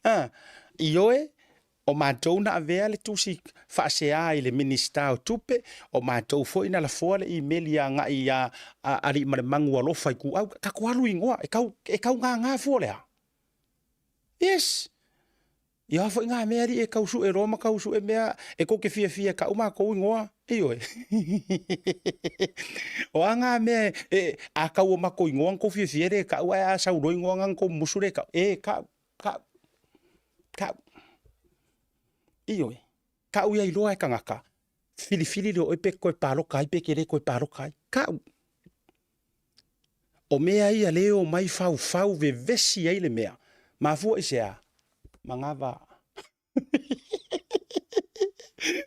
A, ioe, o matou na avea le tusi faasea i le Minisita o Tupe, o matou foi na lafoa le imeli agai ia Aliimalemanu Alofa Ituau, tatou alu i igoa, e tau, e tau gaga fua o le a? Yes! Ia a foi ngā mea alii e tau sue loa ma tau sue mea e tou te fiafia e kau matou ingoa, ioe. O a ngā mea e, a kau o matou ingoa na tou fiafia le kau ae a sau loa ingoa na tou musu le kau, e kau, kau, kau. Ioe, kau ia iloa e kangaka, filifili lea o oe pe toe paloka ai pe ke le toe paloka ai, kau. O mea ia lea e omai faufau vevesi ai le mea. Mafua i se a? Manava.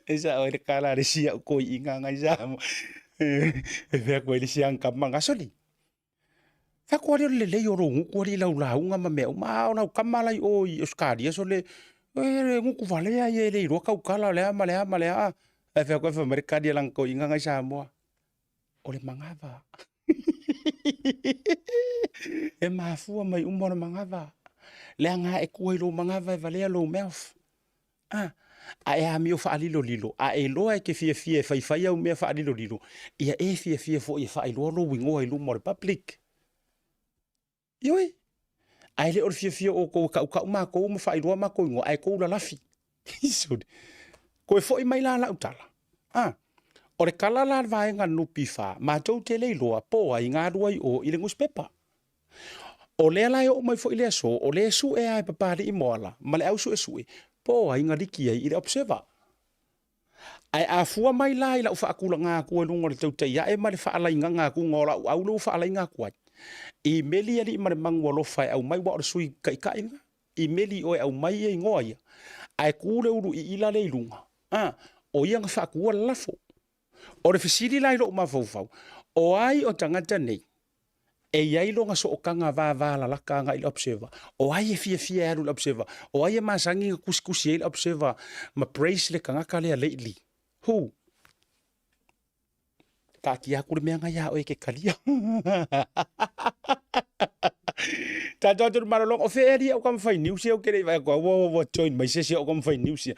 E sao ai le kala a le isi au toeaiina nai Samoa. E fai atu ai le isi ankama na soli. Fai atu alii o le lelei o lou gutu alii i lau lauga ma mea uma, a o lau tama la i o i Ausetalia sole, e gutu valea ia e le iloa tautala o le a ma le a ma le a. Ae fai atu ai fai mai le kali a lana toeaina nai Samoa. O le manava. E mafua mai uma o le manava. Leaga e tua i lou manava e valea lou mouth. A, a e amio faalilolilo, a e iloa e te fiafia e faifai au mea faalilolilo, ia e fiafia foi e faailoa lou igoa i luma o le public. Ioe, ae le o le fiafia o outou e tautau matou ma faailoa matou igoa, ae tou lalafi. Sole. Toe foi mai la lau tala. Ah, o le tala la a le vaega a le NPF, matou te le iloa po o ai na alu ai o i le nusipepa. O lea la e oo mai foi le aso, o lea e sue lava e Papalii Moala ma le au suesue po o ai na liki ai i le Observer. Ae a fua mai la i lau faatulaga atu i luga o le tautai ae ma le faalaigaga atuga o lau au lea ua faalaiga atu ai, i meli alii ma le manualofa e aumai aua o le sui taitai lena. Imeli oe aumai ia igoa ia, ae ku le ulu iila lea i luga, a, o ia na faakuua le lafo. O le fesili la i lou mafaufau, o ai o tagata nei e i ai lona sootaga vavalalata agai i le Observer? O ai e fiafia e alu i le Observer? O ai e masani na tusitusi ai le Observer ma praise le tagata lea lately? Who? Taatia atu le mea na ia oe e te talia. Tatou atu le malologa, o fea ea au tama fai news ia ou te le i vaai atu ai, ua, ua join mai se isi o au tama fai news ia.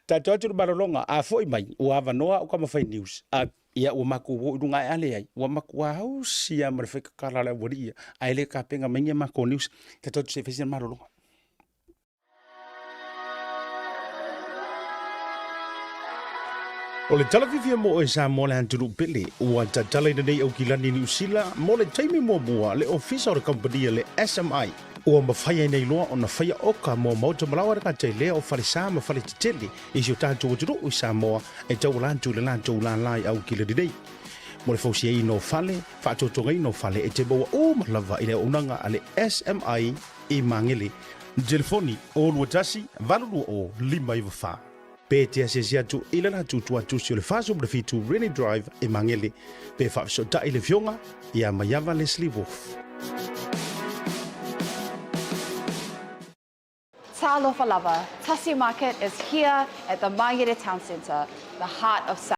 Tatou atu le malologa, a foi mai, ua avanoa au tama fai news. A, ia ua matou o i luga ae a leai, ua matua ausi lava ma le faitatala a le aualii ia, ae le tapena mai ni a matou news. Tatou atu se i fai sina malologa. O le tala fiafia mo oe Samoa le atunuu pele, ua tatalaina nei Aukilani Niu Sila mo le taimi muamua le ofisa o le kamupani a le SMI. Ua mafai ai nei loa ona faia oka mo maota malaoa le gata i lea o falesa ma faletetele i si o tatou atunuu i Samoa e tauala atu i le latou lālā i Aukilani nei. Mo le fausiaina o fale, faatotogaina o fale e te maua uma lava i le auaunaga a le SMI i Magele. Telefoni, 021 820 594. Pe te asiasi atu i le latou tuatusi o le 47 Rennie Drive i Magele, pe faafesootai le Afioga ia Maiava Leslie Wolfe. Talofa lava, Tasi Market is here at the Mangere Town Centre, the heart of South.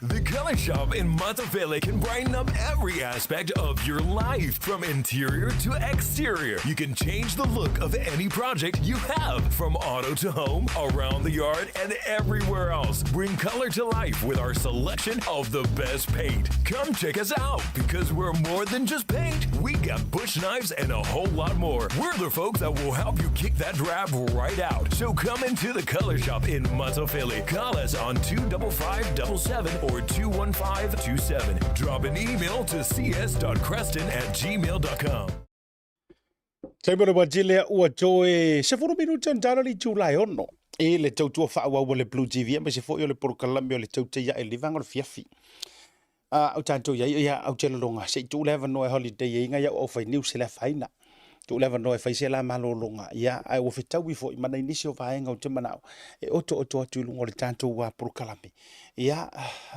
The Color Shop in Matafele can brighten up every aspect of your life, from interior to exterior. You can change the look of any project you have, from auto to home, around the yard, and everywhere else. Bring color to life with our selection of the best paint. Come check us out because we're more than just paint. We got bush knives and a whole lot more. We're the folks that will help you kick that drab right out. So come into the Color Shop in Matafele. Call us on 25577 or 21527. Drop an email to cs.creston at gmail.com. Taimi o le wati lea ua toe 10 minute ona tala le itula e ono i le tautua faaauau a le Blue TV aemaise foi o le polokalame o le tautai ae le vaega o le fiafi. A o tatou i ai, ia, ou te lologa, se i tuu le avanoa e holiday ai ngai au aufai news e le afaina. Tuu le avanoa e fai se la malologa, ia, ae ua fetaui foi ma nai nisi o vaega ou te manao e otooto atu i luga o le tatou polokalame. Ia,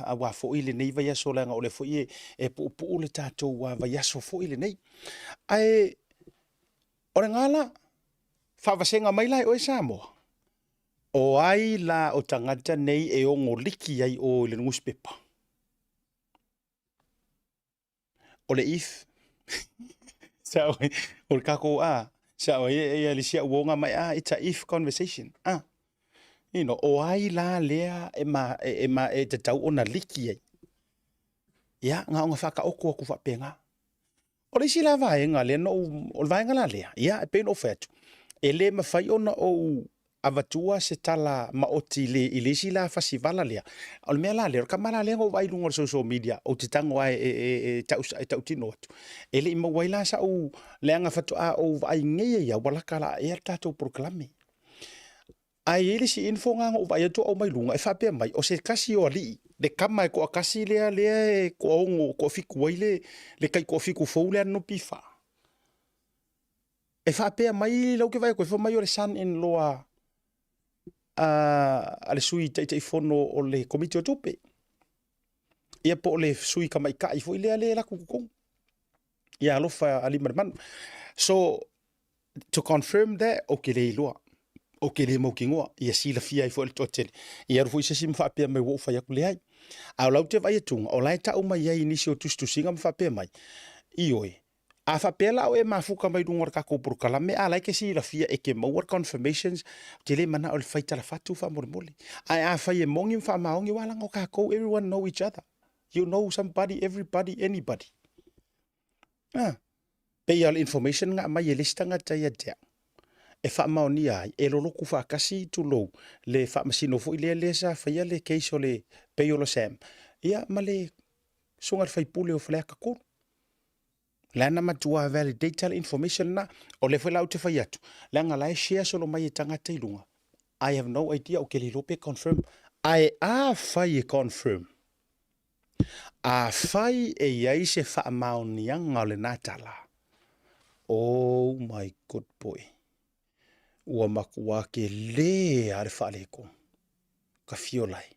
aua foi lenei vaiaso leaga o lea foi e puupuu le tatou vaiaso foi lenei. Ae o le gala, faavasega mai la e oe Samoa, o ai la o tagata nei e ogo liki ai o i le nusipepa? O le if. Sao ai, o le kako a, sao ai e ia le sia uonga mai a, it's a if conversation. A, you know, o ai la lea e ma, e, e ma, e tatau ona liki ai. Ia, nga onga whakaoko aku whapenga. O le isi la vaega lea na ou, o le vaega la lea, ia, e pei ona ou fai atu, e le mafai ona ou avatua se tala maoti i le, i le isi la fasivala lea. O le mea la lea, o le kama la lea na ou vaai i luga o le social media, ou te tago lava e, e, e, e, tau, e tautino atu. E le i maua ai la sau leaga faatoa ou vaai nei ai lava, ua laka la ea le tatou polokalame. Ae i ai le isi info na na ou vaai atu o aumai luga e faapea mai, o se tasi o alii, le kama e toatasi lea lea e toaono, toafitu ai le, le tai toafitu fou lea NPF. E faapea mai lau ke vaai atu, fai mai o le son in law a, a, a le sui Taitaifono o le Komiti o Tupe. Ia po o le sui tamaitai foi lea lea e alu atu i totonu. Ia alofa Aliimalemanu. So, to confirm that, ou te le iloa. Ou te le mautinoa, ia silafia ai foi e le toatele. Ia alu foi se isi ma faapea mai ua ou fai atu, leai. A o lau te vaai atuga, o la e tau mai ai i nisi o tusitusiga ma faapea mai, ioe, a faapea la o e mafuta mai luga o le tatou polokalame, a la e te silafia e te maua le confirmations, ou te le manao i le fai talafatu faamolemole. Ae afai e moni ma faamaoni, aua leaga o tatou, everyone know each other. You know somebody, everybody, anybody. Ah. Pei lava o le information na aumai e le isi tagata ia te au, e faamaonia ai, e lolotu faatasi, tulou, le faamasino foi lea lea sa faia le case o le Paiola Sam, ia ma le susuga i le faipule o Faleata 3. La na matua validate le information lena. O lea foi la ou te fai atu, leaga la e share solo mai e tagata i luga. I have no idea, ou te le iloa pe confirm. Ae afai e confirm, Afai e i ai se faamaoniaga o lena tala, oh my good boy, ua matua kele lava le faaletonu, ka fiola ai.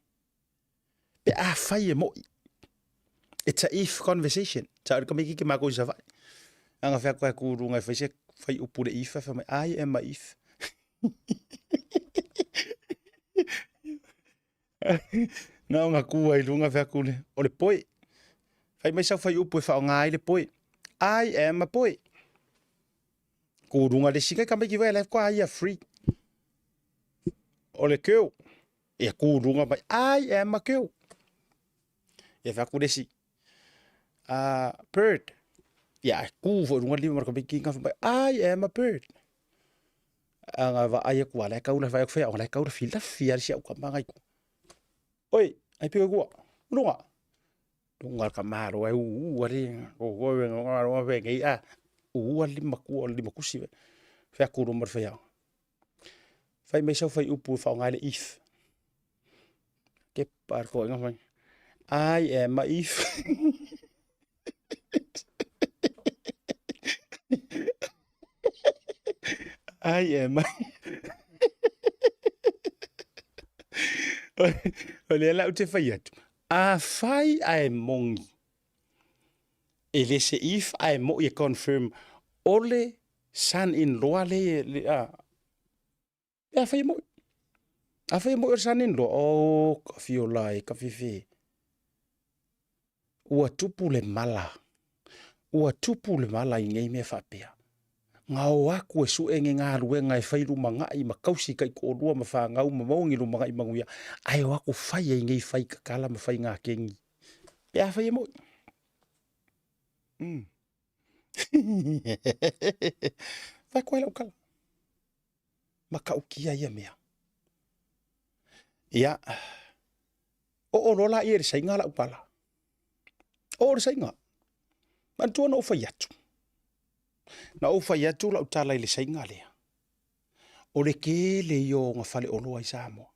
Pe afai e mo'i, it's a if conversation. Sa o le tamaititi matou i Savaii. Ana fai atu ai ku luga e fai se fai upu le if, fai mai, I am a if. Na ona ku ai luga fai atu le, o le poe. Fai mai sau faiupu e faaaoga ai le poe. I am a poe. Ku luga le isi kai tamaiti vai la kwa ia free. O le girl. Ia ku luga mai, I am a girl. Ia fai atu le isi, bird. Ia ku foi luga lima ma le tamaiti nga fai mai, I am a bird. Aga vaai atu a la e tau la fai atu fai o la e tau lafilafi a le si au tama ngai ku. Oi, ai pio kua. Lunga. Lunga ka malo ai u u ali o o o o o ngai a u ali maku o lima kusi. Fai aku lo mar fai au. Fai mai sau fai upu fa ngai le if. Ke par ko nga fai. I am a if. I am a O lea la ou te fai atu, afai ae moni, e le se if ae moi e confirm o le son in law le, le a, e afai e moi. Afai e moi o le son in law, oh, ka fiola e ka fefe. Ua tupu le mala. Ua tupu le mala i nei mea faapea. Nga o aku e sue nge galuega e fai lumangai ma kausi kai toalua ma fanau ma maua ni lumangai manuia, ae o aku fai ai nei fai kakala ma fai ngakengi. Pe afai e moi. Fai koe lau kala. Matautia ia mea. Ia, oo loa laia i le saiga lau pala. Oo le saiga. Manatua na ou fai atu. Na ou fai atu lau tala i le saiga lea. O le tele ia o ona faleoloa i Samoa.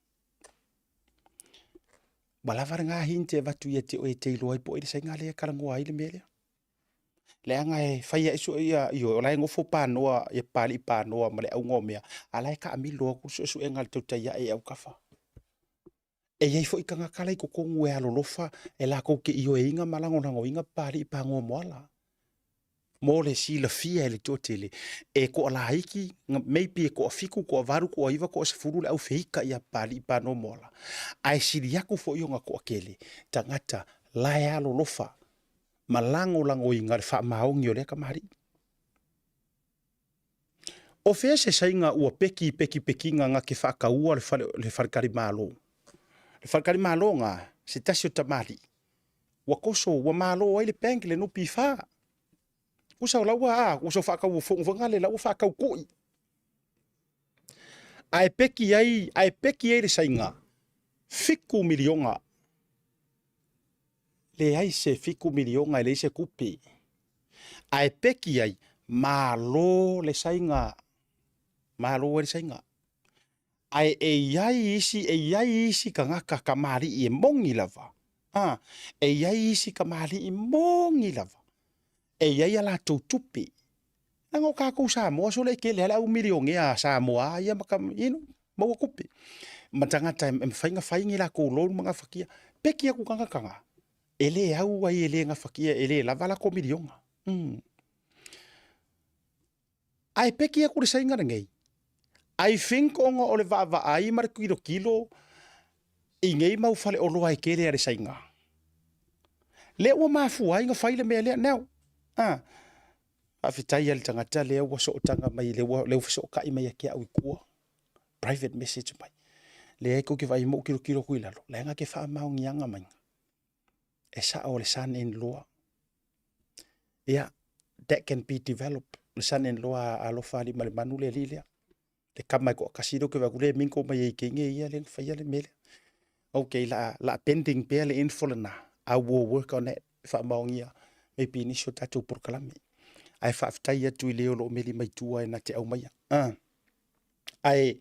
Ua lava lena hint e avatu ia te oe e te iloa ai po o ai le saiga lea e talanoa ai le mea lea. Leaga e fai ai sue ia, ioe, o la e nofo panoa, ia Papalii panoa ma le auga o mea, a o la e taamilo atu le suesuega a le tautai ae i autafa. E i ai foi tagata la i totonu e alolofa e latou te ioeina ma lagolagoina Papalii panoa moala. Mo le silafia e le toatele, e toalaiti, maybe e toafitu, toavalu, toaiva, toasefulu le au feita ia Papalii panoa moala, ae sili atu foi ona toatele tagata la e alolofa ma lagolagoina le faamaoni o lea tamalii. O fea se saiga ua peki pekipekiga na te faataua le fale, le faletalimalo? Le faletalimalo na, se tasi o tamalii, ua toso, ua malo ai le bank le NPF. Usa o la ua, a, usa o faatau fono foi na le la ua faatau kui. Ae peki ai, ae peki ai le saiga, 7 miliona. Leai se 7 miliona e leai se tupe. Ae peki ai, malo le saiga, malo ai le saiga. Ae e i ai isi, e i ai isi tagata kamali'i e moni lava, a, e i ai isi kamali'i moni lava, e i ai a latou tupe. Leaga o tatou Samoa sole e tele lava le au milionea a Samoa ia ma ka, you know, maua tupe. Ma tagata e mafai ona fai ni latou loan ma gafatia. Peki atu tagata na, e le au ai e le gafatia, e le lava latou miliona. Ae peki atu le saiga lenei. I think ona o le vaavaai ma le kilokilo i nei mau faleoloa e tele a le Saina, lea ua mafua ai ona fai le mea lea. Now, a, faafetai lava i le tagata lea ua sootaga mai, lea ua, lea ua fesootai mai ia te au i tua, private message mai. Leai tou te vaai ma ou tilotilo atu i lalo, la e na te faamaoniaga mai, e sao le son in law. Ia, that can be developed, le son in law a Alofa-alii-ma-le-manu le alii lea. Le tama e toatasi lea ou te vaai atu lea e mingle mai ai i teine ia lea na faia le mea lea. Okay, la, la pending pea le info lena. I will work on that. Faamaonia maybe nisi o tatou polokalame. Ae faafetai atu i le o lo o meli mai tua e na te aumaia. Ae,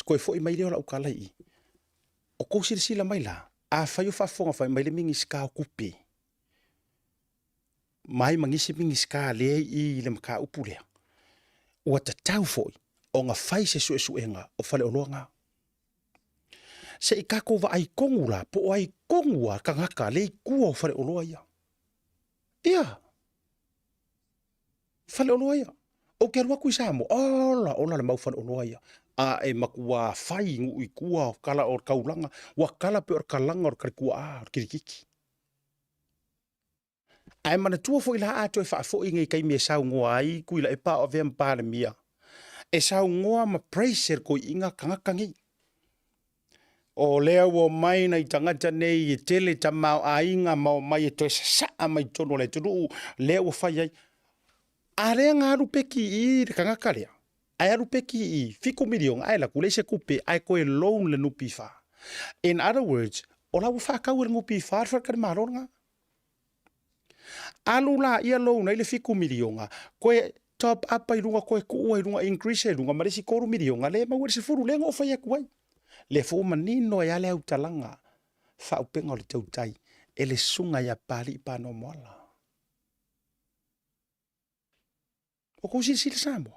toe foi mai lea o lau tala i i. O kou silasila mai la, afai o faafofoga fai mai le Minisita o Tupe, mai ma nisi Minisita lea i i le mataupu lea, ua tatau foi ona fai se suesuega o faleoloa na. Se i tatou vaai tonu la, po o ai tonu a tagata lea i tua o faleoloa ia. Ia, faleoloa ia. Ou te alu atu i Samoa, ola, ola le mau faleoloa ia. A e matua fai nuu i tua o kala o le taulaga, ua kala pei o le kalaga o le kalituaa o le kilikiti. Ae manatua foi la a toe faafoi nei taimi e saunoa ai Tuilaepa a o avea ma Palemia, e saunoa ma praise e le toeaina tagata nei. O lea ua omai nai tagata nei e tele tamaoaiga ma omai e toe sasaa mai totonu o le atunuu, lea ua fai ai. A lea na alu peki i le tagata lea, ae alu peki i $7 miliona, ae alu atu leai se tupe, ae toe loan le NPF. In other words, o la ua faatau e le NPF le faletalimalo lena. Alu laia loan ai le $7 miliona, toe top up ai luga, toe tuu ai luga, increase ai luga ma le isi $3 miliona, lea e maua ai le 10 lea na ou fai atu ai. Lea foi ua manino ai lava le autalaga faaupega o le tautai e le susuga ia Papalii Panomoala. O kou silasila Samoa?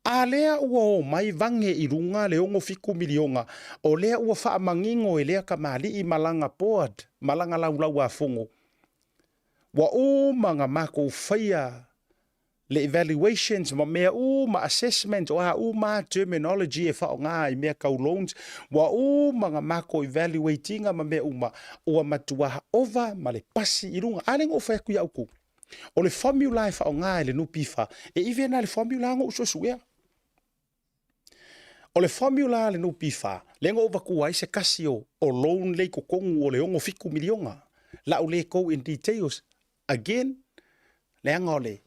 A lea ua omai vage i luga le 67 miliona, o lea ua faamanino e lea kamali'i ma lana board ma lana laulauafono, ua uma ona matou faia le evaluations ma mea uma, assessments, o a uma lava terminology e faaaoga i mea tau loans, ua uma ona matou evaluate ina ma mea uma, ua matua ova ma le pasi i luga. A lea na ou fai atu ia outou, O le formula e faaaoga e le NPF, e even lava le formula na ou suesuea. O le formula a le NPF, lea na ou avatua ai se tasi o, o loan lea i totonu o le 67 miliona. Lau le go in details, again, leaga o le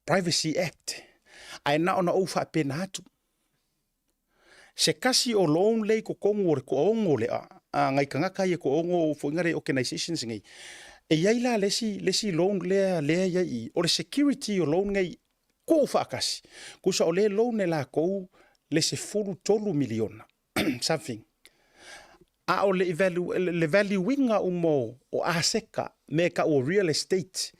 Privacy Act. Ae na ona ou faapena atu. Se tasi o loan lea i totonu o le toaono lea, a nai tagata ia toaono foi na le organizations nei, e i ai la le isi, le isi loan lea, lea e i ai i i, o le security o loan nei tuu faatasi, tusa o lea loan e latou le $13 miliona something. A o le, le value ina uma o aseta, mea e tau o real estate,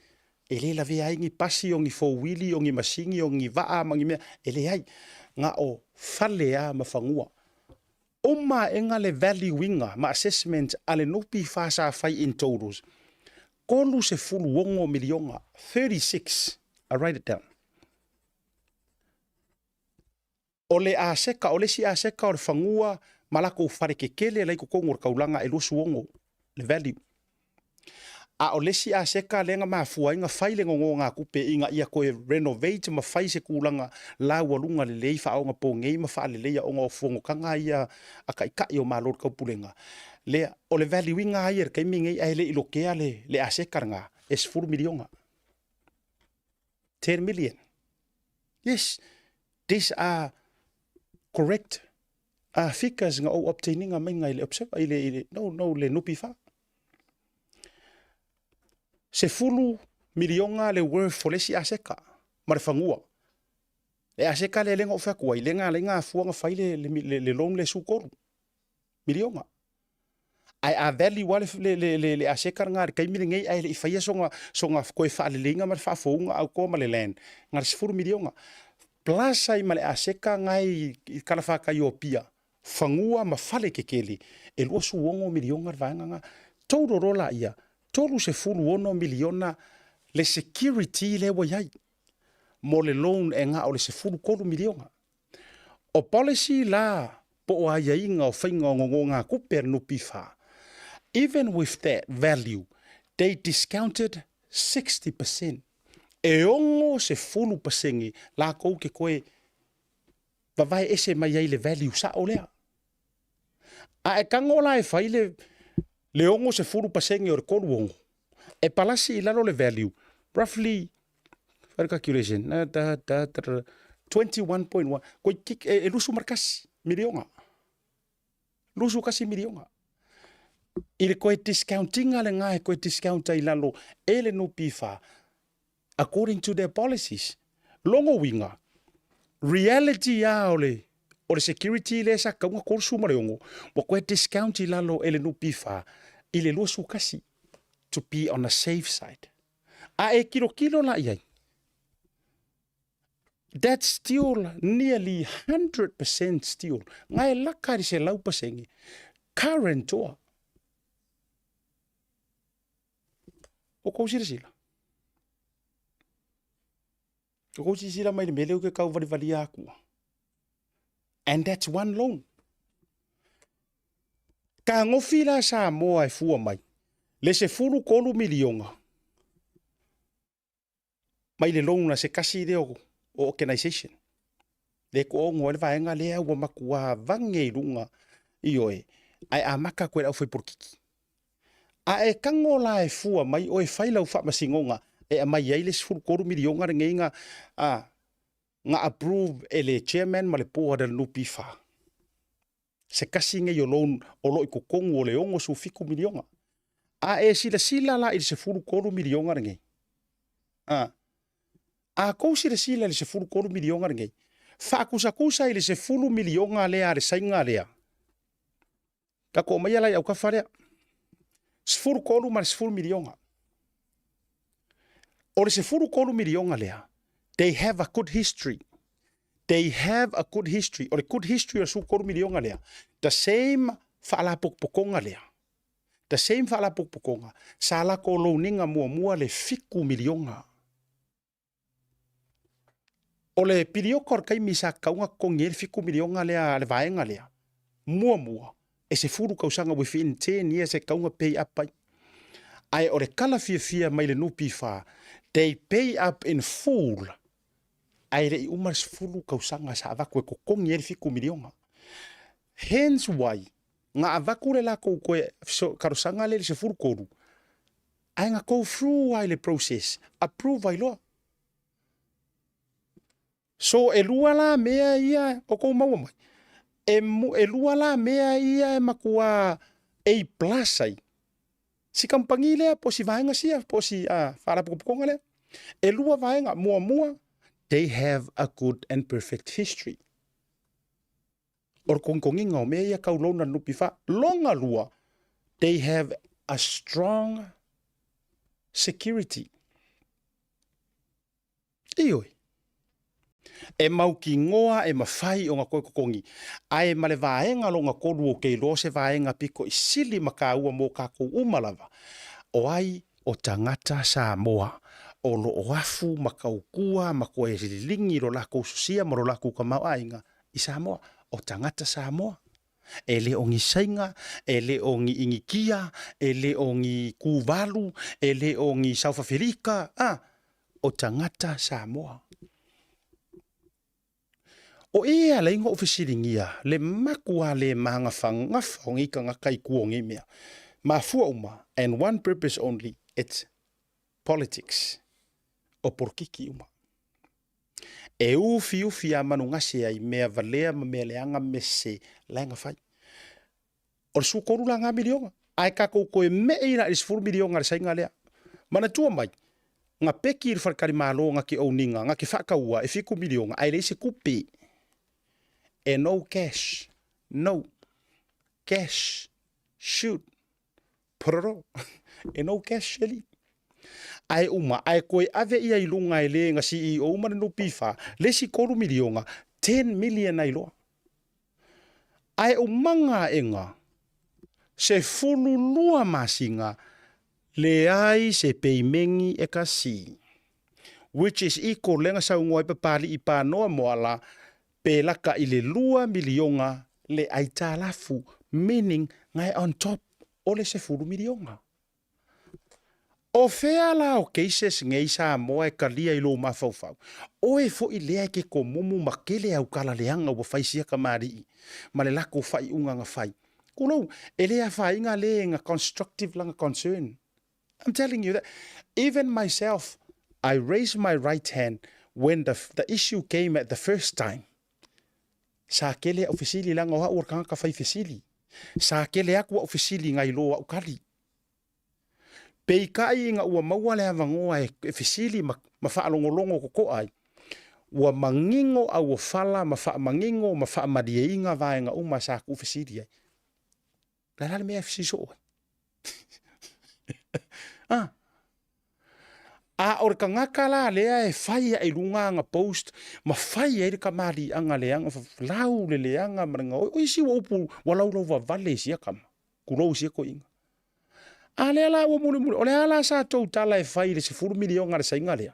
e le lavea ai ni pasi, o ni fouili, o ni masini, o ni vaa ma ni mea, e leai. Na o fale lava ma fanua. Uma aega le value ina ma assessment a le NPF sa fai in totals, $36 miliona, 36, I write it down. O le aseka, o le isi aseka o le fanua ma latou fale tetele la i totonu o le taulaga e 26 le value. A o le isi aseka lea na mafua ai na fai le nonogatupe ina ia toe renovate ma fai se tulaga laualuga lelei faaonaponei ma faaleleia ona o fonotaga ia a taitai o Malo o le Taupulega, lea o le value ina ia i le taimi lenei ae le i lokea le aseka lena e $10 miliona. 10 million. Yes, these are correct figures na ou obtaininga mai ngai le observer, i le, i le, no, no, le NPF. 10 miliona le worth o le isi aseka ma le fanua. Le aseka lea lea na ou fai atu ai, lea na alai na afua na fai le, le, le, le loan le 13 miliona. Ae a value lava le, le, le, le aseka lena i le taimi lenei ae le i faia sona, sona toe faaleleiga ma le faafouga autoa ma le land, na o le $10 miliona. Plus ai ma le aseka na i talafatai o Apia, fanua ma fale tetele, e $26 miliona le vaega lena. Total loa laia, $36 miliona le security lea ua i ai. mo le loan e na o le $13 miliona. O policy la po o aiaiga o faiga o nonogatupe a le NPF, even with that value, they discounted 60%. E 60% lakou te toe vavae ese mai ai le value sao lea. A e tago la e fai le 60% o le 36, e palasi i lalo le value, roughly, fai le calculation, 21.1, e 21 miliona. 21 miliona. I le toe discountinga lena e toe discount ai lalo e le NPF, according to their policies. Logo uiga, reality a o le security lea sa kauga 36, ua toe discount i lalo e le NPF i le 21, to be on a safe side. A e kilokilo la i ai, that's still nearly 100% still. Ngai e laka i se 100% current oa. O kou silasila. O kou silasila mai le mea lea ou te tau valivalia atua. And that's one loan. Tagofi la Samoa e fua mai le $13 miliona mai le loan a se tasi lea o organization. Le toaono ai le vaega lea ua matua vage i luga ioe, ae amata atu e le aufaipolokiki. A e tago la e fua mai oe fai lau faamasinoga e aumai ai le $13 miliona lenei na approve e le chairman ma le board a le NPF. Se tasi nei o loan o lo o i totonu o le $67 miliona. A e silasila la i le $13 miliona lenei. A kou silasila i le $13 miliona lenei, faakusatusa i le $10 miliona lea a le Saina lea. Tatou aumaia la i autafa lea. 13 ma le $10 miliona. O le $13 miliona lea, they have a good history. They have a good history. O le good history o le $13 miliona lea, the same faalapotopotoga lea. The same faalapotopotoga, sa latou loan-ina muamua le $7 miliona. O le piliota o le taimi sa tatau ona totogi ai le $7 miliona lea a le vaega lea, muamua, e 10 tausaga within 10 years e tatau ona pay up ai. Ae o le tala fiafia mai le NPF, they pay up in full, ae le i uma le 10 tausaga sa avatu e totogi ai le $7 miliona. Hence why, na avatu le latou toe talosaga lea i le 13, ae na go through ai le process, approve ai loa. So e lua la mea ia o kou maua mai. E lua la mea ia e matua A plus ai. Si kampangi lea po si vaega sia po si faalapotopotoga lea. E lua vaega, muamua, they have a good and perfect history. O le togitogiga o mea ia tau loan a le NPF. Longa lua, they have a strong security. Ioe. E mautinoa e mafai ona toe totogi, ae ma le vaega lona tolu ou te iloa o se vaega pito i sili ma taua mo tatou uma lava, o ai o tagata Samoa o lo o afu ma tautua ma toe liligi lo latou sosia ma lo latou tamaoaiga i Samoa. O tagata Samoa. E le o ni Saina, e le o ni Initia, e le o ni Tuvalu, e le o ni South Africa, o tagata Samoa. O i e ala i ona ou fesiligia le matua le magafagafa o nei tagata i tua o nei mea. Mafua uma, and one purpose only, it's politics. O polokiki uma. E ufiufi a manugase ai mea valea ma mea leaga ma mea sese la e gafai. O le 13 la ngā miliona. Ae tatou toe me'i la i le 10 miliona a le Saina lea. Manatua mai, na peki i le faletalimalo na te own-ina, na te faataua e 7 miliona ae leai se tupe. E no cash. No cash. Shoot. Pororo. E no cash e alii. Ae uma, ae toe ave ia i luga e le na CEO ma le NPF, le isi 3 miliona, 10 million ai loa. Ae umaga aʻega, 12 masina, leai se peimeni e kasi. which is equal lea na saunoa ai Papalii Panoa Moala pe laka i le lua miliona le aitalafu, meaning na e on top o le sefulu miliona. O fea la o cases nei Samoa e talia i lou mafaufau? Oe foi lea e ke komumu ma kele au tala leaga ua fai sia kamali'i ma le latou faaiuga na fai. Tulou, e le afaina le na constructive lana concern. I'm telling you that. Even myself, I raised my right hand when the, the issue came at the first time. Sa kele au fesili leaga o au o le tagata fai fesili. Sa kele atu au fesili nai lo au kali. Peitai ina ua maua le avanoa e fesili ma, ma faalogologo totoa ai, ua manino auofala ma faamanino ma faamalieina vaega uma sa tuufesili ai. O le a la le mea e fesili soo ai? Ah. A o le tagata la lea e fai ae i luga ana post ma fai ai le kamaliiaga leaga, lau le leaga ma le gaoi. O isi ua upu ua laulauvavale i sia tama. Tulou sia toeaiina. A lea la ua mulimuli, o le a la sa tou tala e fai i le 10 miliona a le Saina lea?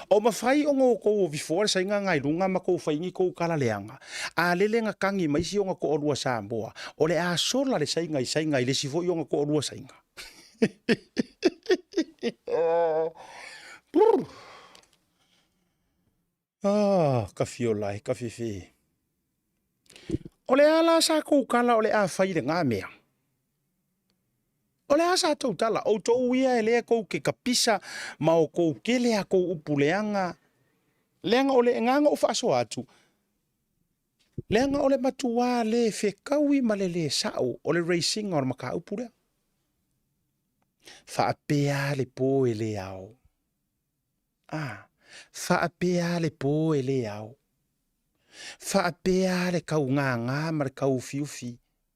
O mafai ona outou ovifoa le Saina na i luga ma tou fai ni tou tala leaga, a lele na tagi mai si ona toalua Samoa, o le a sola le Saina i Saina i le isi foi ona toalua Saina. Brr. Ah, Kafiola e, Kafefe. O le a la sa kou tala o le a fai i lena mea? O le a sa tou tala? Outou ia e lea kou ke kapisa ma o kou kele a kou upu leaga, leaga o le agaga o faasoa atu, leaga o le matuā le fetaui ma le le sao o le raise ina o le mataupu lea. Faapea le po e le ao. A, faapea le po e le ao. Faapea le taugāgā ma le tauufiufi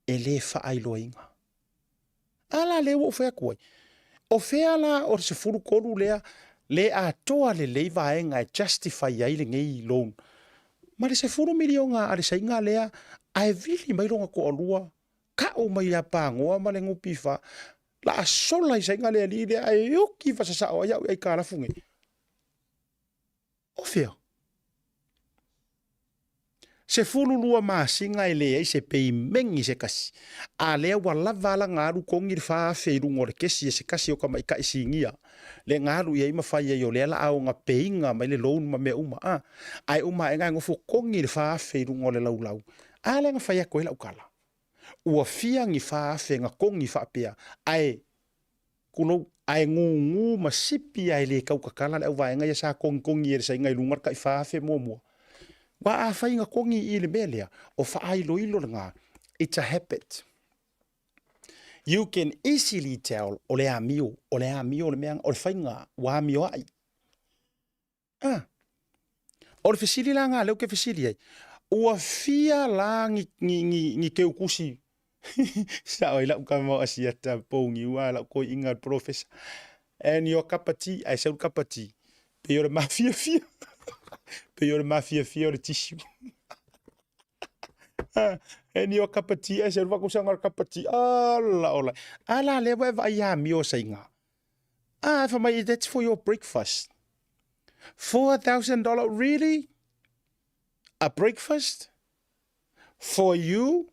e le faailoaina. A la lea ua ou fai atu ai, o fea la o le 13 lea le atoa lelei vaega e justify ai lenei loan ma le 10 miliona a le Saina lea ae vili mai lona toalua ka'u mai ia Pagoa ma le NPF la sola i Saina le alii lea ae oki fasasa'o ai a'u i aitalafu nei. O fea? 12 masina e leai se peimeni se kasi, a lea ua lava a lana alu togi le 4,000 i luga o le kesi e se kasi o tamaitai sinia le na alu i ai ma fai ai o lea la a ona peiga mai le loan ma mea uma a ae uma ae na e nofo togi le 4,000 i luga o le laulau a lea na fai atu ai lau tala. Ua fia ni 4,000 na togi faapea, ae, tulou, ae gugu ma sipi ae le tau tatala le auvaega ia sa togitogi e le saina i luga le tai 4,000 muamua. Aua afai na togi i i le mea lea, o faailoilo lena, it's a habit. You can easily tell o le amio, o le amio le mea, o le faiga ua amioai. Ah. O le fesili la nga lea ou te fesili ai, ua fia la ni, ni, ni, ni teukusi sao ai lau tama o Asiata pouniu a lau toeaiina le polofesa and your cup of tea ae sau le cup of tea pei o le mafiafia pei o le mafiafia o le tissue and your cup of tea ae sau le vakusaga o le cup of tea ala ola a la lea ua e vaai amio saiga Ah, fai mai, that's for your breakfast. $4,000, really? A breakfast? For you?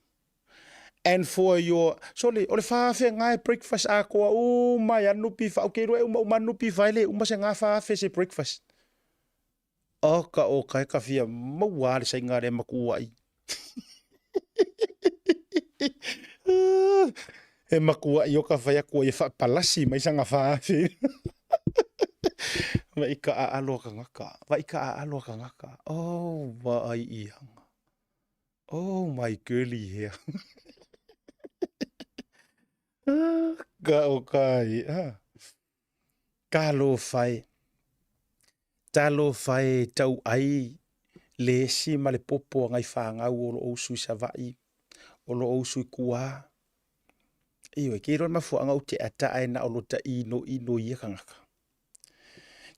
And for your... Sorry, o le whaafe ngai breakfast a koa uma i anu pifa. Okay, roe uma uma anu pifa ele uma se ngā whaafe se breakfast. Oka o kai ka fia maua le sainga le makuai. E makuai o ka whai aku ai e whaapalasi mai sanga whaafe. Vai ka a aloa ka ngaka. Vai ka a aloa ka ngaka. Oh, vai ianga. Oh, my girly hair. Ka o kai. Ah. Talofa e. Talofa e tau ai le esi ma le popo a ngai whāngau o lo usu i Savaʻi, o lo usu i Kuā. Ioe, ke iloa le mafuaaga ou te ata ae na o lo ta inoino i ia kangaka.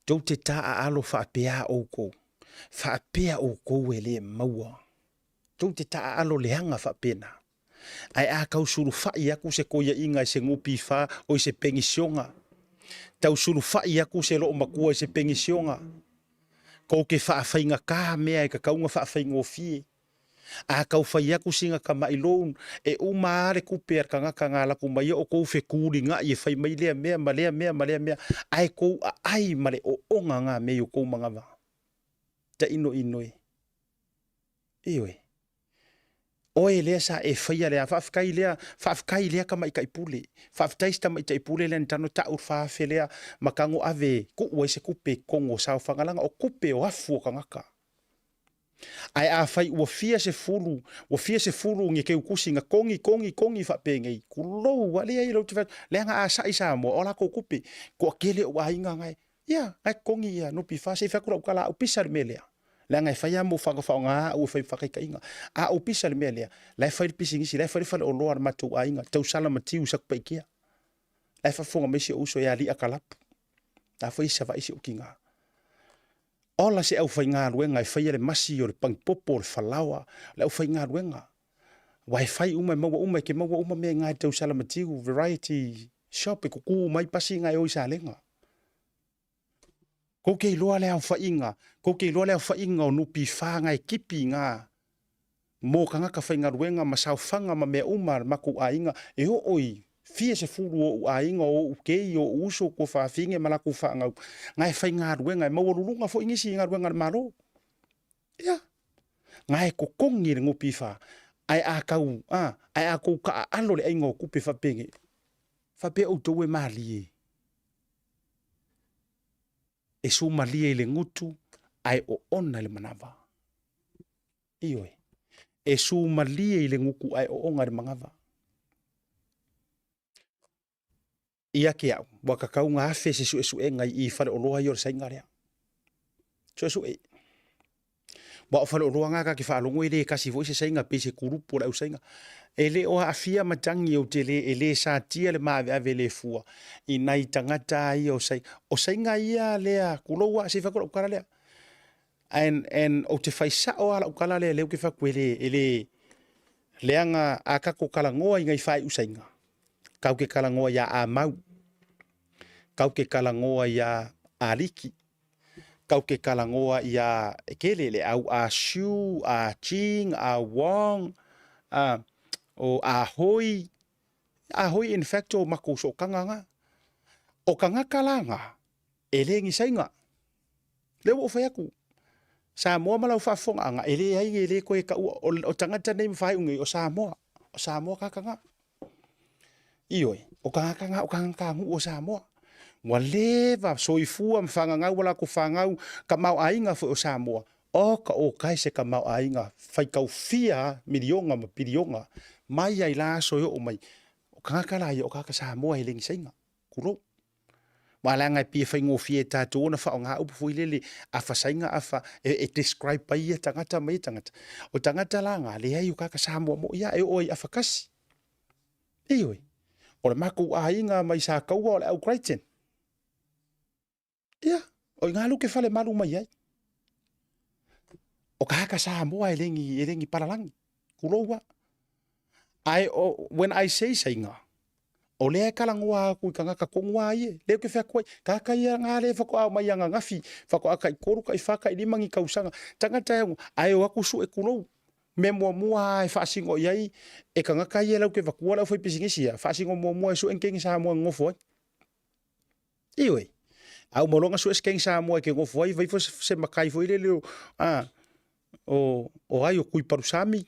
Tou te taaalo faapea oukou, faapea oukou e le maua. Tou te taaalo leaga faapena. Ae a tau sulufai aku se koiaiga i se NPF o i se penisiona. Tau sulufai aku se loomatua i se penisiona, kou te faafaigata mea e tatau ona faafaigofie. A tau fai atu sina tamai loan, e uma lava le tupe a le tagata na alu atu ma ia o tou fetulinai e fai mai lea mea ma lea mea ma lea mea, ae tou aai ma le oona na mea i o tou manava. Tainoino e. Ioe. Oe lea sa e faia le a, faafetai lea, faafetai lea tamaitai pule. Faafetai si tamaitai pule lea na tago tau le 4,000 lea ma tago ave e tuu ai se tupe i totonu o saofaga leaga o tupe o afu o tagata. Ae afai ua fia sefulu, ua fia sefulu ni teutusi na togi, togi, togi faapenei, tulou lava, leai lea ou te fai atu, leaga a sai Samoa, o a latou tupe, toatele ou aiga na e, ia, na e totogi ia NPF, se i fai atu lau tala, a ou pisa i le mea lea, leaga e fai lava mo faga faaaoga au e fai ma faataitaiga, a ou pisa i le mea lea, la e fai le pisinisi, la e fai le faleoloa a le matou aiga, tausala ma tiu i Satupaitea. La e faafofoga mai si ou uso ia Li'a Kalapu, la foi e i Savaii si ou tina. Ola se aufaigaluega e faia le masi o le pagipopo, o le falaoa, le aufaigaluega. Aua e fai uma, e maua uma, e te maua uma mea i na i Tausalamatiu, Variety Shop e tutu uma ai pasi na e o i Salega. Kou te iloa le aofaiga, kou te iloa le aofaiga o NPF na e tipi i na mo tagata faigaluega ma saofaga ma mea uma a le matou aiga e oo i fia sefulu o ou aiga, o ou kei, o ou uso, tuafafine ma latou fanau na e faigaluega, e maualuluga foi nisi i galuega a le Malo. Ia, na e totogi le NPF, ae a tau, a, ae a tou taaalo le aiga o tupe faapenei, faapea outou e malie, e sumalie i le gutu ae oona i le manava. Ioe, e sumalie i le gutu ae oona i le manava. Ia te au, ua tatau ona afe se suesuega i i faleoloa ia o le Saina lea. Suesue. Aua o faleoloa na ta te faalogo e le tasi foi se Saina, pei se kulupu o le au Saina. E le o aafia matagi ou te le, e le satia le maaveave le fua i nai tagata ia o Saina. O Saina ia lea, tulou lava, se i fai atu lau tala lea. And, and ou te fai sao lava lau tala lea, lea ou te fai atu e le, e le, leaga a tatou talanoa i nai faaiu Saina, tatou te talanoa ia Amau, tatou te talanoa ia Aliki, tatou te talanoa ia, e tele le au A Siu, A Ching, A Wong, a, o A Hoi, A Hoi in fact o matou sootaga na. O tagata la na, e le ni Saina. Lea ua ou fai atu, Samoa ma lau faafofogaaga, e leai e le toe taua, o tagata nei ma faaiu nei, o Samoa, o Samoa tagata na. Ioe, o tagata na o tagata nuu o Samoa. Ua leva soifua ma fagagau a latou fanau, tamaoaiga foi o Samoa, oka oka e se tamaoaiga faitau fia miliona ma piliona mai ai la aso e oo mai. O tagata la ia o tagata Samoa e le ni Saina. Tulou. Aua leaga e pei e faigofie e tatou ona faaaoga upu foi lele afa Saina afa e describe ai ia tagata ma ia tagata. O tagata la na, leai o tagata Samoa moi lava e oo ai i afa tasi. Ioe. O le matou aiga mai Sataua o le au Crichton. Ia, o i ina lea ou te falemalu mai ai. O tagata Samoa e le ni, e le ni palalagi. Tulou lava. Ae o, when I say Saina, o lea e talanoa atu i tagata tonu lava ia, lea ou te fai atu ai, tagata ia na lea faatoa omai ananafi, faatoa tai 3, tai 4, tai 5 ni tausaga, tagata e, ae o atu sue, tulou, mea muamua lava e faasino i ai e tagata ia latou te avatua le aufaipisinisi ia, faasino muamua e sue ni kegi Samoa e nonofo ai. Ioe. A uma loa ona sue se kegi Samoa e te nofo ai, vai foi se matai foi lele o, a, o, o ai o Tuipalusami.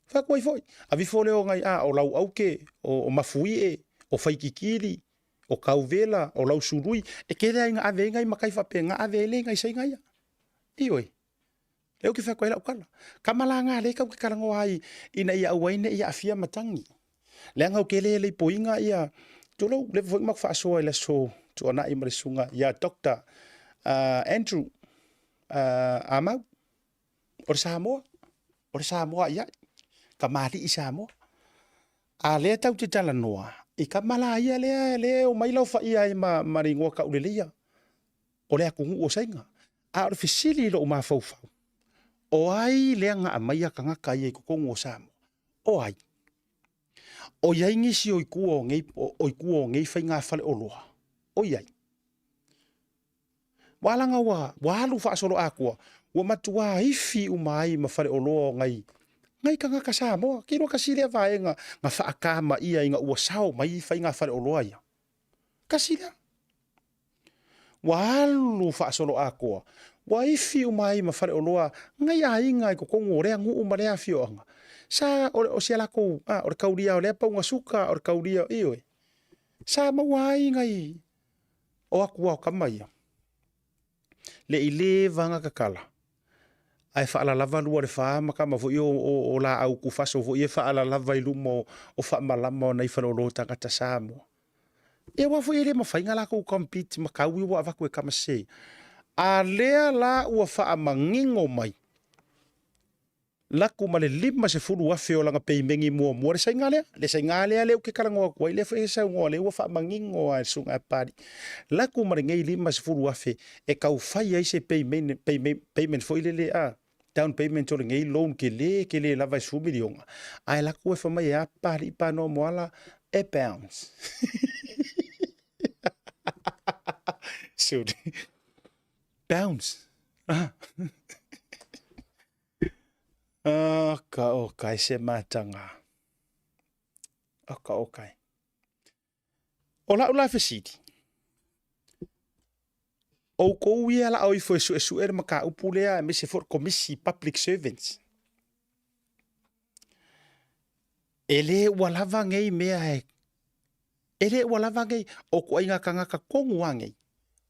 Fai atu ai foi. Avifo lea o nai, a, o Lauauke, o, o Mafuie, o Faikikili, o Kauvela, o Lausului, e tele ai na ave ai nai matai faapena, ave ai le nai Saina ia. Ioe. Lea ou te fai atu ai lau tala. Kama la nga lea tatou te talanoa ai ina ia aua ai ne i aafia matagi. Leaga ou te le leipoiga ia, tulou, leva foi na matou faasoa i le aso Tuanai ma le susuga ia Doctor Andrew Amau, o le Samoa, o le Samoa ia ai, kamali'i Samoa. A lea tatou te talanoa i kama la ia lea lea e omai laofaia ai ma le igoa tauleleia o le atunuu o Saina. A o le fesili i lou mafaufau, o ai lea na aumaia tagata ia i totonu o Samoa? O ai? O i ai nisi o i tua o nei, o i tua o nei faiga faleoloa? ʻOiai, ua ala ua, ua alu faasoloatoa, ua matuā ifi uma ai ma faleoloa o ngai, ngai tagata Samoa. Ke iloa kasi lea vaega na faakama ʻia ina ua sao mai faiga faleoloa ia. Kasi lea. Ua alu faasoloatoa, ua ifi uma ai ma faleoloa ngai aiga i totonu o lea nuu ma lea afioaga. Sa o, o si a lakou, a, o le kaulia o lea pauga suka, o le kaulia, ioe. Sa maua ai ngai o atu a o tama ia. Le i leva na tatala, ae faalalava lua le fa ma tama foi o, o, o laau tufaso foi e faalalava i luma o, o faamalama o nai faleoloa tagata Samoa. Ia aua foi e le mafai na latou compete ma tau ia ua avatu e tama sese. A lea la ua faamanino mai, laku ma le 50,000 o lana peimeni muamua le saiga lea, le saiga lea lea ou te talanoa atu ai, lea foi e saunoa lea ua faamanino lava e le Susuga ia Papalii. Laku ma lenei 50,000 e tau fai ai se payment, payment, payment foi lele a, down payment o lenei loan tele tele lava e 10 miliona, ae laku e fai mai e a Papalii panoa moala e bounce. Suri. Bounce. Ah. Oka oka e se matanga. Oka oka e. O lau la fesili. Oukou ia la o ifo e suesue le mataupu lea aemaise foi le komisi public servants. E le ua lava nei mea e e le ua lava nei o ituaiga tagata tonu lava nei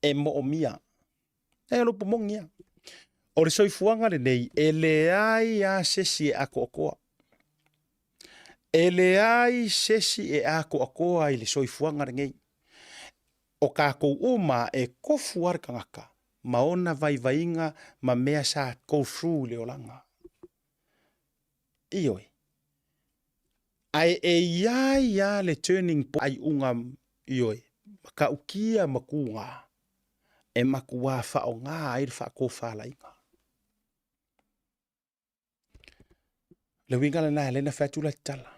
e moomia. E o le upu moni ia. O le soifuaga lenei e leai lava se isi e atoatoa. E leai se isi e atoatoa i le soifuaga lenei. O tatou uma e tofu lava le tagata ma ona vaivaiga ma mea sa go through i le olaga. Ioe. Ae e i ai lava le turning point aiuga, ioe, matautia ma tuga e matuā faaaoga ai le faatofalaiga. O le uiga lena e ala ai ona fai atu la tala.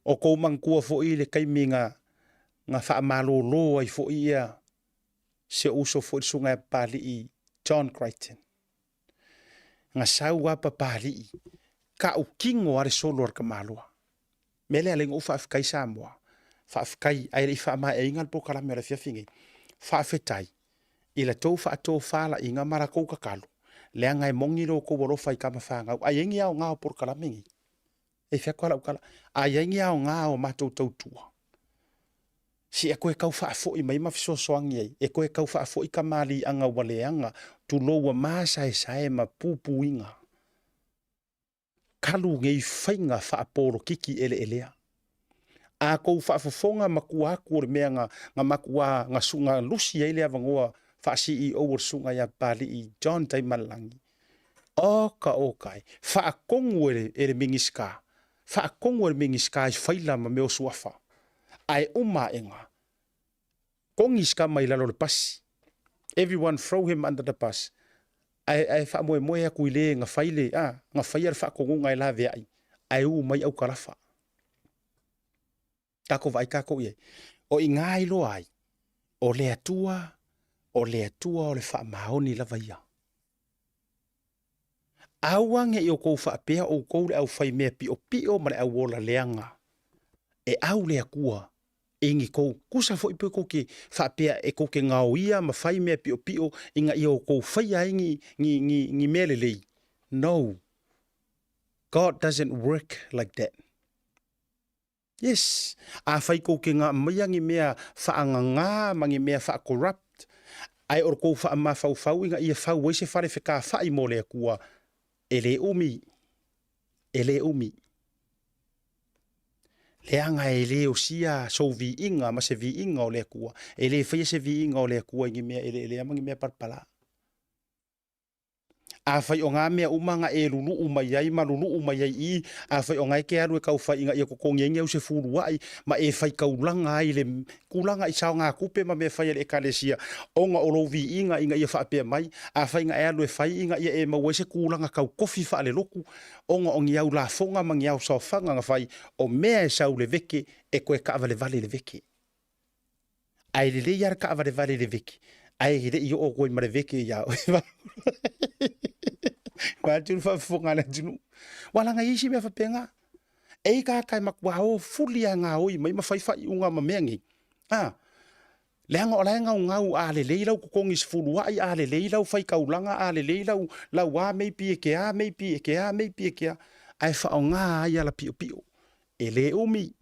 O tou manatua foi le taimi na na faamalolo ai foi ia si ou uso foi le susuga ia Papalii John Crichton. Na sau lava Papalii, tautino lava le solo a le tamaloa. Mea lea alai na ou faafetai Samoa, faafetai ae le i faamaeaina le polokalame o le afiafi nei. Faafetai i la tou faatofalaiga ma la tou tatalo, leaga e moni lo outou alofa i tama fanau. A i ai ni aoga o polokalame nei? E fai atu lava lau tala, a i ai ni aoga o matou tautua, se e toe tau faafoi mai ma fesoasoani ai, e toe tau faafoi kamaliiaga ua leaga, tulou ua masaesae ma puipuiga. Talu nei faiga faapolokiki eleelea. A tou faafofoga matua atu o le mea na, na matuā na, na lusi ai le avanoa faa-CEO o le Susuga ia Papalii John Taimalelagi, oka oka e, faatonu e le, e le Minisita, faatonu e le Minisita i faila ma mea o suafa, ae uma aʻega, Kogi si tama i lalo o le pasi. Everyone throw him under the bus. Ae, ae faamoemoe atu i le na fai le, a, na faia le faatonuga e laveai, ae u mai aukalafa. Tatou vaai tatou i ai. O i ina iloa ai, o le Atua, o le Atua o le faamaoni lava ia. Aua ne i outou faapea outou le aufaimea piopio ma le auola leaga. E au le Atua i ni tou kusa foi pe tou te faapea e tou te gaoia ma fai mea piopio ina ia outou faia ai ni, ni, ni, ni mea lelei. No. God doesn't work like that. Yes. Afai tou te aumaia ni mea faagagā ma ni mea faa-corrupt, ae o le tou faamafaufau ina ia fau ai se fale fekafai mo le Atua, e le umi, e le umi. Leaga e le osia sou viiga ma se viiga o le Atua. E le faia se viiga o le Atua i ni mea eleelea ma ni mea palapala. Afai o ngā mea uma na e luluʻu mai ai ma luluʻu mai ai i, afai o nga e ke alu e kau fai ina ia totogi ai ni au se fuluaʻi ma e faitaulaga ai le tulaga i saogātupe ma mea fai a le Ekalesia, ona o lou viiga ina ia faapea mai, afai na e alu e fai ina ia e maua ai se tulaga tautofi faalelotu, ona o ni au lafoga ma ni au saofaga na fai, o mea e sau le veke e toe taavalevale i le veke. Ae lelei lava le taavalevale i le veke, ae le i oo atu ai ma le veke ia oe. Vaeatu le faafofoga a le atunuu. Ua laga i ai isi mea faapena. E i ai tagata e matua o fuli lava e gaoi mai ma fai faaiuga ma mea nei. A, leaga o la e naunau a lelei lau totogi sefuluai, a lelei lau faitaulaga, a lelei lau, lau a maybe e te a, maybe e te a, maybe e te a, ae faaaoga ai ala piopio. E le umi,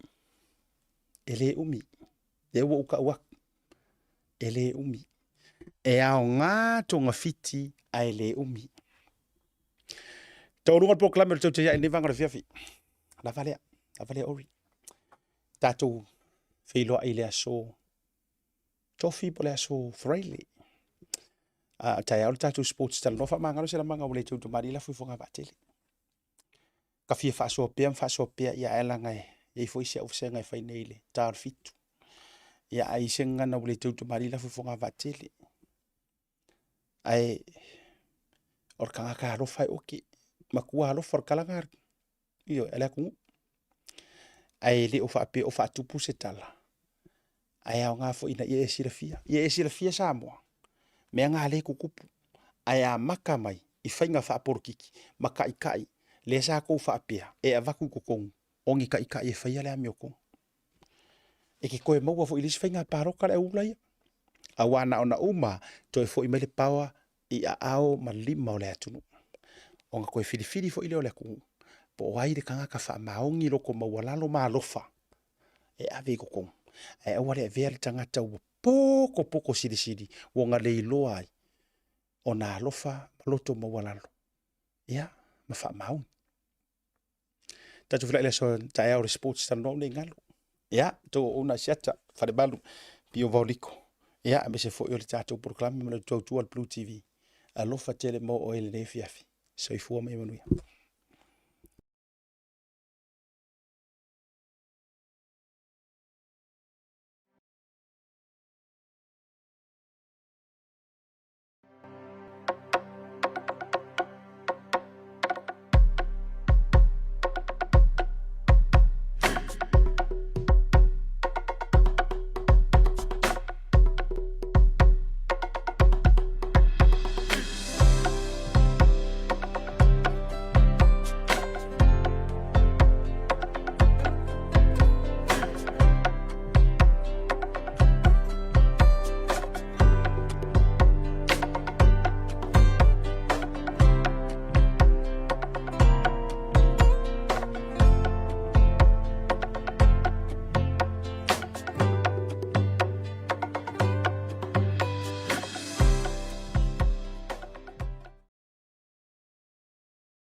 e le umi. Lea ua ou tau atu, e le umi. E aoga togafiti ae le umi. Taualuga le polokalame o le tautai ae lenei vaega o le afiafi. Lava lea, lava lea Ori. Tatou feiloai i le aso Tofi po o le aso Faraile. A taeao le tatou sports talanoa faamagalo se lamaga ua le tautamalii lafo i Fogavaatele. Ka fia faasoa pea ma faasoa pea, ia ae laga e i ai foi si au vasega e fai nei i le ta o le 7. Ia ae i se gagana ua le tautamalii lafo i Fogavaatele. Ae o le tagata alofa e oke, matua alofa o le tala lena ioe, a le atunuu. Ae le o faapea o faatupu se tala, ae aoga foi ina ia e silafia. Ia e silafia Samoa, mea na lea e tutupu, ae amata mai i faiga faapolokiki ma taitai lea sa tou faapea e avatu i totonu o ni taitai e faia le amiotonu. E te toe maua foi i le isi faiga palota le auula ia, aua na ona uma lava toe foi mai le power i aao ma lima o le atunuu, ona toe filifili foi lea o le atunuu po o ai le tagata faamaoni, loto maualalo ma alofa e ave i totonu, ae aua le avea le tagata ua poto poto silisili ua na le iloa ai ona alofa ma loto maualalo, ia, ma faamaoni. Tatou feiloai i le aso taeao i le sports talanoa ne i galo. Ia, tou auauna Asiata, Falemalu, Pio Vaoliko, ia, aemaise foi o le tatou polokalame ma le tautua a le Blue TV. Alofa tele mo oe i lenei afiafi. Soifua ma ia manuia.